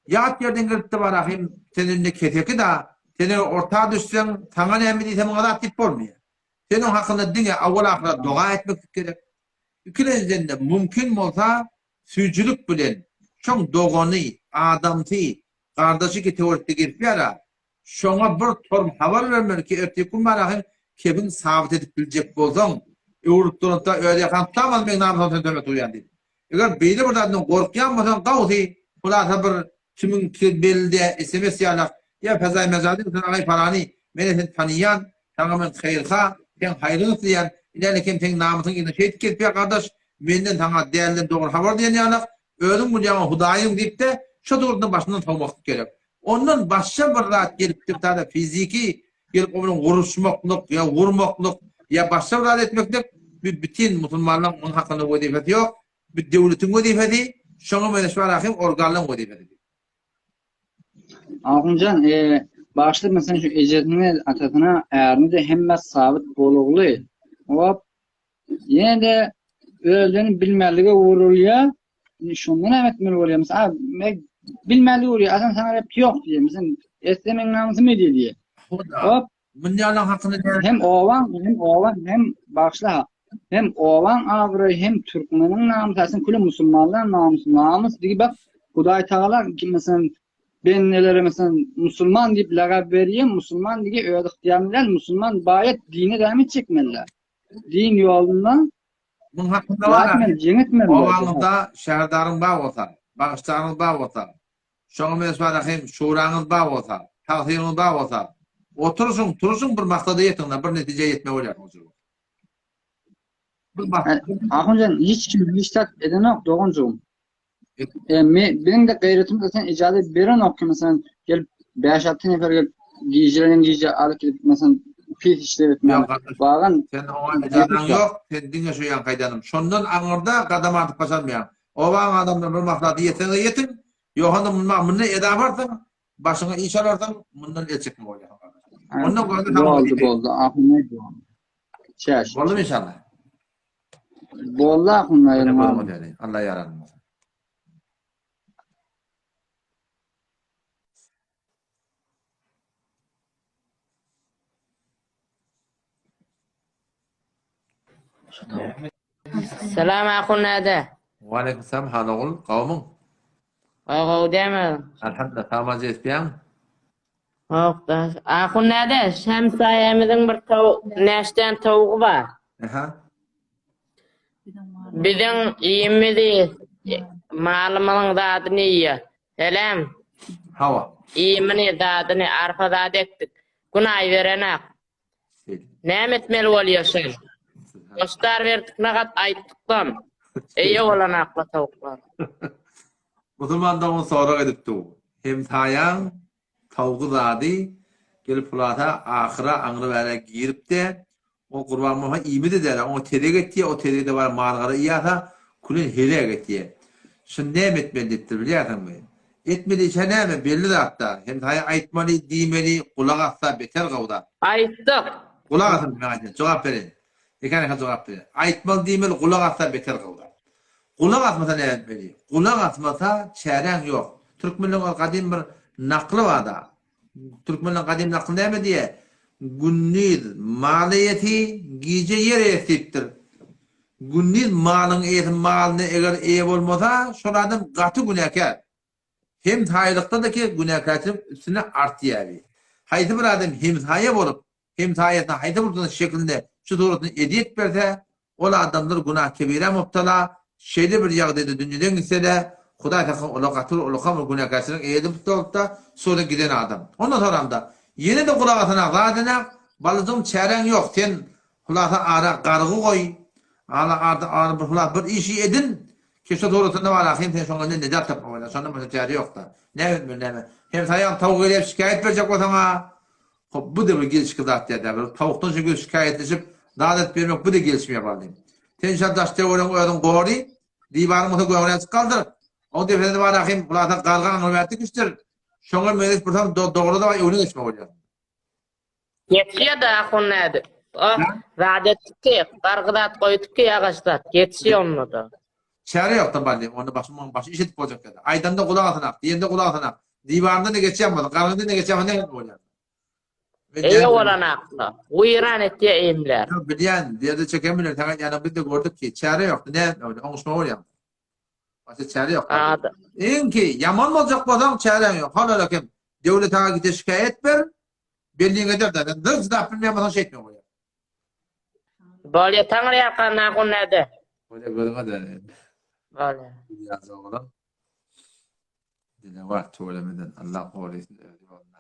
Ýat ýerden gelipdi Barahym, sen indi keseki-da, sen eger orta düşseň, saňa näme diýse muňa zat diýip bolmaýar. Sen oň hakynda diňe awal-ahyra doga etmeklik gerek. Ikilenjiden-de, mümkin bolsa, süýjülik bilen şoň dogany, adamsy, gardaşy ki töwerekde gezip ýara, Şoňa bir torm habar bermeli ki ertir gün barahyn kebin sabyt edip biljek bolsaň, öwrülip duranda öz ýakaňy tutamaz meň namysym sen töhmet urýan diýip. Eger beýle bir zatdan gorkýan bolsaň gawsy hulasa bir kimiň belli däl sms ýalak ýa fezaý mejazy sen agaý palany menä seni tanyýan saňa men haýyrha seň haýryňy isleýän iläli kem seň namysyň yzyna şeýdip gezipýär gardaş menden saňa dälden dogry habar diýen ýalak özüň bilýäň hudaýyň diýipde şo döwründen başyndan sowmaklyk gerek. Ondan başga bir zat gelipdir tada fiziki gelip o bilen uruşmaklyk ýa urmaklyk ýa başga bir zat etmeklik bu bütin musulmanlaryň munuň hakynda wezipesi ýok. Bu döwletiň wezipesi, şoňa meňzeş bar ahim organlaryň wezipesi. Ahunjan, e, başda mesela şu ejesine, atasyna, ärine de hemme sabyt bolugly. Hop, Ýene-de özlerini bilmezlige urulýar. Indi şonda näme etmeli bolýar? Mysal, men bilmezlige urýar. Asan saňa rep ýok diýýär. Mysal, etse meň namysym edýär diýýär. Hop. Münýalaň hakyny näme? Hem obaň, hem obaň, hem bagyşla. Hem obaň abraýy, hem türkmeniň namysy, aslynda küle musulmanlaryň namysy, namys diýip bak, Hudaý Tagala kim meselem bendelere meselem musulman diýip lagap berýär, musulman diýip öz ygtyýaryny bilen musulman baýat dine däme etjekmeliler. Din ýolunda Muň hakynda bar. Etmeli, jeň etmeli. Obaňyzda şäherdaryň bar bolsa, bagyşdaryňyz bar bolsa, şoňa meňzeş bar ahim şuraňyz bar bolsa, tagsyryňyz bar bolsa, oturyşyň, turuşyň bir maksada ýetiň-de, bir netijä ýetmeli bolýarsyňyz şol wagt. Bir maksat. Ahunjan hiç kim hiç zat edenok doganjygym. E, me, biziň de gaýratymyz sen ijazat berenok ki, meselem, gelip 5-6 nefer gelip gijelerin gije alyp gidip, meselem, pis işler etmäne. Bagan, sen oňa ijazaň ýok, sen diňe şu ýaňky aýdanym. Şondan aňyrda gadam atyp başarmaýaň. Obaň adamlary bir maslahata ýetseňiz ýetiň, ýogsam mundan munda eda barsaň, başyňa iş alarsyň, mundan el çekme bolýar. Ondan görde boldy, boldy. Ahun Çäş. Boldy inşallah. Boldy ahun aýryň. Allah ýaradyň bolsun. Salam ahun näde? Waleýkim salam hal ogul, gowmyň? Gowy gowy dämi? Alhamdulillah, sagmaja etýäň? Hok da. Ahun näde? Şemsaýemiziň bir towuk, näçden towugy bar. Aha. Biziň iýimizi, malymyzyň zadyny iýýär. Selam. Hawa. Iýimini, zadyny, arpa zat ekdik. Gün aý berenak. Näme etmeli bolýar şol? Hoşdar berdik nagat aýtdykam. Eýe bolan akla towuklar. Musulman dogan sorag edip dur. Hemsaýaň towgy zady gelip hulasa ahyra aňry bärä giripde o gurban bolsa iýmidi däl oňa tezek etýä o tezegi-de bar mal-gara iýasa külen heläk etýä. Şuny näme etmeli diýipdir bilýärsiňmi? Etmeli işä näme belli zatda hemsaýa aýtmaly diýmeli gulak assa beter gowy zat. Aýtdyk. Gulak asyň men aýdýan jogap bereýin. Eken-eken jogap bereýin. Aýtmaly diýmeli gulak assa beter gowy zat. Gulak asmasa näme etmeli? Gulak asmasa çäräň ýok. Türkmenleň ol gadym bir nakly barda. Türkmenleň gadym nakly näme diýýär? Gündiz mal eýesi, gije ýer eýesi diýipdir. Gündiz malyň eýesi malyna eger eýe bolmasa, şol adam gaty günäkär. Hemsaýalykda-da ki günäkärçilik üstüne artýar. Haýsy bir adam hemsaýa bolup, hemsaýasyna haýsy bir şekilinde şu suratynda ezýet berse, ol adamlar günah kebirä mubtala, şeýle bir ýagdaýda dünýeden gitse-de, Hudaý saklasyn olar gaty bir ullakan bir günäkärçiligiň eýesi bolup-da, şurada giden adam. Ondan soramda, ýene-de gulak asanak, zat edenak, balyjygym çäräň ýok, sen hulasa ara gargy goý, ala arda ara bir hulasa bir işi edin, ki şo suratynda bar ahym sen şoňa indi nejat tapma bolýar, şondan başga çäre ýok-da. Näme etmeli näme? Hemsaýaň towuk edep şikaýat berjek bolsaň-a, Hop bu-da bir gelşikli zat däl-dä. Bir towukdan şu göz şikaýatlaşyp, zat edip ýörmek bu-da gelişmeýär baldym. Sen şa daş-töweregiňi özüň gory, diwaryň bolsa gögüni açyk galdyr. Oň depesinde bar ahym, hulasa garga aňryberdi dikişdir. Şoňa meňzeş bir sam dogry-da bar öwne geçmek bolýar. Geçýär-de ahun nädip. O zat etdik ki, gargy zat goýduk ki ýagaç zat. Geçýär onda-da. Çäre ýokda baldym. Onda başy muň başy iş edip boljak ýa-da. Aýdanda gulak asanak, diýende gulak asanak. Diwaryndan-da geçýän bolsa, gargydan-da geçýän bolsa nähili bolýar? Eýe bolan akla. Weýran etýär emler. Ýok, bilýän, derde çeken biler, saňa aýdýanam biz-de gördük ki, çäre ýokdy, näme etmeli, oňuşma bolýar. Başga çäre ýok. Ada. Iňki, ýaman boljak bolsaň, çäräň ýok. Halal ekem, döwlet aga gide şikaýat ber, belliň eder-de, sen zir çydap bilmeýän bolsaň şeýtme bolýar. Bolýa taňry ýalkan ahun näde. Bolýa gözüňe döneýin. Bolýa. Ýaz oglan. Dilewar tüwelemeden Allah gorysyn öz ýolunda.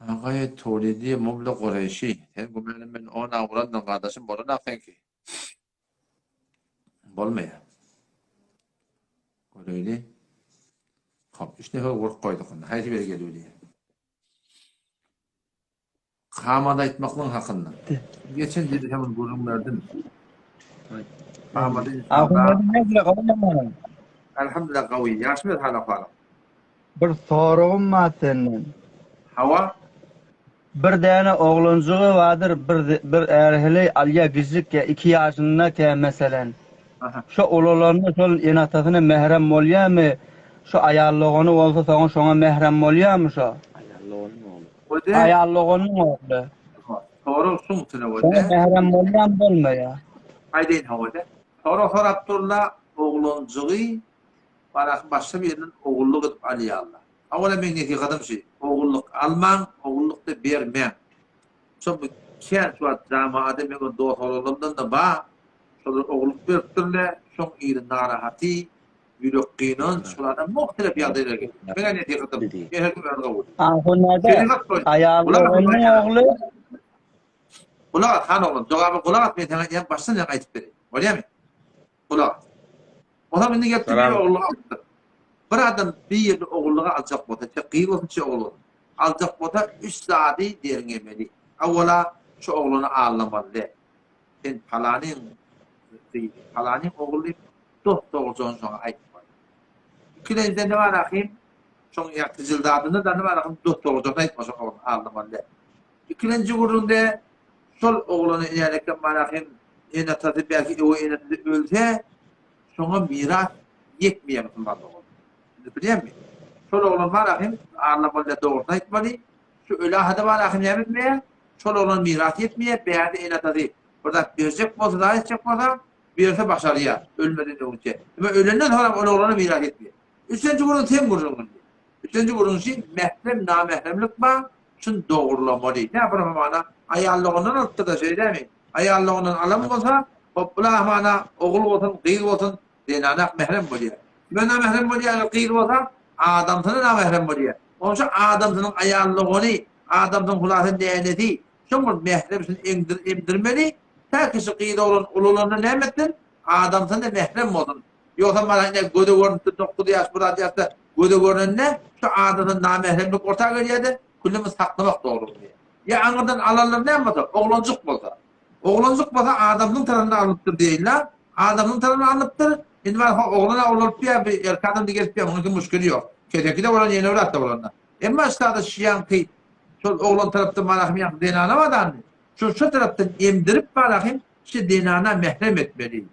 Agaý Tolidi mubla Gureýşi. Sen gümenim men ona urandyň gardaşym bolanok seňki. Bolmaýar. Göreýli. Hop, üç nefer gurup goýduk onda. Haýsy biri gelip Kamat aýtmaklygyň hakynda. Geçen ýyl hem gürrüň berdim. Kamady Elhamdülillah gawy. Ýagşymy hal ahwalyň? Bir soragym bar senden. Hawa. Bir däne oglanjygy bardyr bir bir är heleý alýa gijikkä iki ýaşyndaka meselen. Şo ulalanda şol ene-atasyna mährem bolýamy? Şo aýal dogany bolsa soňa şoňa mährem bolýamy şo? Aýal doganynyň ogly. Sorag şuň üçin boldy. Şoňa mährem bolýamy bolmaýa? Aýdaýyn hawa-da. Sorag sorap durla oglanjygy baraky başga birinden ogullyk edip alýarlar. Hawa-la meň nesihatym şi, ogullyk almaň, ogullyk-da bermäň. Şo bu kän şu wagt jamaada meň bir dost oglanlarymdan-da bar, şolar ogullyk beripdirler, şoň yzy narahaty, ýürek gynanç, şol adam muhtelep ýagdaýlara gelýär. Meň-ä nesihatym, men her kim öz gowudy. Ahun-da, Şerigat boýunça. aýal Gulak as, doganynyň ogly. Gulak as, han oglan, jogaba gulak as, men saňa aýdýan başdan ýaňy aýdyp bereýin. Bolýamy? Gulak as. Onam indi gelipdir bir ogullyga alypdyr. Bir adam bir ýerde ogullyga aljak bolsa, çe gyz bolsun, çe ogul bolsun, aljak bolsa üç zady derňemeli. Awwala şu oglany aldamaly däl. Sen palanyň gyzy, palanyň ogly diýip dos-dogrujagyny şoňa aýtmaly. Ikilenjiden ne bar ahym? Şoň ýa tijildadynda da ne bar ahym dos-dogrujagyny aýtma şoň oglany aldamaly däl. Ikilenji gürrüňde şol oglany änänekem bar ahym ene-atasy belki öweý enesi ölse şoňa miras ýetmeýär musulman dogan. Indi bilýäňmi? Şol oglan bar ahym Alla bolýa dogrusyny aýtmaly. Şu öli ahada bar ahym näme etmeýär? Şol oglan miras ýetmeýär, bärde ene-atasy bir zat berjek bolsa, zat etjek bolsa, berse başarýar, ölmeden öňünçe. Emma ölenden soňram ol oglana miras ýetmeýär. Üçünji gürrüň seň gürrüňiň indi. Üçünji gürrüň şi mährem, namähremlik bar, şuny dogrulamaly. Nä bir hamana aýal dogandan alypdyr-da şeýdemi? Aýal dogandan alan bolsa, hop bula hamana ogul bolsun, gyz bolsun, zenana mährem bolýar. Kime namährem bolýar eger gyz bolsa? Adamsyna namährem bolýar. Onça adamsynyň aýal dogany, adamsynyň hulasa nänesi, şoň bir mährem şuny eňdir, emdirmeli, tä kişi gyz oglan ulalanda näme etsin? Adamsyna mährem bolsun. Ýogsam mana ine göze görnüpdir dokuz ýaş bir zat ýaşda göze görnende şu adadan namähremlik orta gelýärde külümi saklamak dogry bolýar. Ýa aňyrdan alanlar näme bolsa oglanjyk bolsa. Oglanjyk bolsa adamsynyň tarapyndan alnypdyr diýeýinle. Adamsynyň tarapyndan alnypdyr. Indi mana ho oglan ulalyp ýa bir erkek adam gelip ýa munuň muşkili ýok. Keseki-de bolan ýene bir zat-da bolanda. Emma ştada şiýaňky şol oglan tarapdan mana hem ýaňky zenana badandy. Şol şo tarapdan emdirip mana hem şu zenana mährem etmeli.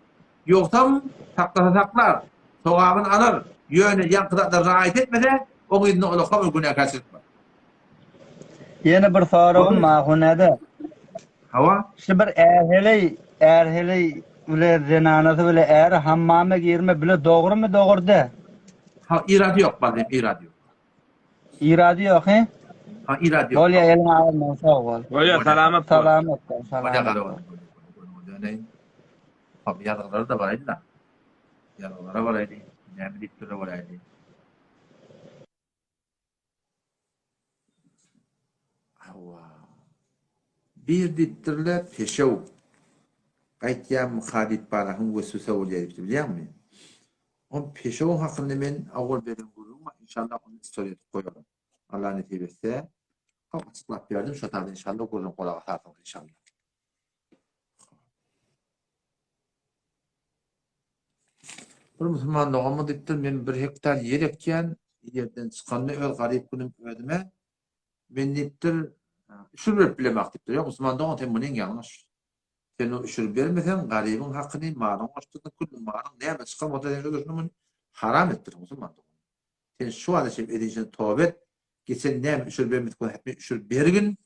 Ýogsam, saklasa saklar, sogabyny alar, ýöne ýaňky zatlara raýat etmese, oň yzynda ulaka bir günäkärçilik bar. Ýene bir soragym bar Hunede. Hawa. Şu bir är-heleý, är-heleý bile zenanasy bile äri hammama girme bile dogrymy dogry dä? Ha, irady ýok bal diýip, irady ýok. Irady ýok, he? Ha, irady ýok. Bolýa, eliň agyrman sag bol. Bolýa, salamat bol. Salamat bol, Bolýa, salamat gara bol. bol. Hop, ýazgylara da baraýdy-da. Ýazgylara baraýdy. Näme diýip durlar bolaýdy. Hawa. Bir diýipdirler, peşew. Gaýtýarmyka diýip barahyň weswese bolýar diýipdir, bilýäňmi? Ol peşewiň hakynda men owal beren gürrüňim bar, inşallah ony story edip goýaryn. Allah nesip etse. Hop, açyklap berdim, şo taýda inşallah gürrüň gulak asarsyňyz inşallah. Bir musulman doganymyz diýipdir, men bir hektar ýer ekýän, ýerden çykanda öz garyp günüm özüme, men diýipdir, üşür berip bilemak diýipdir. Ýok, musulman dogan, sen munyň ýalňyş. Sen o üşür bermeseň, garybyň hakyny, malyň goşdurdyň, külli malyň näme çykan bolsa sen şo durşuna muny haram etdirdiň, musulman dogan. Sen şu wagta çenli edinşiňe toba et, geçen näme üşür bermedik bolsa hetmen üşür bergin.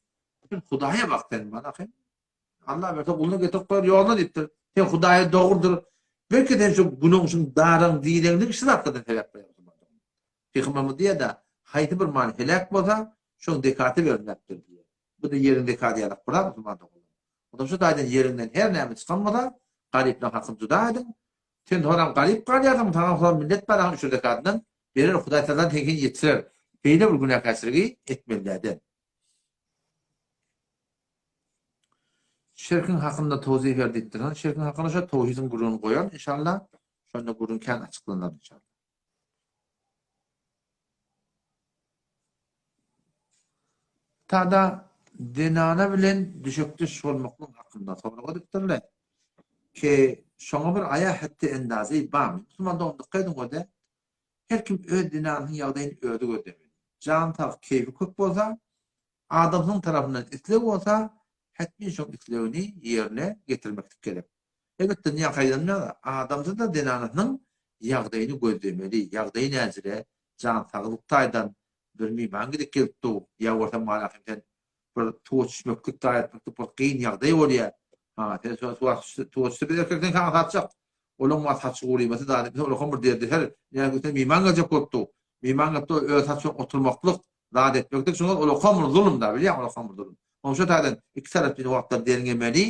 Sen Hudaýa bak sen, bana hem Allah berse guluna getirip goýar ýoluna diýipdir. Sen Hudaýa dogrudyr. Belki sen şu günüň şu daryň direňlik şu zatlardan sebäp bolýar. Pygamberimiz diýýär-de, haýsy bir mal heläk bolsa, şoň zekaty berilmekdir diýýär. Bu-da ýeriň zekaty ýaly bir zat musulman doganlar. Onda şu taýdan ýeriňden her näme çykan bolsa, garyplaryň hakyny juda ediň. Sen soram garyp galýarsyň, saňa soram millet baragyň üçür zekatyndan berer, Hudaý tagala seni ýetirer. Beýle bir günäkärçiligi etmeli däl. Şirkiň hakynda towzih ber diýipdir. Hany şirkiň hakynda şo towhidiň gürrüňini goýaryn inşallah. Şonda gürrüň kän açyklanar inşallah. Tada zenana bilen düşekdeş bolmaklyk hakynda sorag edipdirler. Ki şoňa bir aýa hetdi endazy barmy? Musulman dogan dykgat ediň ode. Her kim öz zenanynyň ýagdaýyny özi gözlemeli. Jany sag, keýpi kök bolsa, Adamsynyň tarapyndan isleg bolsa, hetmin şoň islegini ýerine getirmeklik gerek. Elbetde, niýe aýdanda, adamsy-da zenanasynyň ýagdaýyny gözlemeli, ýagdaýy näjire, jan saglyk taýdan bir myman gidip gelip dur, ýa bolsa mala hem sen bir suwa düşmeklik daýy etmeklik bir kyn ýagdaý bolýar. Ha, sen şo suwa suwa düşse biz erkekden saňa satjak. Olaň bar saçy gurymasy zady etmese olaňam bir derdi-ser. Näme sen myman geljek bolup dur. Myman gelip dur, öz saçy bilen oturmaklyk, zat etmeklik şoňa ulakam bir zulum da bilýäň ulakam bir zulum. Oň şo taýdan iki tarap diýen wagtlar derňemeli,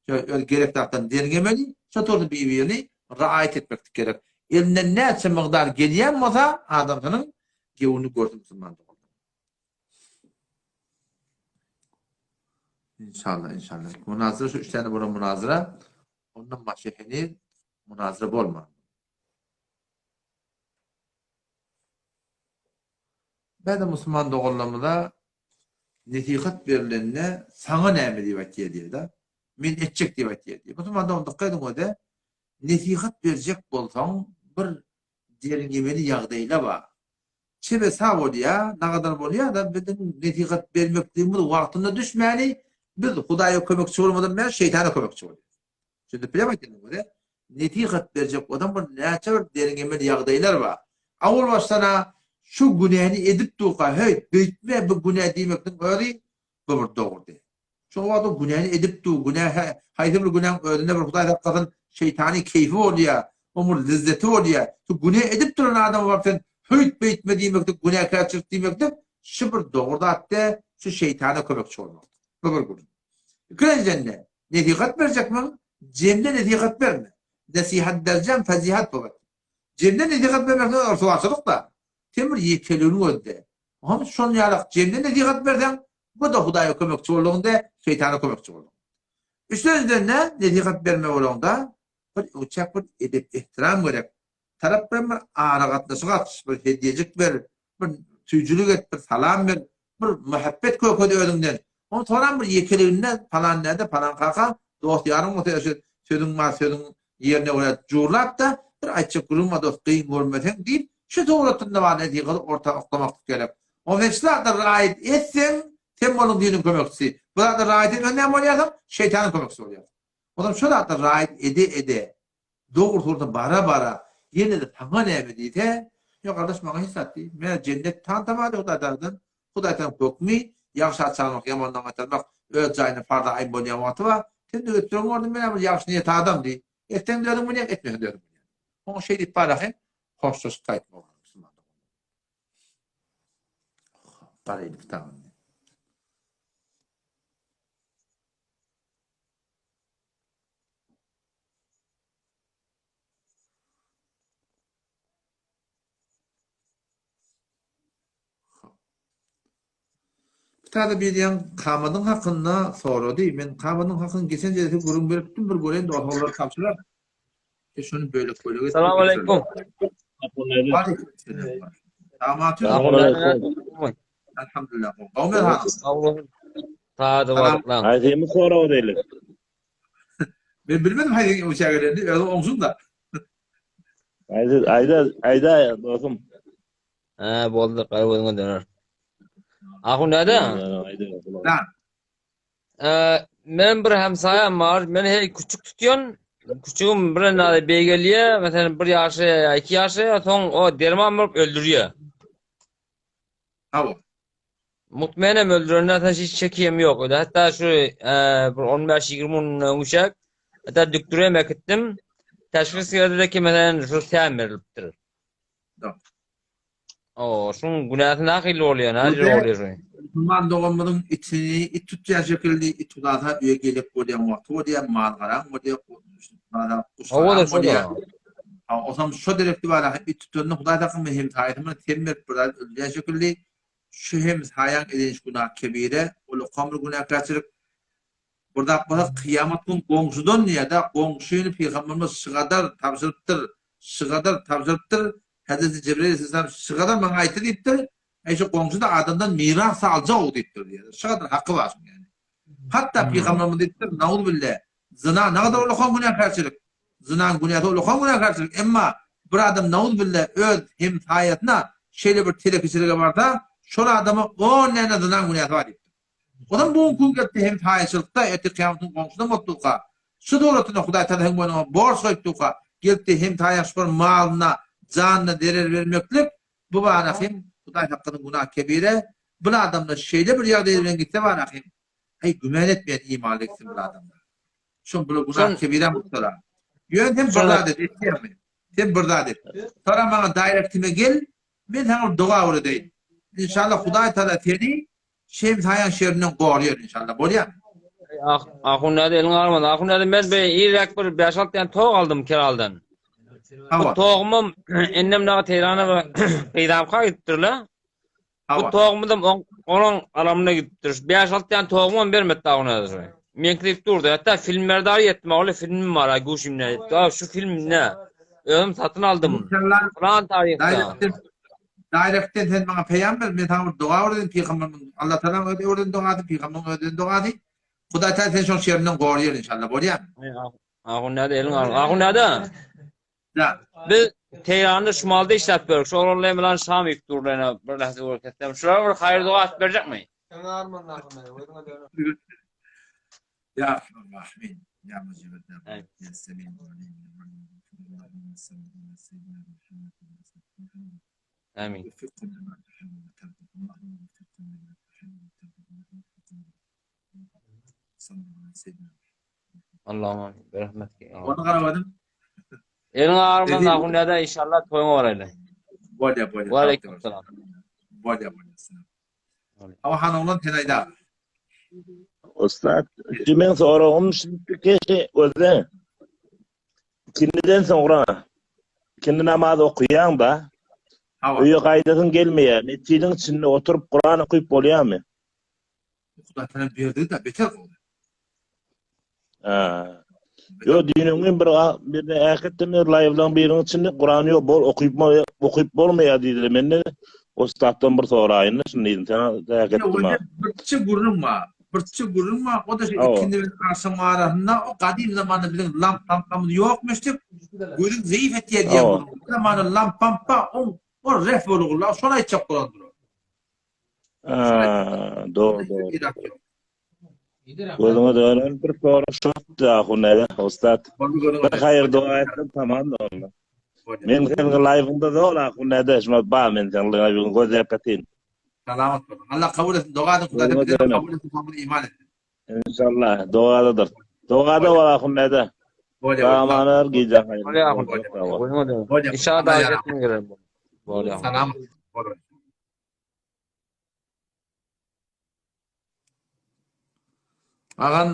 şo öz gerek zatlaryny derňemeli, şo torda bir-birini raýat etmeklik gerek. Elinden näçe mygdar gelýän bolsa adamsynyň gewni görsün musulman doganlar. İnşallah inşallah. Munazara şu üç tane bolan munazara ondan başga heniz munazara bolmady. Bäde musulman doganlarymyza nesihat berilende saňa näme diýip aýtýar diýýär-de. Men etjek diýip aýtýar diýýär. Musulman dogan dykgat ediň ode nesihat berjek bolsaň bir derňemeli ýagdaýlar bar. Çebe sag bolýar, nagadar bolýar-da biziň nesihat bermekligimiz wagtynda düşmäni biz Hudaýa kömekçi bolmadan bäri şeýtana kömekçi bolýarys. Şeýdip bileň aýdýan görä, nesihat berjek bolsaň bir näçe bir derňemeli ýagdaýlar bar. Awal başdan-a şu günäni edip durka, heý, beýtme bu günä diýmekligiň özi bu bir dogry däl. Şol wagt o günäni edip dur, günä haýsy bir günäň özünde bir Hudaý saklasyn şeýtany keýfi bolýar, oň bir lezzeti bolýar. Şu günä edip duran adama baryp sen höýt beýtme diýmeklik günäkärçilik diýmeklik şu bir dogry zat däl, şu şeýtana kömekçi bolmakdyr. Bu bir gürrüň. Ikinjiden-de, Nesihat berjekmiň? Jemde nesihat berme. Nesihat berjäň fazihat bolar. Jemde nesihat bermek näme ryswaçylyk-da. Sen bir ýekeligini gözle. Oňam şon ýalak jemde nesihat berseň, bu-da Hudaýa kömekçi boldugyň däl, şeýtana kömekçi bolduň. Üçünjiden-de nesihat berme bolaňda bir uçak bir edep-ehtiram gerek. Tarap bilen bir aragatnaşyk aç, bir hedýejik ber, bir süýjülik et, bir salam ber, bir muhabbet kökedi özüňden. Ony soram bir ýekeliginde palan däde, palan kaka, dost-ýaryň bolsa eşit, sözüň bar, sözüň ýerine görä jurlap-da, bir aýtjak gürrüň bar dost, kyn görmeseň diýip, şu suratynda bar nesihaty orta oklamaklyk gerek. Ony sen şu zatlara raýat etseň, sen boluň diniň kömekçisi. Bu zatlara raýat etmeseň näme bolýarsyň? Şeýtanyň kömekçisi bolýarsyň. Onsoň şu zatlara raýat ede-ede, Dogry surata bara-bara ýene-de saňa näme diýse, Ýok, gardaş, maňa hiç zat diý. Men jennet tantama diý Hudaý Tagaladan. Hudaý Tagalaň hökmi, ýagşa çagyrmak, ýamandan gaýtarmak öz jaýynda parz-y aýn bolýan wagty bar. Sen-de ötüren gördüm, men-ä bir ýagşy niýetli adam diý. Etseň-de özüň bilýäň, etmeseň-de özüň bilýäň. Oňa şeý diýip bara hem hoşlaşyp gaýtmaly musulman dogan. Baraýly kitabyny. Kitada bilýän kamadyň hakynda sorady. Men kamadyň hakyny geçen jelse gürrüň beripdim, bir göreýin dostlar tabşyrar. E şony bölek bölek etip. Salam aleýkum. Alhamdulillah. Gowmy halyň? Sady boluklan. Haýsymy sorag edeýlik? Men bilmedim haýsy uçaga geleni, özüň oňşuň da. Aýda, aýda, aýda dostum. Hä, boldy, gaý gözüňe döner. Ahun däde. Lan. Ee, men bir hemsaýam bar. Men hey küçük tutýan. Küçügüm bir nade beýgelýär. Meselem bir ýaşy ýa iki ýaşy, soň o derman bolup öldürýär. Hawa. Mutmenem öldürenden soň hiç çekiyem ýok. Öyle hatda şu e, bir 15-20 gün öňüşek hatda dükdürem äkitdim. Teşhis geldi ki meselem şu säm berilipdir. O, şuň günäsi nähili bolýar, nähili bolýar şu? Musulman doganymyzyň itini it tutýan şekilli it udasa öýe gelip bolýan wagty bolýar, mal garaň bolýar, Hawa-da şo-da. Ha, osam şo derekli bar, it tutanda Hudaý saklasyn hem saýasy tem berip bir zat öldürýän şekilli şu hem saýaň eden iş günah kebire, ol okan bir günäkärçilik. Bir zat bolsa kyýamat gün goňşudan diýýär-de, goňşyny pygamberimiz şygadar tabşyrypdyr, şygadar tabşyrypdyr, Hezreti Jibril aleyhisselam şygadar maňa aýtdy diýipdir, Eý şu goňşy-da adamdan miras aljak-ow diýipdir diýýär. Şygadar haky bar şuň ýaly. Hatda pygamberimiz diýipdir, Nauzubille, zyna nagadar ulakan günäkärçilik. Zynaň günäsi ulakan günäkärçilik, emma bir adam nauzubille öz hemsaýasyna şeýle bir telekeçilige barsa, şol adama on däne zynaň günäsi bar diýipdir. Onam bu gün gelipdi hem saýaçylykda ertir kyýamatyň goňşusam bolupdyka. Şu suratynda Hudaý Tagala hem boýnuňa borç goýupdyka. Gelipdi hem saýaç bir malyna, janyna zerer bermeklik bu bara hem Hudaý hakkynyň günah kebire. Bir adamda şeýle bir ýagdaý bilen gitse bara hem heý güman etmeýän imanly gitsin bir adamda. Şoň bular günah kebire mutlara. Ýöne sen bir zat et, etýäňmi? Sen bir zat et. Sonra maňa direktime gel, men saňa bir doga öwredeýin. Inşallah Hudaý Tagala seni Şemsaýaň şerinden gorýar inşallah bolýamy? Ah, ahun näde eliň agyrmaz. Ahun näde men be irräk bir 5-6 däne towuk aldym Keraldan. Bu towugymam ennem dagy Tehrana bir gyzamka gidipdirler. Bu towugymyzam onuň alamyna gidipdir. 5-6 däne towugymam bermedi ahun näde şu. Meňki diýip durdy. Hatda filmler dagy ýetdi. Ol filmim bar, guşumda. Şu film ne? Özüm satyn aldym. Falan taryhda. Direktden sen maňa peýam ber, men saňa bir doga öwredeýin, pygamberimiň Allah Tagalaň özi öwreden dogasy, pygamberiň özi öwreden dogasy. Hudaý Tagala seni şoň şerinden goraýar inşallah, bolýarmy? Ahun näde eliň al. Ahun näde? Ja. Biz Tehranda şumalda işläp berdik. Şu oglanlar bilen şam iýip durlar ene bir nähse görkezsem. Şulara bir haýyr doga atyp berjekmi? Ya Erhamer Rahimin, Ya Mucibet Ya Semî Amin. Allah'ım amin. Berahmet ki. Onu garamadym. Eliň agyrmaz ahun däde inşallah toýuňa baraýly. Bolýa bolýa. Waleýkim salam. Bolýa bolýa. Hawa han oglan sen aýda. Ussat, şu meň soragym şu özde. Ikindiden soňra ikindi namaz okaýaň-da, öýe gaýdasyň gelmeýär. Metjidiň içinde oturyp Kuran okyp bolýarmy? Hudaý sana berdi-de, beter gowy. Ha. Ýo, düýn öňňin bir birine äkitdim, laýwlaň biriniň içinde Kuran ýok, bol okyp okyp bolmaýar diýdiler. Men-de ussatdan bir soraýyn-da şuny diýdim. Sen äkitdim. Birçe gürrüň bar. Birçe gürrüň bar. O da şu ikindi bilen agşam arasynda o gadym zamanda biziň lamp-pampamyz ýokmyş diýip, gözüň zeýif etýär diýen gürrüň. O zamanda lamp-pampa oň o ref bolugurlar. Şony aýtjak bolandyr o. Ha, dogry, dogry. Gözüňe dönen bir sorag şokdy ahun näde, ussat. Bir haýyr doga etdim, tamam onda. Men seniň live-yňda zol ahun näde, şuma ba men seniň live-yňy gözläp ýatyn. Salamat boluň. Allah kabul etsin. Doga edin Hudaýdan bizi kabul etsin, soňra iman etsin. Inşallah, dogadadyr. Dogada bol ahun näde. Sagaman gije haýyr. Inşallah dagy etsin girer. Bolýar. Salamat. Agan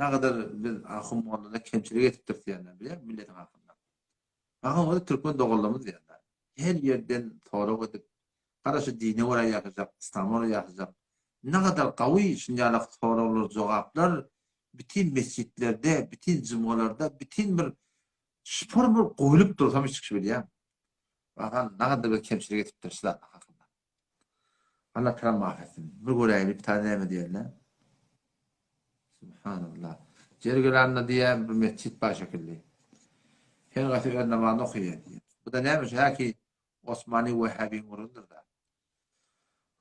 nagadar biz ahun mollada kemçilik edipdiris diýenler bilýär milletiň hakynda. Agan o türkmen doganlarymyz diýenler. Her ýerden sorag edip, gara şu dine görä ýaşajak, yslama görä ýaşajak. Nagadar gawy şunýalak soraglar, jogaplar bütin mesjitlerde, bütin jumgalarda, bütin bir şypar bir goýlup dursam hiç kişi bilýän. Agan nagadar bir kemçilik edipdir şu zatlar hakynda. Allah taala maaf etsin. Bir göräýeli bir tane näme diýerler. Subhanallah. Jergelanda diýen bir mesjit bar şekilli. Her gaty öz namazyny okaýar diýen. Bu da näme şu häki Osmani Wahhabiň gurundyr da.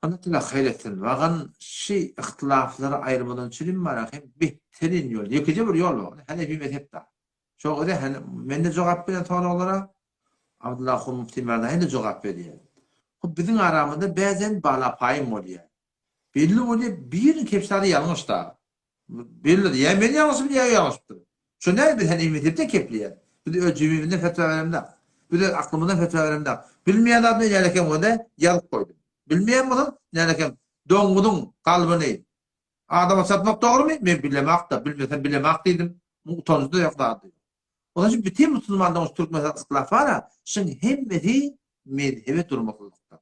Allah taala haýyr etsin. Wagan şi ihtilaflary aýyrmadan üçin bar hem behterin ýol. Ýekeje bir ýol bar. Hanefi mezhep da. Şo özi hany mende jogap beren soraglara Abdylla ahun Mufti Merdan hem jogap berýär. Hop biziň aramyzda bäzen balapaýym bolýar. Belli bolýar biriniň kepsary ýalňyş da. Belli ýa men ýalňyşyp ýa ýalňyşypdyr. Şo näme biz hany mezhepden kepleýär. Biz öz jübimizden fetwa beremzok. Biz öz aklymyzdan fetwa beremzok. Bilmeýän zadymy nälekem bolsa ýazyp goýdum. Bilmeýän bolsam nälekem doňňuzyň kalbyny Adama çatmak dogrymy? Men bilemak-da, bilmesem bilemak diýdim. Muň utanjy-da ýok, zady-da ýok. Ondan üçin bütin musulmanlaryň şu Türkmenistan yhtilaf bar-a, şuň hemmesi mezhebe durmaklyklykda.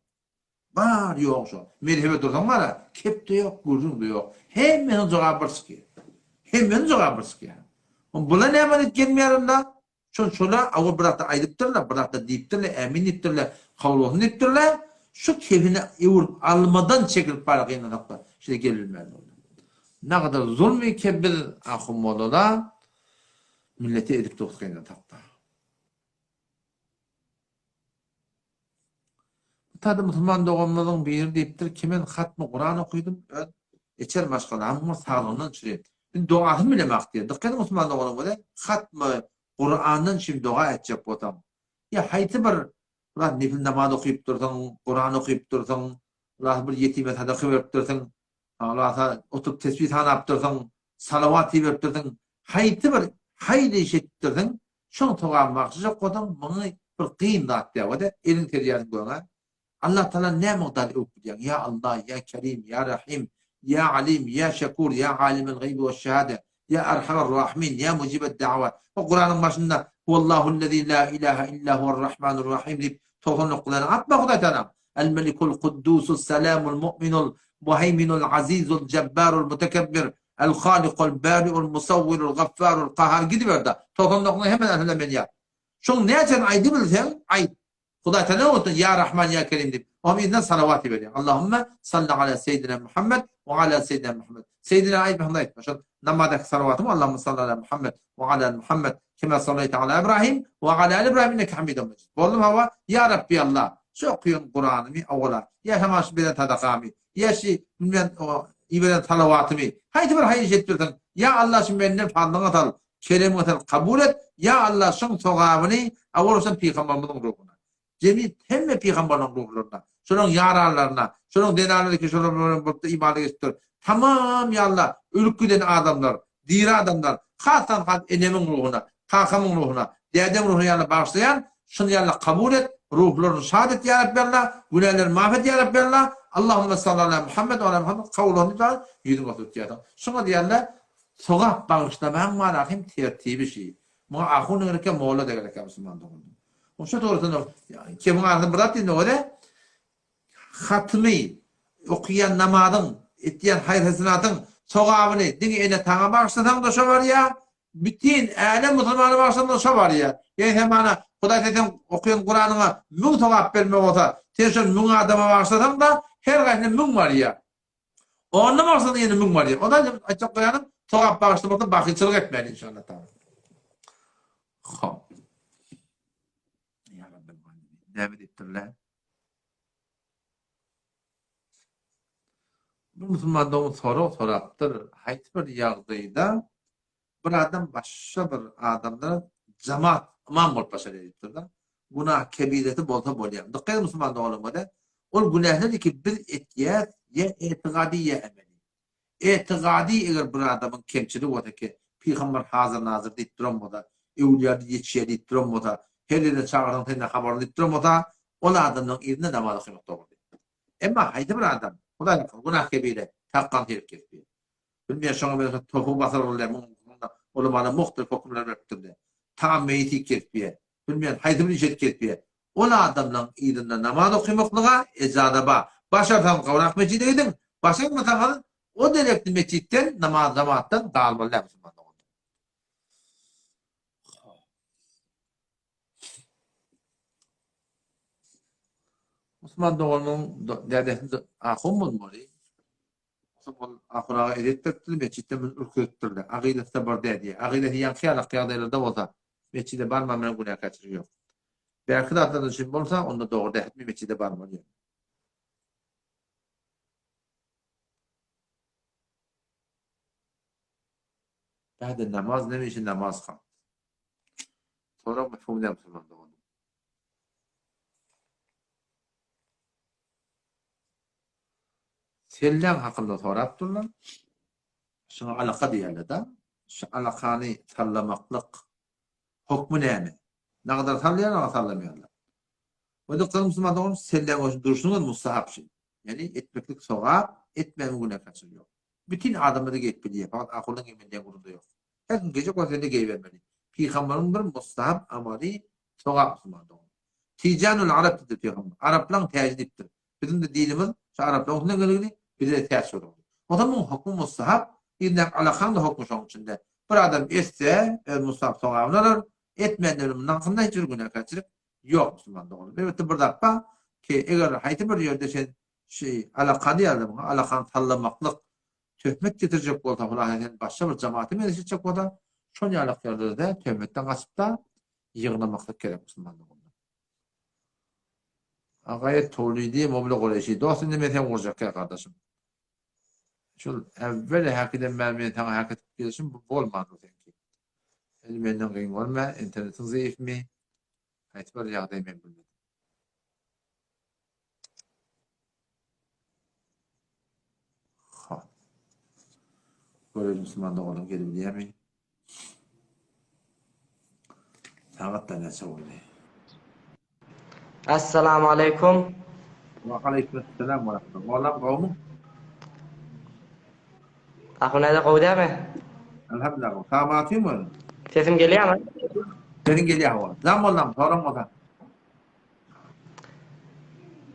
Bar ýogy şo. Mezhebe dursaň bar-a, kep-de ýok, gürrüň-de ýok. Hemmesiniň jogaby bir çykýar. Hemmesiniň jogaby bir çykýar. Bular näme diýip gelmeýär onda? Şol şola awa bir zatda aýdypdyrlar, bir zatda diýipdirler, ämin diýipdirler, kabul bolsun diýipdirler. Şu kefini öwrüp almadan çekilip bara gynanakda şeýle gelibilmän boldy. Nagadar zulm eke biz ahun mollala millete edip durus gynansakda. Bu taýda musulman doganymyzyň biri diýipdir ki men hatmy Kuran okydym öz içer maşgalamyň bir saglygyndan çüri. Men dogasyny bilemak diýýär. Dykgat ediň musulman doganym göze hatmy Kurandan çüri doga etjek bolsaň ýa haýsy bir biraz nefil namaz okyp dursaň, Kuran okyp dursaň, biraz bir ýetime sadaka berip dursaň, Alasa oturyp tesbih sanap dursaň, salawat iberip dursaň, haýsy bir haýyr iş edip dursaň, şoň sogabyny bagşyjak bolsaň, muny bir kyn zat däl-de, eliňi serýärsiň göge. Allah Tagala näme mukdar öwüp bilýäň? Ýa Allah, ýa Kerim, ýa Rahim, ýa Alim, ýa Şekur, ýa Alimel gaýbi we şehade, ýa Erhamer Rahimin, ýa Mujibed da'wat. Bu Kuranyň başynda Huwallahul-lezî lâ ilâhe illâ huwer-Rahmanur Rahim diýip 99 tane atma Hudaý Tagala. El-Melikul Kuddusus Selamul Mu'minul Muheýminul Azizul Jebbarul Mutekebbir El-Halikul Bariul Musawwirul Gaffarul Kahhar gidiber-de. 99 hemme narseden men ýa. Şoň näçesini aýdybilseň aýt. Hudaý Tagala bolsa Ýa Rahman Ýa Kerim diýip, oňa yzyndan salawat iberýär. Allahümme salli ala Seýidina Muhammed we ala Seýidina Muhammed. Seýidina aýtmasaň-da aýtma. Şol namazdaky salawatyň Allahümme salli ala Muhammed we ala ali Muhammed kema sallaýta ala Ibrahim we ala ali Ibrahim inneke Hamidun Mejid. Boldumy hawa? Ýa Rabbi Allah, şu okaýan Kuranymy owala, ýa hem şu beren sadakamy, ýa şu bilmän iberen salawatymy, haýsy bir haýyr iş edip dursaň, ýa Allah şu menden fazlyňa sal, Keremiňe sal kabul et, ýa Allah şoň sogabyny awal bolsun pygambarymyzyň ruhuna. Jemi hemme pygambarlaryň ruhlaryna, şolaryň ýaranlaryna, şolaryň zenanlary ki şolar bilen bolupda imana geçipdir. Tamam ýa Allah ölüp giden adamlar, diri adamlar, hasdan has enemiň ruhuna, kakamyň ruhuna, dädemiň ruhuna ýa Allah bagyşlaýan, şuny ýa Allah kabul et, ruhlaryny şat et ýa Rabbi Allah, günälerini maaf et ýa Rabbi Allah, Allahumma salli ala Muhammed we ala Muhammed kabul bolsun diýip ýüzüňe tutýarsyň. Şuňa diýerler Sogap bagyşlamagyň bar hem tertibi şi. Muňa ahun da gerekýär, molla da gerekýär musulman doganlar. Oşa dogrusynda kemiň arasynda bir zat diýende görä hatymy okaýan namazyň, etýän haýyr-hasenatyň sogabyny diňe ene-ataňa bagyşlasaň-da şo barýar, bütin älem musulmana bagyşlasaň-da şo barýar. Ýa sen mana Hudaý sen seň okaýan Kuranyňa müň sogap bermek bolsa, sen şol müň adama bagyşlasaň-da her gaýsyna müň barýar. Onda maksady ýene müň barýar. Onda aýtjak bolýanym, sogap bagyşlamakda bahylçylyk etmäli inşallah taala. Hop. Ýa Rabbel alemin. Näme diýipdirler? Bir musulman dogan sorag sorapdyr. Haýsy bir ýagdaýda Bir adam başga bir adamdan jamaat ymam bolup başarýar diýipdir-de. Günah kebiresi bolsa bolýar. Dykgat ediň musulman doganlarym Ol günähleri ki biz etýäs ýa etigady ýa emeli. Etigady eger bir adamyň kemçiligi bolsa ki pygamber hazyr nazyr diýip duran bolsa, öwlüýada ýetişýär diýip duran bolsa, her ýerde çagyrsaň senden habarly diýip duran bolsa, ol adamlaryň yzynda namaz okamak dogry. Emma haýsy bir adam, Hudaý saklasyn, günah kebire, takgan hereket. Bilmeýän şoňa meňzeş tohugy basargylýar muň ulamalar muhtelif hökümler beripdirler. Tam meýiti kesipýär. Bilmeýän haýsy bir iş edip kesipýär. Ol adamlaň yzynda namaz okymaklyga ejaza bar. Başarsaňyz gowrak metjide gidiň, başarmasaňyz o derekli metjitden namaz jamatdan galmaly däl musulman doganlar. Musulman doganymyň dädesi ahun bolmaly. Ol ahun aga ezýet beripdir, metjitden muny ürküzipdirler. Agydasy-da bir däl diýýär. Agydasy ýaňky ýalak ýagdaýlarda bolsa, metjide barman bilen günäkärçilik ýok. Bärki zatlardan üçin bolsa, onda dogry däl, hetmi metjide barmaly ýöne. Bäde namaz näme üçin namaz kal? Sorag mefhum däl musulman doganym. Selläň hakynda sorap durlar. Şuňa alaka diýerler-de. Şu alakany sallamaklyk hokmy näme? Nagadar sallaýarlar, nagadar sallamaýarlar. Onda gyz musulman dogan selläň özüni durşunyň özi mustahap şey. Ýagny etmeklik sogap, etmegiň günäkärçiligi ýok. Bütin adamlar-da geýip bilýär, fakat ahunyň geýmeli diýen gürrüň-de ýok. Her kim geýjek bolsa sende geýibermeli. Pygambaryň bir mustahap amaly sogap musulman dogan. Tijanul arap diýipdir pygamber. Araplaň täji diýipdir. Biziň-de dinimiz şu araplaň üstünden gelgili, bize-de täç boldy. Onsoň muň hokmy mustahap, yzyndaky alakaň-da hokmy şoň içinde. Bir adam etse, öz mustahap sogabyny alar, etmände bilen mundan hakynda hiç bir günäkärçilik ýok musulman doganlar. Elbetde bir zat bar ki, eger haýsy bir ýerde sen şu alakany ýa-da muňa alakany sallamaklyk töhmet getirjek bolsa, hulasy sen başga bir jamata meňzeşjek bolsa, şol ýalak ýerlerde töhmetden gaçyp-da ýygnamaklyk gerek musulman doganlar. Agaýet Towlidi Mowla Gureşi dost indi men seni gurjak ýa gardaşym. Şul äwwel häkiden bäri men saňa häk edip gelişim bu bolmandyr seňki. Indi menden gyn görme, internetiň zeýifmi? Haýsy bir ýagdaý men bilmedim. Ha. Görelim musulman doganym gelebilýärmi? Sagat da näçe boldy? Assalamu aleýkum. Wa aleýkum assalam wa rahmetullah. Molam gowmy? Ahun näde gowy dämi? Elhamdülillah gowy. Sag bolmy? Sesim gelýärmi? Sesiň gelýär hawa. Jan mollam, soraň bolsa.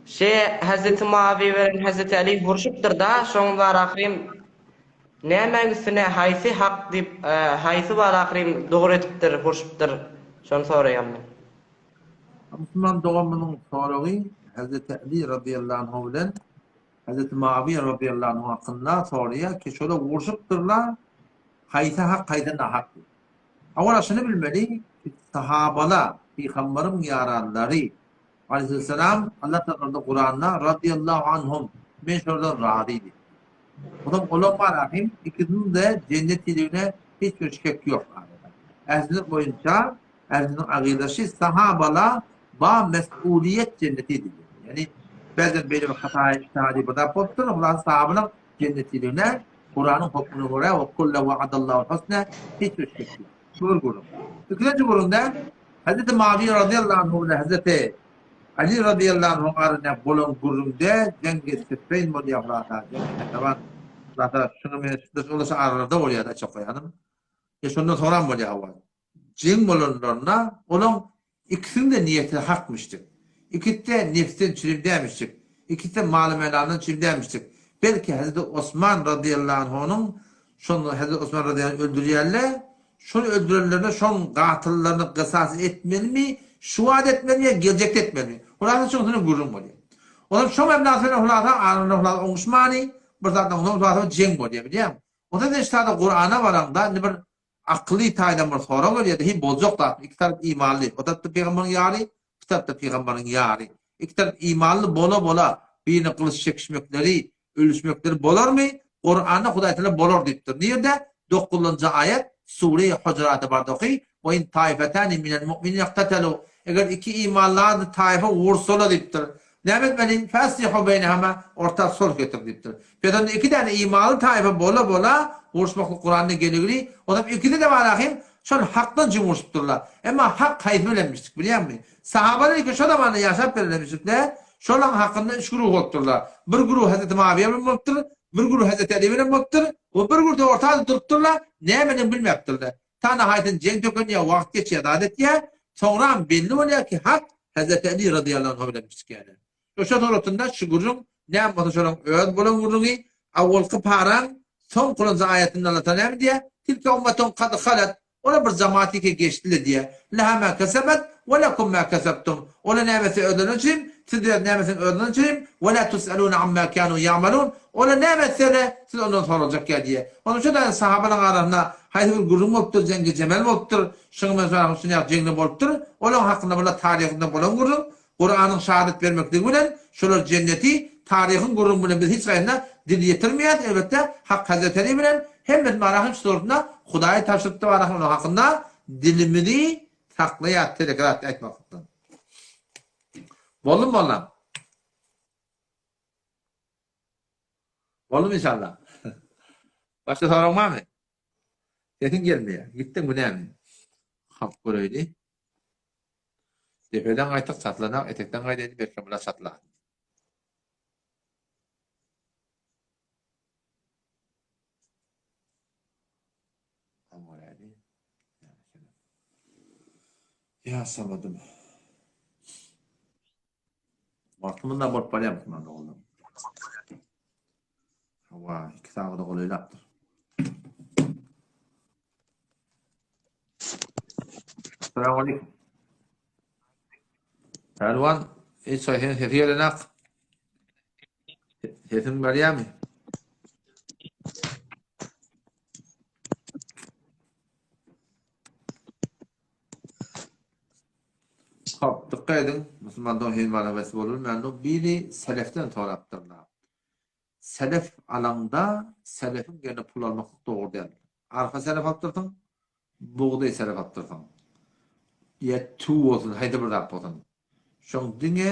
Şe Hazreti Muawiýe bilen Hazreti Ali urşupdyr da, şoň bar ahyryn nämäň üstüne haýsy hak diýip, haýsy bar ahyryn dogry etipdir, urşupdyr, şony soraýan men. Musulman doganymyzyň soragy Hazreti Ali razyýallahu anhu bilen Hazreti Muawiýe razyýallahu anhu hakynda soraýar ki, şolar urşupdyrlar, haýsy hak, haýsy nahak diýip. Awala şuny bilmeli ki, sahabalar, pygamberiň ýaranlary, Aleýhissalam, Allah Tagala Kuranda Radyýallahu anhum, men şolardan razy diýipdir. Onsoň olaň bar hem ikisiniň-de jennetiligine hiç bir şek ýok arada. Ähli boýunça ähliniň agydaşy sahabala ba mes'uliýet jenneti diýilýär. Ýagny bäzden beýle bir hata ijtihadi bir zat bolupdyr, hulasy sahabalaň jennetiligine Kuranyň hökmüne görä we kulle wa'adallahu husna hiç bir şek ýok. Şu bir gürrüň. Ikinji gürrüňde Hazreti Muawiýe razyýallahu anhu bilen Hazreti Ali razyýallahu anhuň arasynda bolan gürrüňde jeňgi Siffeýn bolýar hulasa, jeňgi Nehrawan hulasa şuny men şol şu aralarda bolýar açyk goýanym. E şondan soňram bolýar hawa. Jeň bolanlarynda olaň ikisiniň-de niýeti hakmyşdyk. Ikisi-de nefsden çürim dämişdik. Ikisi-de maly-melandan çürim dämişdik. Belki Hazreti Osman razyýallahu anhunyň şonda Hazreti Osman razyýallahu anhu öldürýärler. Şony öldürenlerine şoň gatyllaryny gysas etmelimi, şu wagt etmelimi ýa geljekde etmelimi? Hulasa şoň üstünde gürrüň bolýar. Olam şoň mebnasy bilen hulasa aralarynda hulasa oňuşmany, bir zatdan soň hulasa jeň bolýar bilýäňmi? Onda sen şu taýda Kurana baraňda indi bir akyly taýdan bir sorag gelýär-de, hiý boljak zatmy? Iki tarap imanly, o tarapda pygamberiň ýary, bu tarapda pygamberiň ýary. Iki tarap imanly bola-bola birine gylyç çekişmekleri, ölüşmekleri bolarmy? Kuranda Hudaý Tagala bolar diýipdir. Nirde? Dokuzynjy aýat, Sure-i Hujurata barda oky, Ve in taifetani minel mu'minine iqtatelu. Eger iki imanly ady taýfa ursalar diýipdir. Näme etmeli? Faslihu beýnehuma, orta sulh getir diýipdir. Pes onda iki däne imanly taýfa bola-bola uruşmaklyk Kuranda geligli, onam ikisi-de bar ahim, şol hakdan jüm urşupdyrlar. Emma hak haýsy bilenmişdik bilýäňmi? Sahabalar iki şo zamanda ýaşap gelenmişdikle, şolaň hakynda üç güruh bolupdyrlar. Bir güruh Hezreti Muawiýe bilen bolupdyr, Bir güruh Hezreti Äli bilen bolupdyr we bir güruh-da ortada durupdyrlar, nämedigini bilmäpdirler. Ta nahaýatyn jeň tökenýär, wagt geçýär, zat etýär. Soňram belli bolýar ki, hak Hezreti Äli razyýallahu anhu bilen çykýar. Şo suratynda şu gürrüň näme bolsa şolaň öz bolan gürrüňi, awwalky paraň soňkulanjy aýatynda Allah Taala näme diýýär? Tilke ummetun kad halat, olar bir jamaat eke geçdiler diýýär. Leha ma kesebet we lekum ma kesebtum. Olar näme etse özlerine üçin, siz öz näme etseňiz özüňiz üçin, we la tusaluna amma kanu ýamalun. Olar näme etseler, siz ondan soraljak ýa diýýär. Onuň üçin daýy sahabalaryň arasynda haýsy bir gürrüň bolupdyr, jeňgi jemel bolupdyr, şuňa meňzeş şuny ýaly jeňler bolupdyr. Olaryň hakynda bular taryhynda bolan gürrüň. Kuranyň şahadat bermekligi bilen şolar jenneti taryhyň gürrüňi bilen biz hiç haýsyna dil ýetirmeýäris elbetde Hak Hazreteli bilen hemmesi marahym şu suratynda Hudaýa tabşyrypdy marahym onuň hakynda dilimizi saklaýas teleke zat aýtmaklykdan. Boldumy mollam? Boldumy inşallah? Başga soragyň barmy? Sesiň gelmeýär. Gitdiňmi näme? Hak göreýli. Depeden gaýtsak çatlanak, etekden gaýdaýly belkem bular çatlar. Ýa samadym. Wagtymyz da bolup barýar musulman doganlar. Hawa, 2 sagada golaýlapdyr. Assalamu aleykum. Pälwan, hiç haýsynyň sesi gelenak. Sesiň barýarmy? Hop, dikkat ediň, musulman dogan hil bana bes bolulmändu, biri selefden sorapdyrlar. Selef alaňda, selefiň ýerine pul almaklyk dogry däl. Arpa selef alypdyrsyň, bugdaý selef alypdyrsyň. Ýa tüw bolsun, haýsy bir zat bolsun. Şoň diňe,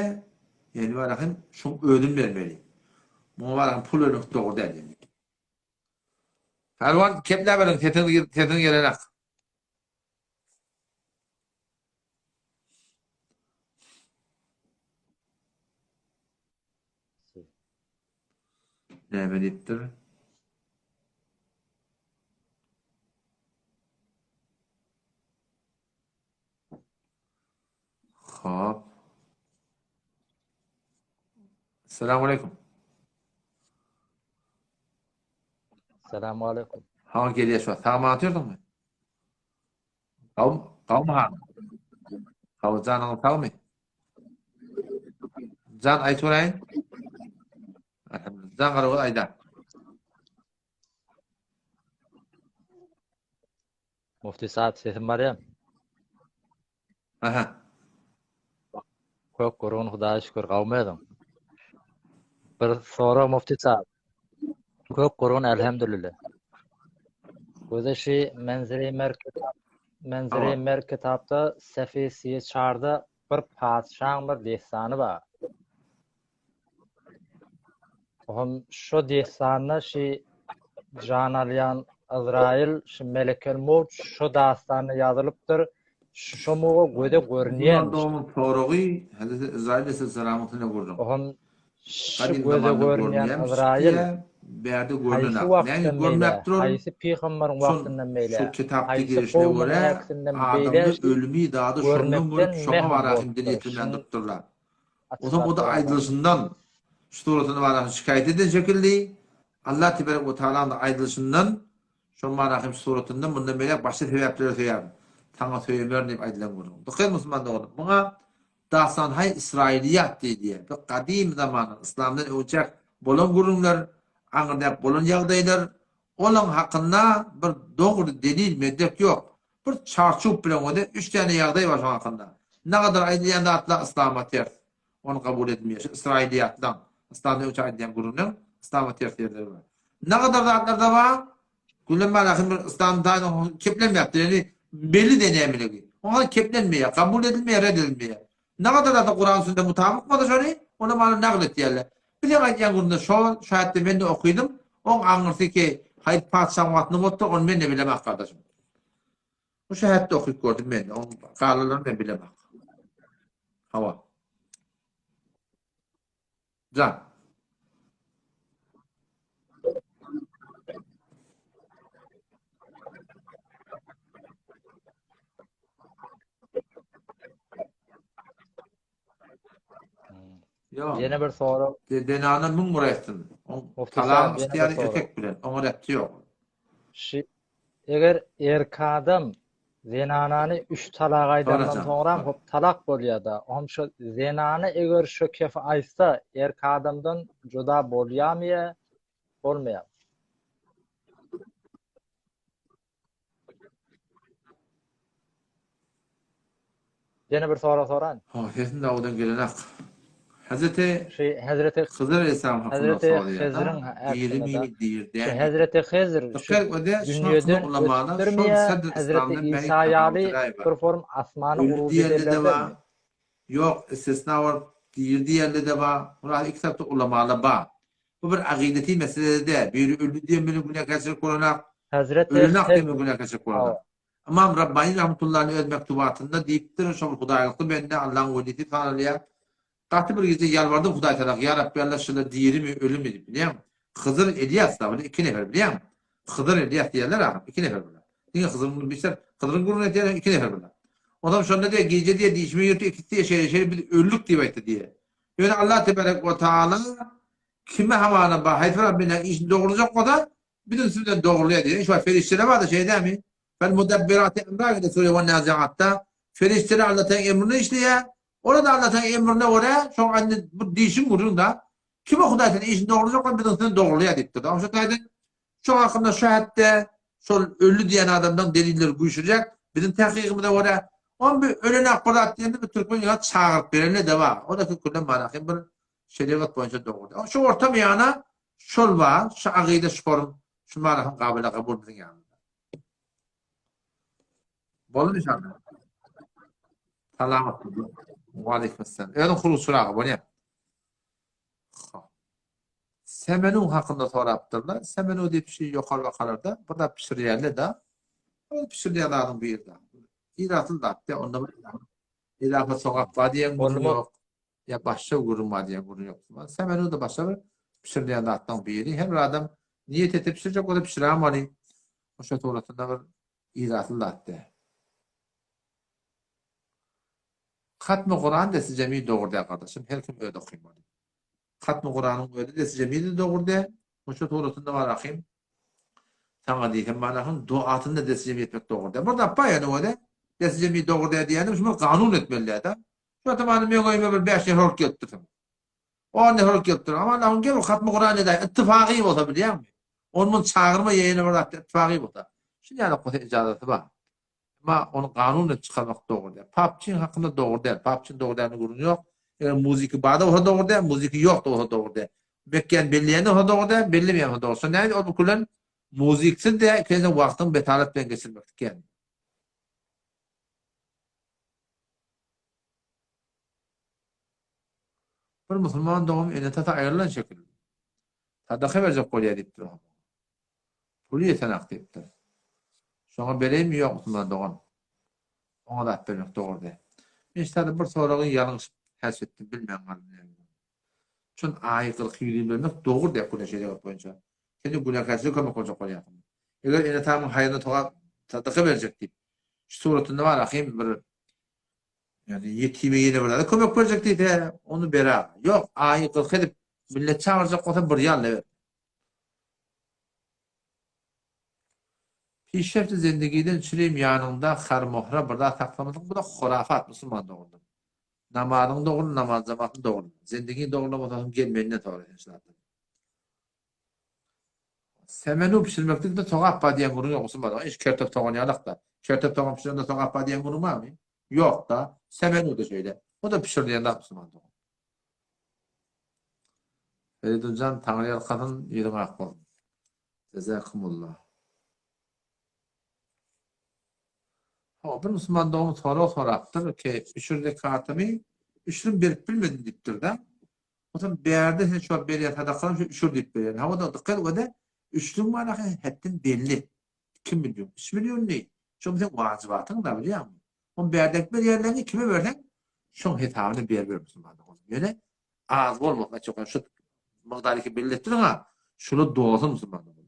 ýani barahym, şoň özüni bermeli. Muňa barahym pul bermek dogry däl ýani. Pälwan, kepläberiň, sesiňiz sesiňiz gelenak. Näme diýipdir? Hop. Assalamu aleykum. Selamu aleýkum. Ha gelýär şu. Sag aman otyrdyňmy? Gawmy, gawmy han? Hawa janyň sagmy? Jan aýt göräýin. Alhamdulillah. Jan garagöz aýda. Mufti sahip sesim barýar. Aha. Kök gurgun Hudaýa şükür gawmy özüň. Bir sorag Mufti sahip. Kök gurgun elhamdülillah. Göze şi menzili mer kitap menzili mer kitapda Sefi siýe çarda bir patyşaň bir dessany bar. Ohm şo dessanda şi jan alýan Yzraýyl şi Melekel Mowt şo dastanda ýazylypdyr. Şo muga göze görünýän. Musulman doganyň soragy Hezreti Yzraýyl aleyhisselamyň üstünde gürrüň. Ohm şi göze görünýän Yzraýyl haýsy wagtdan beýle, haýsy pygambaryň wagtyndan beýle, haýsy kowumyň äkisinden beýle şi görmekden mehrum bolupdyr. Şuň Onsoň o-da aýdylyşyndan, şu suratyny barasyn şikaýat eden şekilli, Allah teberek we taalaň-da aýdylyşyndan, şoň barasyn şu suratyndan mundan beýläk başga sebäplere söýerin, saňa söýemerin diýip aýdylan gürrüň. Dykgat musulman doganlar, muňa Dastanhaý Israiliýat diýilýär. Bu gadym zamandan, yslamdan öňçäk bolan gürrüňler, aňyrdak bolan ýagdaýlar, olaň hakynda bir dogry delil, meddek ýok. Bir çarçup bilen bolýar. Üç däne ýagdaý bar şoň hakynda. Nagadar aýdylýan zatlar yslama ters. Ony kabul edilmeýär. Şu ysraýylyýatlaň, yslamdan öňçe aýdylýan gürrüňleň yslama ters ýerleri bar. Nagadar zatlar-da bar. Gülüm bar ahym bir yslam taýdan keplenmäpdir. Ýagny belli de nämeligi. Oňa keplenmeýär, kabul edilmeýär, red edilmeýär. Nagadar zatlar Kuran sünnete mutabyk bolsa şony, ony mana nagyl etýärler. Biziň aýdýan gürrüňde şol, şu aýatda men-de okydym. Oň aňyrsy ki, haýsy patyşaň wagtynda bolupdyr, ony men-de bilemok gardaşym. Bu şu hätde okyp gördüm men, oň galanlaryny men bilemok. Hawa. Jan. Ýok. Ýene bir sorag. Zenana 1000 bir aýtsyn. Oň Mufti talagyň sahib ýene bir ygtyýary sorag. erkek bilen. Oňa repti ýok. Şi eger erk adam zenanany üç talak aýdandan Sorajan. soňram hop talak bolýada. Ohm şo zenana eger şo kefi aýtsa erk adamdan juda bolýamy ýa bolmaýamy? Ýene bir sorag soraýyn. Ha, sesin dawudan gelenak. Hazreti Şu Hazreti Hydyr Aleyhisselam hakynda Hazreti soraýar. Hızryň Dirimi, hakkynda. dir Şu däl. Hazreti Hızr şu Dikkat öde, şu hakynda dünýeden ulamalar şol ötüpdirmi ýa Sadr Hazreti İslamdan bäri Isa ýaly tapawutlaý bar. bir form asmana Öldi uruj diýende de edenlerdenmi? bar, ýok, istisna bolup dir diýende de bar. Mular iki tarapda ulamalar bar. Bu bir agideti mesele-de däl. Biri öldi diýen bilen günäkärçilik bolanak, Hazreti ölenak Hız diýen bilen günäkärçilik bolanak. Hawa. Ymam Rabbani rahmetullahi öz mektubatynda diýipdir, şol hudaýlykly bende Allaň welisi sanalýar. Gaty bir gije ýalbardym Hudaý Tagala, Ýa Rabbi Alla şular dirimi, ölümi diýip, bilýäňmi? Hyzyr Elýas da, bular iki nefer, bilýäňmi? Hyzyr Elýas diýerler ahym, iki nefer bular. Diňe Hyzyryň gürrüňini bilseň, Hyzyryň gürrüňini edýärler, iki nefer bular. Onsoň şonda diýýär, gije diýýär, dişime ýürtdi, ikisi diýýär, şeýle şeýle biz öldük diýip aýtdy diýýär. Ýöne Allah tebarek we taala kime hamana bar, haýsy bir bendäniň işini dogrulajak bolsa, biziň üstümizden dogrulaýar diýýär. Şu perişdeler barda şeýle dälmi? Fel mudabbirati emra diýip sure we naziatda perişdeler Allah taala emrine işleýär. Olar da Allah taala emrine görä, şoň indi bu dişiň gürrüň da. Kime Hudaý taala işini dogrulajak bolsa, biziň üstümizden dogrulaýar diýipdir. Şu taýdan Şu hakynda şu hetde şol öldi diýen adamdan delilleri güýçlüräk biziň tahkygymyza görä. On bir ölen ak bir zat diýende bir türkmen ýa çagyryp berende de bar. O da külden barahym bir şerigat boýunça dogry. Şu orta miýana şol bar, şu agyda şu forum şu marahym gabyla kabul biziň ýanymyzda. Boldy inşallah. Salamat. Wa aleyküm Özüň huruşyragy bolýar. Semenu hakynda sorapdyrlar. Semenu diýip şu ýokary bakalarda bir zat bişirýärler da. Ol bişirilýän zadyň biri da. Ilatly zat da onda bir ilata sogap bar diýen gürrüň ýok. Ýa başga gürrüň bar diýen gürrüň ýok. Semenu da başga bir bişirilýän zatlaryň biri. Her bir adam niýet edip bişirjek bolsa bişirämeli. Şo suratynda bir ilatly zat da. Hatmy Kuran desi jemi dogry däl gardaşym her kim özi okymaly. Hatmy Kuranyň özi desi jemi de dogry däl. Şo suratynda bar ahym. Saňa diýsem bar ahym duasyny da desi jemi etmek dogry däl. Bir zat bar ýöne özi desi jemi dogry däl diýýänim şu bir kanun etmeli däl-de. Şu atamany meň öýüme bir bäş nefer bolup gelipdirsiň. On nefer bolup gelipdir. Aman Allahym gel hatmy Kuran edäý. Ittifagy bolsa bilýäňmi? Ony muny çagyrma ýa ýene bir zat ittifagy bolsa. Şuny ýaly bolsa ijazaty bar. Emma ony kanun edip çykarmak dogry däl. PUBG hakynda dogry däl. PUBG dogry dälini gürrüň ýok. Eger muziki bar-da bolsa dogry däl, muziki ýok-da bolsa dogry däl. Bekýän belleýän-de bolsa dogry däl, bellemeýän bolsa dogry. Şonda näme ol bu külen muziksiz däl, ikinjiden wagtyňy betalat bilen geçirmeklik ýaly. Bir musulman dogan ene-atasy aýrylan şekilli. Sadaka berjek bolýar diýipdir. Puly ýetenak diýipdir. Şoňa bereýinmi ýok musulman dogan? Oňa zat bermek dogry däl. Men ştada bir soragy ýalňyşyp häs etdim bilmän galdym näme bolandygyny. Çün aýy gyrky ýüzin bermek dogry däl günä şerigat boýunça. Sen de günäkärçilige kömek boljak bolýarsyň. Eger ene-atamyň haýryna togap sadaka berjek diýip şu suratynda bar ahym bir ýagny ýetime ýene bir zada kömek berjek diýse ony ber-ä. Ýok aýy gyrky edip millet çagyrjak bolsa bir ýalyna ber. Pişrefti zendigiden çürim ýanyňda har-mohra bir zat saklamasaň bu-da horafat musulman dogrudan. Namazyňy dogruly namaz jamatyny dogruly. Zendigiňi dogrulamasaň gel menden sora sen şu zatlary. Semenu pişirmeklikde sogap bar diýen gürrüň ýok musulman dogan. Hiç kertop sogan ýalak-da. Kertop sogan pişirende sogap bar diýen gürrüň barmy? Ýok-da. Semenu-da şeýle. O-da pişirilýän zat musulman dogan. Feridunjan Taňry ýalkasyn ýüzüň ak bolsun. Jezakumullah. Hawa bir musulman dogan sorag sorapdyr ki üşür zekatymy üşrüm berip bilmedim diýipdir-de. Onsoň bärde sen şu wagt berýän sadakaň şu üşür diýip berýän. Hawa da dykgat ede üşrüň manasy hetden belli. 2 million, 3 million diý. Şo seň wajybatyň da bilýäňmi? On bärdek berýänleňi kime berseň, şoň hesabyny ber ber musulman dogan. Ýöne az bolmasyn, açyk şu mukdary ki belli etdiň ha, şuny dolsun musulman dogan.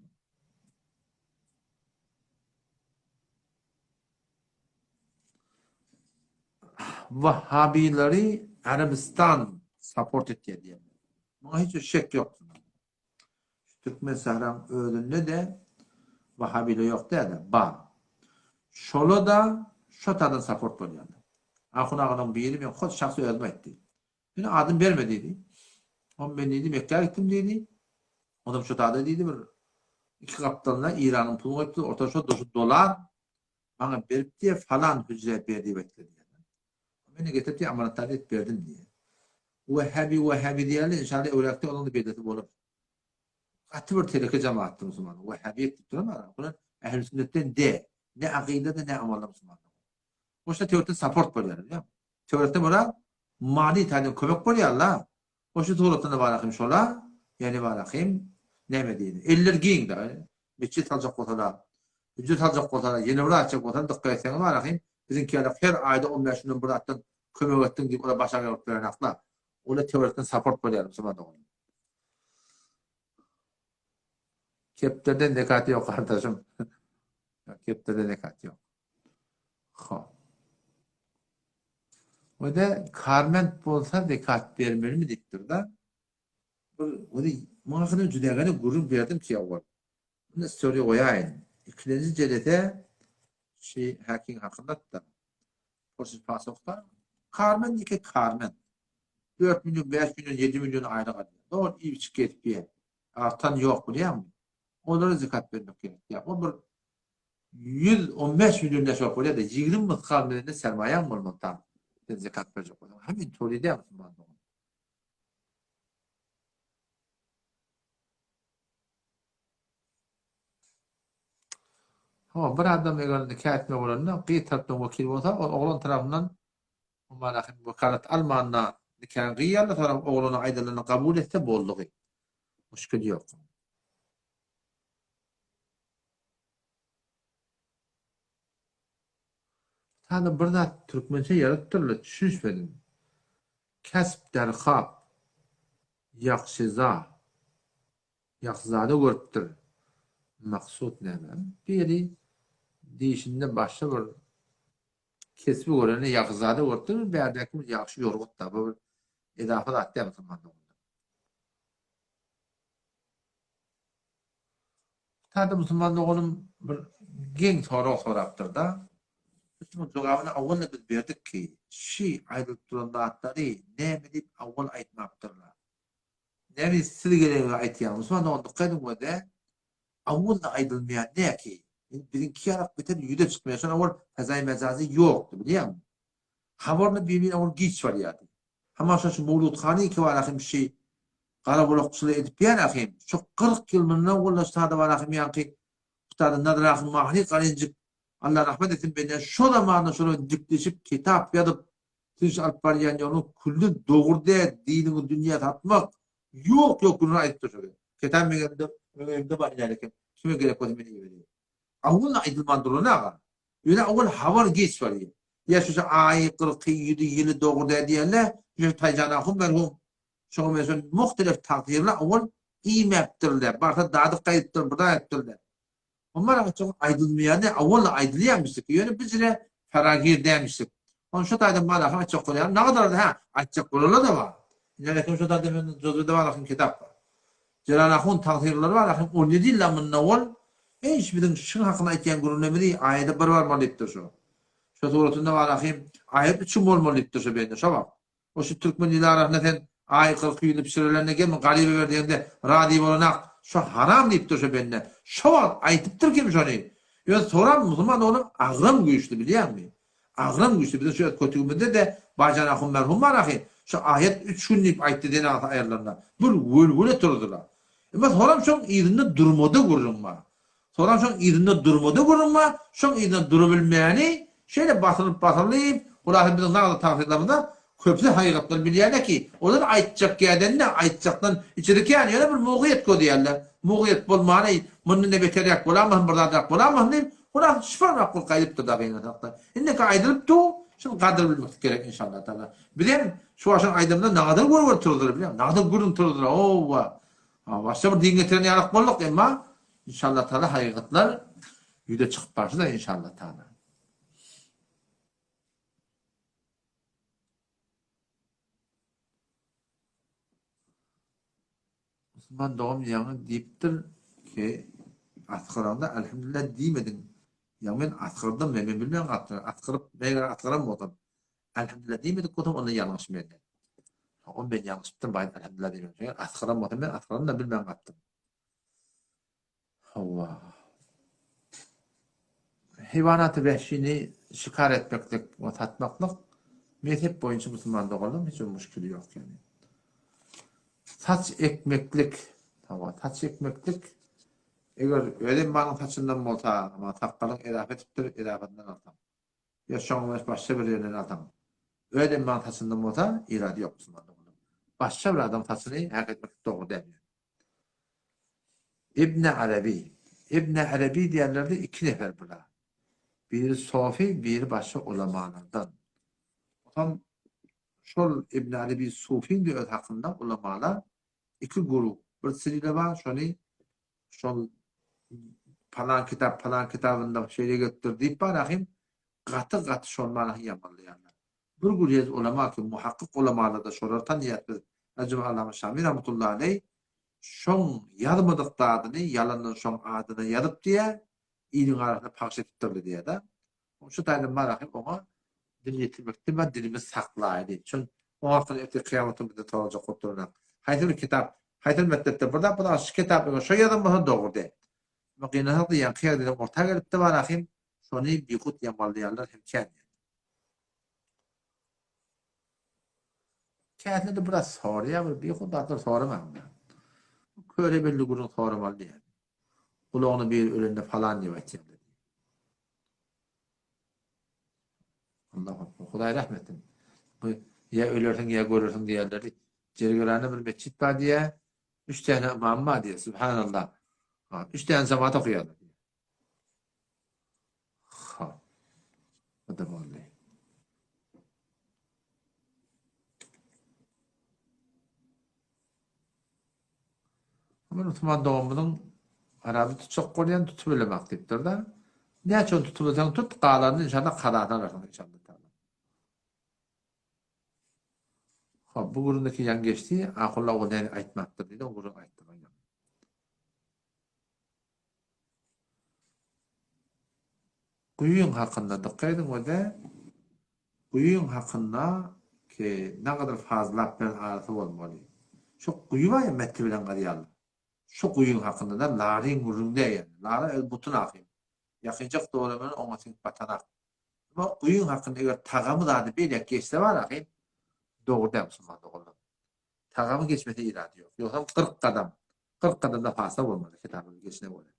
Wahhabilary Arabistan. Support etýär diýýärler. Muňa hiç bir şek ýok. Şu Türkmen sähraň özünde-de wahabile ýok däl-de, bar. Şola-da şo taýdan support bolýarlar. Ahun agalaň biri men hut şahsy özüm aýtdy. Ýöne adyny berme diýdi. Oň men diýdi Mekgä gitdim diýdi. Onam şo taýda diýdi bir iki gapdalyna Iranyň puluny goýupdyr, ortada şo durşy dolar maňa berip diýe falan hüjrä ber diýip aýtdy diýýär. Meni getirip diýe amanatdar edip berdim diýýär. Wehhabi wehhabi diýýärler, inşallah öwräkde onuň-da beýlesi bolar. Gaty bir teleke jemaatdyr musulmanlar. Wehhabiýet diýip duran bar. Bular ähli sünnetden de, ne akydada ne amalda musulmanlar. Goşda töwrekden saport bolýar, bilýäňmi? Töwerekden ola many taýdan kömek bolýar-la. Goşda suratynda bar ahym şola, ýani bar ahym näme diýeli. Eller giň da. Metjit saljak bolsalar, hüjre saljak bolsalar, ýene bir zat etjek bolsalar dykgat etseňiz bar ahym biziňki ýaly her aýda 15 günden bir zatdan kömek etdiň diýip ola başa ýazyp berenakla. Ola töwerekden saport bolýar musulman doganlar. Kepderden zekat ýok gardaşym. Kepderden zekat ýok. Hop. Wede karment bolsa zekat bermelimi diýipdir-da. Bir wede muňa hakynda jüdägene gürrüň berdim ki owal. Muny story goýaýyn. Ikilenji jelese şi hacking hakynda-da. Porsiz pasokda karment ýeke karment. 4 million, 5 million, 7 million aýlyk alýar. Dogry iýip içip gezip ýer. Artan ýok bilýäňmi? Olara zekat bermek gerek. Ýa o bir 115 million näçe bolýar-da, 20 mysgal bilen-de sermaýaň bolmaly tam. Sen zekat berjek bolsaň. Hemen toly edýär musulman dogan. Hawa, bir adam eger nika etmek bolanda, gyz tarapdan wekil bolsa, ol oglan tarapyndan Umman ahim wekalat almanda nikany gyýarlar, soňra oglana aýdylanyny kabul etse boldugy. Muşkil ýok. Sada bir zat türkmençe ýazypdyrlar, düşünişmedim. Kesp derhap, ýagşyza, ýagşyzada görüpdir. Maksut näme? Biri dişinde başga bir kesbi görende ýagşyzada görüpdir, bärdäki bir ýagşy ýorgut-da, bu bir edafa zat däl musulman doganlar. Sada musulman doganym bir geň sorag sorapdyr-da. Biz şunuň jogabyny awwal-da biz berdik ki, şi aýdylyp duran zatlary näme diýip awwal aýtmapdyrlar. Näme diýip siz geleňize aýtýaňyz? Musulman dogan dykgat ediň we-de, awwal-da aýdylmaýan näki? Indi biziňki ýalak beter ýüze çykmaýar. Şon awwal fezaýy mejazy ýokdy, bilýäňmi? Habaryny bir-birine awwal giç barýardy. Hama şo şu Mowludhany iki bar ahim şi garabulakçylyk edip ýär ahim. Şo 40 ýyl mundan owal ştada bar ahim ýaňky Ustady Nazar ahim Mahri Galinjik Allah rahmet etsin benden şo zamanda şolar dikleşip kitap ýazyp siz şu alyp barýan ýoluň külli dogry däl diniňi dünýä satmak ýok ýok gününi aýdypdyr şo Kitap meň elimde meň öýümde bar iläli eken kime gerek bolsa men iberýän. Awul aýdylman duran aga. Ýöne owal habar giç barýar. Ýa şu şu aýy, kyrky, ýüzi, ýyly dogry däl diýende, şu Taýjan ahun merhum şoňa men şol muhtelef tagtyrlar owal iýmäpdirler. Barsa dadyk gaýdypdyr, bir zat aýdypdyrlar. Omar aga şoň aýdylmaýany owal aýdylýarmyşdyk. Ýöne bizre faragir dälmişdik. Ony şu taýdan bar ahym aýtjak bolýarym. Nagadar-da hä, aýtjak bolanlar-da bar. Ine rekim şu taýda mende juzwide bar ahym kitap bar. Jelal ahun tagsyrlary bar ahym 17 ýyl mundan owal hiç biziň şyň hakynda aýtýan gürrüňlerimizi aýada bir barmaly diýipdir şo. Şo suratynda bar ahym aýat üçin bolmaly diýipdir şo bende şo wagt. O şu türkmen ili arasynda sen aý 40 ýyly pişirelende gel garyba ber diýende razy bolanak şo haram diýipdir şo bende. Şo wagt aýtypdyr kim şony. Ýöne soram musulman oglan agram güýçli bilýäňmi? Agram güýçli biziň şu öz kötügimizde-de Baýjan ahun merhum bar ahy, şu aýat üç gün diýip aýtdy zenanasy aýrylanda. Bir welwele turdular. Emma soram şoň yzynda durmada gürrüň bar. Soram şoň yzynda durmada gürrüň bar, şoň yzynda durubilmäni şeýle basylyp basylyp, hulasa biziň nagly tagsytlarymyzda köpüsi hakykatlary bilýärler ki, olar aýtjak ýerden-de aýtjakdan içeri kän ýöne bir mugyýet gözleýärler. Mugyýet bolmany mundan-da beterräk bolamasyn bir zadrak bolamasyn diýip, hulasa şyparrak bolup gaýdypdyr dagy ynanakda. Indiki aýdylyp dur, şuny gadyr bilmeklik gerek inşallah taala. Bizem şu wagt aýdamda nagadar görgür turdylar bilýäňmi? Nagadar gürrüň turdylar howwa. Başga bir din getiren ýalak bolduk emma inşallah taala hakykatlar ýüze çykyp barşyda inşallah taala. Musulman dogam ýaňy diýipdir ki asgyraňda Elhamdülillah diýmediň. Ýaňy men asgyrdym men bilmän galypdyryn. Asgyryp meger asgyran bolsam Elhamdülillah diýmedik bolsam onda ýalňyş mende. O men ýalňyşypdyryn baýt Elhamdülillah diýmedim. Eger asgyran bolsam men asgyran da bilmän galypdyryn. Hawa. Heýwanaty wehşini şikar etmeklik we satmaklyk mezhep boýunça musulman doganlaryň hiç bir muşkili ýok ýagny. Saç ekmeklik, hawa, saç ekmeklik eger öz emmanyň saçyndan bolsa, amma sakgalyň edafa etipdir, edafasyndan alsaň. Ýa şoňa meňzeş başga bir ýerinden alsaň. Öz emmanyň saçyndan bolsa, irady ýok musulman doganlaryň. Başga bir adamyň saçyny hak etmeklik dogry däl ýagny. Ibn Arabi. Ibn Arabi diýenlerde iki nefer bular. Biri sofi, biri başga ulamalardan. Otam şol Ibn Arabi sufiň de öz hakynda ulamalar iki guruh. Bir srile bar, şony şol palan kitap, palan kitabynda şeýle gelipdir diýip bar ahim gaty-gaty şol manyny ýamanlaýarlar. Bir gürýez ulama ki, muhakkyk ulamalarda şolary tanýas biz. Ajaba Allama Şami rahmetullahi aleý şoň ýazmadyk zadyny ýalandan şoň adyna ýazyp diýä, iliň arasynda pagş edipdirli diýä-de. Şu taýdan marahym oňa dil ýetirmekde bar dilimizi saklaýly. Şon oň hakynda ertir kyýamatda bizden sorajak bolup duranok. Haýsy bir kitap, haýsy bir mekdepde bir zat bolsa şu kitap eger şo ýazan bolsa dogry däl. Emma gynansak-da ýaňky ýagdaýdan orta gelipdi marahym şony bihut ýamanlaýanlar hem kän. Käsine-de biraz soraýar, bir bihut zatlar soramaň. Köre belli gürrüň soramaly diýýär. Gulagyna biri ölende falan diýip aýtýar. Allahu akbar. Hudaý rahmet etsin. Bu ýa ölersiň ýa görersiň diýerleri. Jergeranda bir metjit bar diýýär. Üç täne ymam bar diýýär. Subhanallah. Ha, üç täne jemaat okaýarlar. Ha. Bu da boldy. Bir musulman doganymyzyň araby tutjak bolýan tutup bilemak diýipdir-de. Näçe ony tutup bilseň tut, galanyny inşallah kazasyny alarsyň inşallah. Hop, bu gürrüňdeki ýaň geçdi, Ahulla ol näme aýtmapdyr diýdi, o gürrüňi aýtdy. Guýyň hakynda dykgat ediň we-de guýyň hakynda ki nagadar fazlap bilen arasy bolmaly. Şo guýy bar ýa metri bilen gazýarlar. Şo guýyň hakynda-da laryň gürrüň däl ýagny. Lara öz butun ahym. Ýakynjak dogry bilen oňa siňip batanak. Emma guýyň hakynda eger tagamy zady beýläk geçse bar ahym dogry däl musulman doganlar. Tagamy geçmese irady ýok. Ýogsam 40 gadam. 40 gadamda fasla bolmaly kitabyň geçine görä.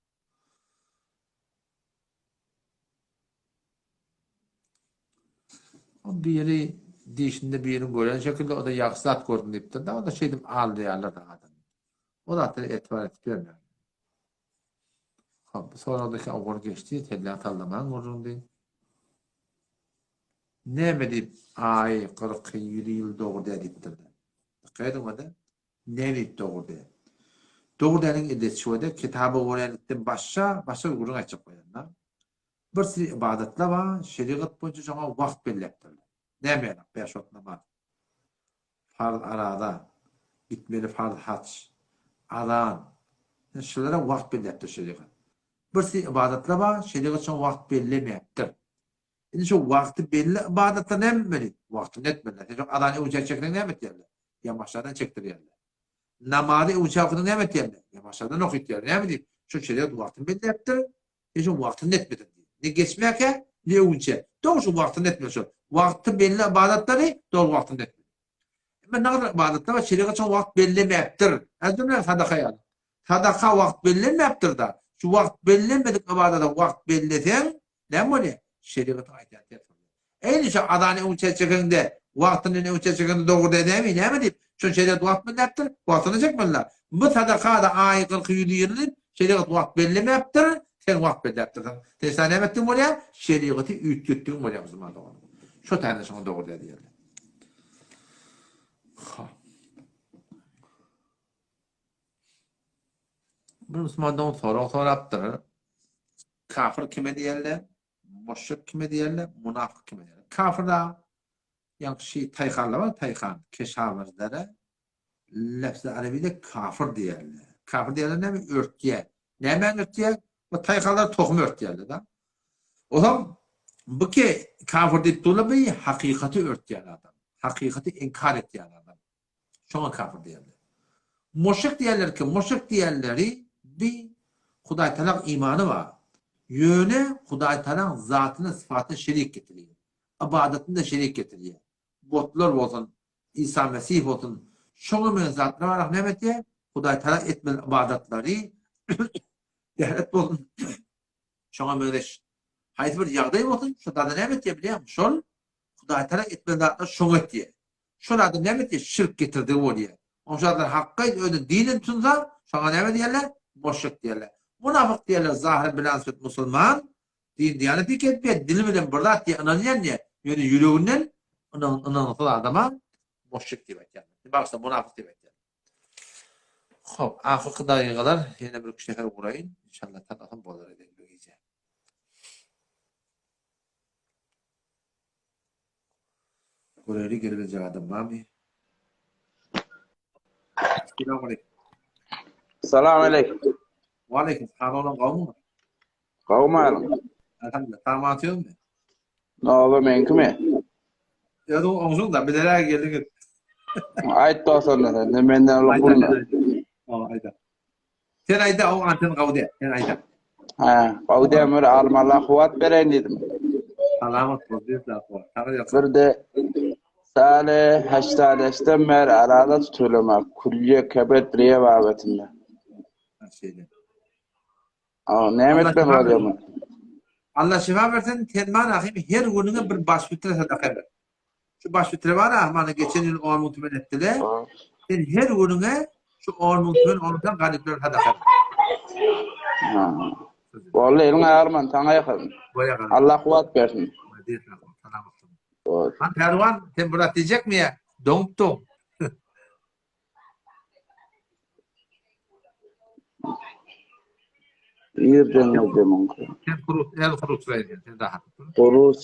O biri dişinde birini gören şekilde o da ýagşy zat gördüm diýipdir-de, o da şeýdip aldaýarlar-da adamy. O zatlara etibar edip ýörmäň. Hop, bu soragdaky owal geçdi, telläň sallamaň gürrüňdi. Näme diýip, aý, kyrky, ýüzi ýyl dogry däl diýipdir-de. Dykgat ediň o-da. Näme diýip dogry däl? Dogry däliň illeti şu-da, kitaba göränlikden başga, başga bir gürrüň aýtjak bolýan-da. Bir sürü ybadatlar bar, şerigat boýunça şoňa wagt belläpdirler. Näme ýaly? Bäş wagt namaz. Farz araza, gitmeli farz haç, azan. Şulara wagt belläpdir şerigat. Bir sürü ybadatlar bar, şerigat şoňa wagt bellemäpdir. Indi şu wagty belli ybadatlar näme etmeli? Wagtynda etmeli. Sen şu azany öwünçä çekseň näme etýärler? Ýamaşadan çekdirýärler. Namazy öwünçä okasaň näme etýärler? Ýamaşadan okytýarlar. Näme diýip? Şu şerigat wagtyny belläpdir. Sen şu wagtynda etmediň diýip. Ne geçmäkä, ne öwünçä. Dogry şu wagtynda etmeli şol. Wagty belli ybadatlary dogry wagtynda etmeli. Emma nagadyr ybadatlar bar, şerigat şoňa wagt bellemäpdir. Äzümler sadaka ýaly. Sadaka wagt bellenmäpdir-da. Şu wagt bellenmedik ybadata wagt belleseň, näme bolýar? Şerigatyň aýdýany ters bolýar. Eýni şu azany öňçä çekeňde, wagtyndan öňçä çekeňde dogry däl dämi? Näme diýip? Şony şerigat wagt belläpdir, wagtynda çekmeli-dä. Bu sadaka-da aýy kyrky ýüzi ýyly diýip, şerigat wagt bellemäpdir, sen wagt belläpdirsiň. Sen şa näme etdigiň bolýar? Şerigaty üýtgetdigiň bolýar musulman doganym. Şo taýdan şoňa dogry däl diýerler. Ha. Bir musulman dogan sorag sorapdyr. Kafir kime diýerler? Müşrik kime diýerler? Munafyk kime diýerler? Kafir da ýagny şi taýhanlar bar, taýhan, keşawerzlere. Lefzi arabide kafir diýerler. Kafir diýerler näme? Örtýär. Nämäni örtýär? Bu taýhalar tohum örtýärler da. Olam bu ki kafir diýip durlar bu hakykaty örtýän adam. Hakykaty inkar etýän adam. Şoňa kafir diýerler. Muşrik diýerler ki, muşrik diýenleri bi Hudaý Tagalaň imany bar. Ýöne Hudaý Tagalaň zatyna sypatyna şerik getirýär. Ybadatynda şerik getirýär. Botlar bolsun, Isa Mesih bolsun, şoňa meňzeş zatlar bar, näme etýär? Hudaý Tagala etmeli ybadatlary däret bolsun, şoňa meňzeş haýsy bir ýagdaý bolsun, şo zada näme etýär bilýäňmi? Şol Hudaý Tagala etmeli zatlary şoňa etýär. Şol adam näme etýär? Şirk getirdigi bolýar. Oň şu zatlar hakga özüni dinen tunsa, şoňa näme diýerler? Muşrik diýerler. Munafyk diýerler, zahyr bilan süt musulman, Din diýaneti dikeltmeýär, dili bilen bir zat diýe ynanýan diýe, ýöne ýüreginden ynangysyz adama muşrik diýip aýtýarlar. Bagyşla, munafyk diýip aýtýarlar. Hop, ahyrky dagygalar ýene bir üç sefer guraýyn. Inşallah tanasam bolar eden bu gije. Göreli gelebilecek adam barmy? Selamun aleyküm. Salam aleyküm. Wa aleyküm. Salam olan gawmy? Gawmy alyň? Elhamdülillah. Tamam atıyormy? Nowa meňkimi? Ýa da oňşuň da bilerä geldiňiz. Aýt dostan sen, ne menden uly gurna. Aýda. Sen aýda, o anten gawy däl. Sen aýda. Ha, gawy däl, bir alym Allah kuwwat bereýin diýdim. Salamat bol, biz de kuwwat. Bir de sale haştadaşdan bäri arada tutulama, külliye kebet riye babatynda. Şeýle. Aa, näme etmek bolýar muny? Allah şifa bersin, Telman ahim her günüňe bir baş fitre sadaka ber. Şu baş fitre bar ah, mana geçen ýyl 10 müň tümen etdiler. Sen her günüňe şu 10 müň tümen ondan garyplara sadaka ber. Boldy, eliň agyrman, saňa ýakyn. Allah kuwwat bersin. Han Pälwan, sen bir zat diýjekmi ýa? Doňup doň. Irden geldi muňky. Sen kurut, el kurut sen sen rahat. Kurut.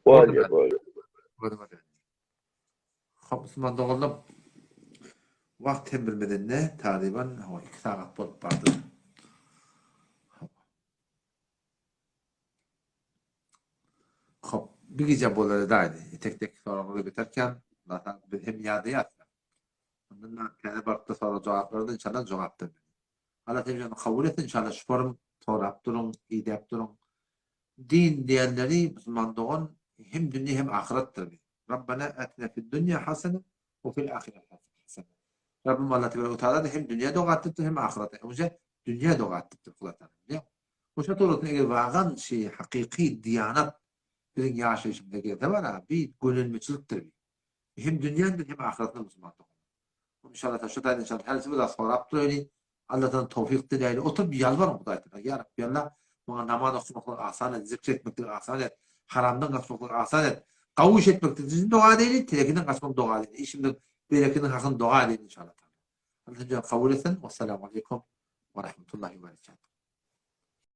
Bolýar, bolýar. Bolýar. Hop, Musulman doganlar. Wagt hem bilmedende taryban 2 sagat bolup bardy. Hop, bir gije bolar edaydi. Tek tek soraglary biterken, zaten biz hem ýadaýas. Ondan da täze barypda sorag jogaplarda inşallah jogap bermeli. Allah tebjany kabul etsin inşallah şu forum sorap duruň, idäp duruň. Din diýenleri musulman dogan hem dünýe hem ahyretdir bi. Rabbana atina fid dunya hasana we fil ahireti hasana. Rabbim Allah tebaraka taala hem dünýä doga etdipdir hem ahyrete. Öňje dünýä doga etdipdir Hudaý taala. Bilýäňmi? Oşa dogrusyny eger wagan şi hakyky diýanat biziň ýaşaýşymyza gelse bar-a, bi gönenmeçilikdir bi. Hem dünýändir hem ahyretdir musulman doganlar. Inşallah şu taýdan inşallah her bir zat sorap duraýly. Allahdan towfyk diläýli. Oturyp ýalbaryň Hudaý tagala. Ýa Rabbi Allah, maňa namaz okamaklygy asan et, zikr etmekligi asan et, haramdan gaçmaklygy asan et. Gawy iş etmeklik doga edeýli, telekinden gaçmak doga edeýli. Işimiziň bereketiniň hakyny doga edeýli inşallah. Allah kabul etsin. Wassalamu aleýkum we rahmetullahi we berekatuh.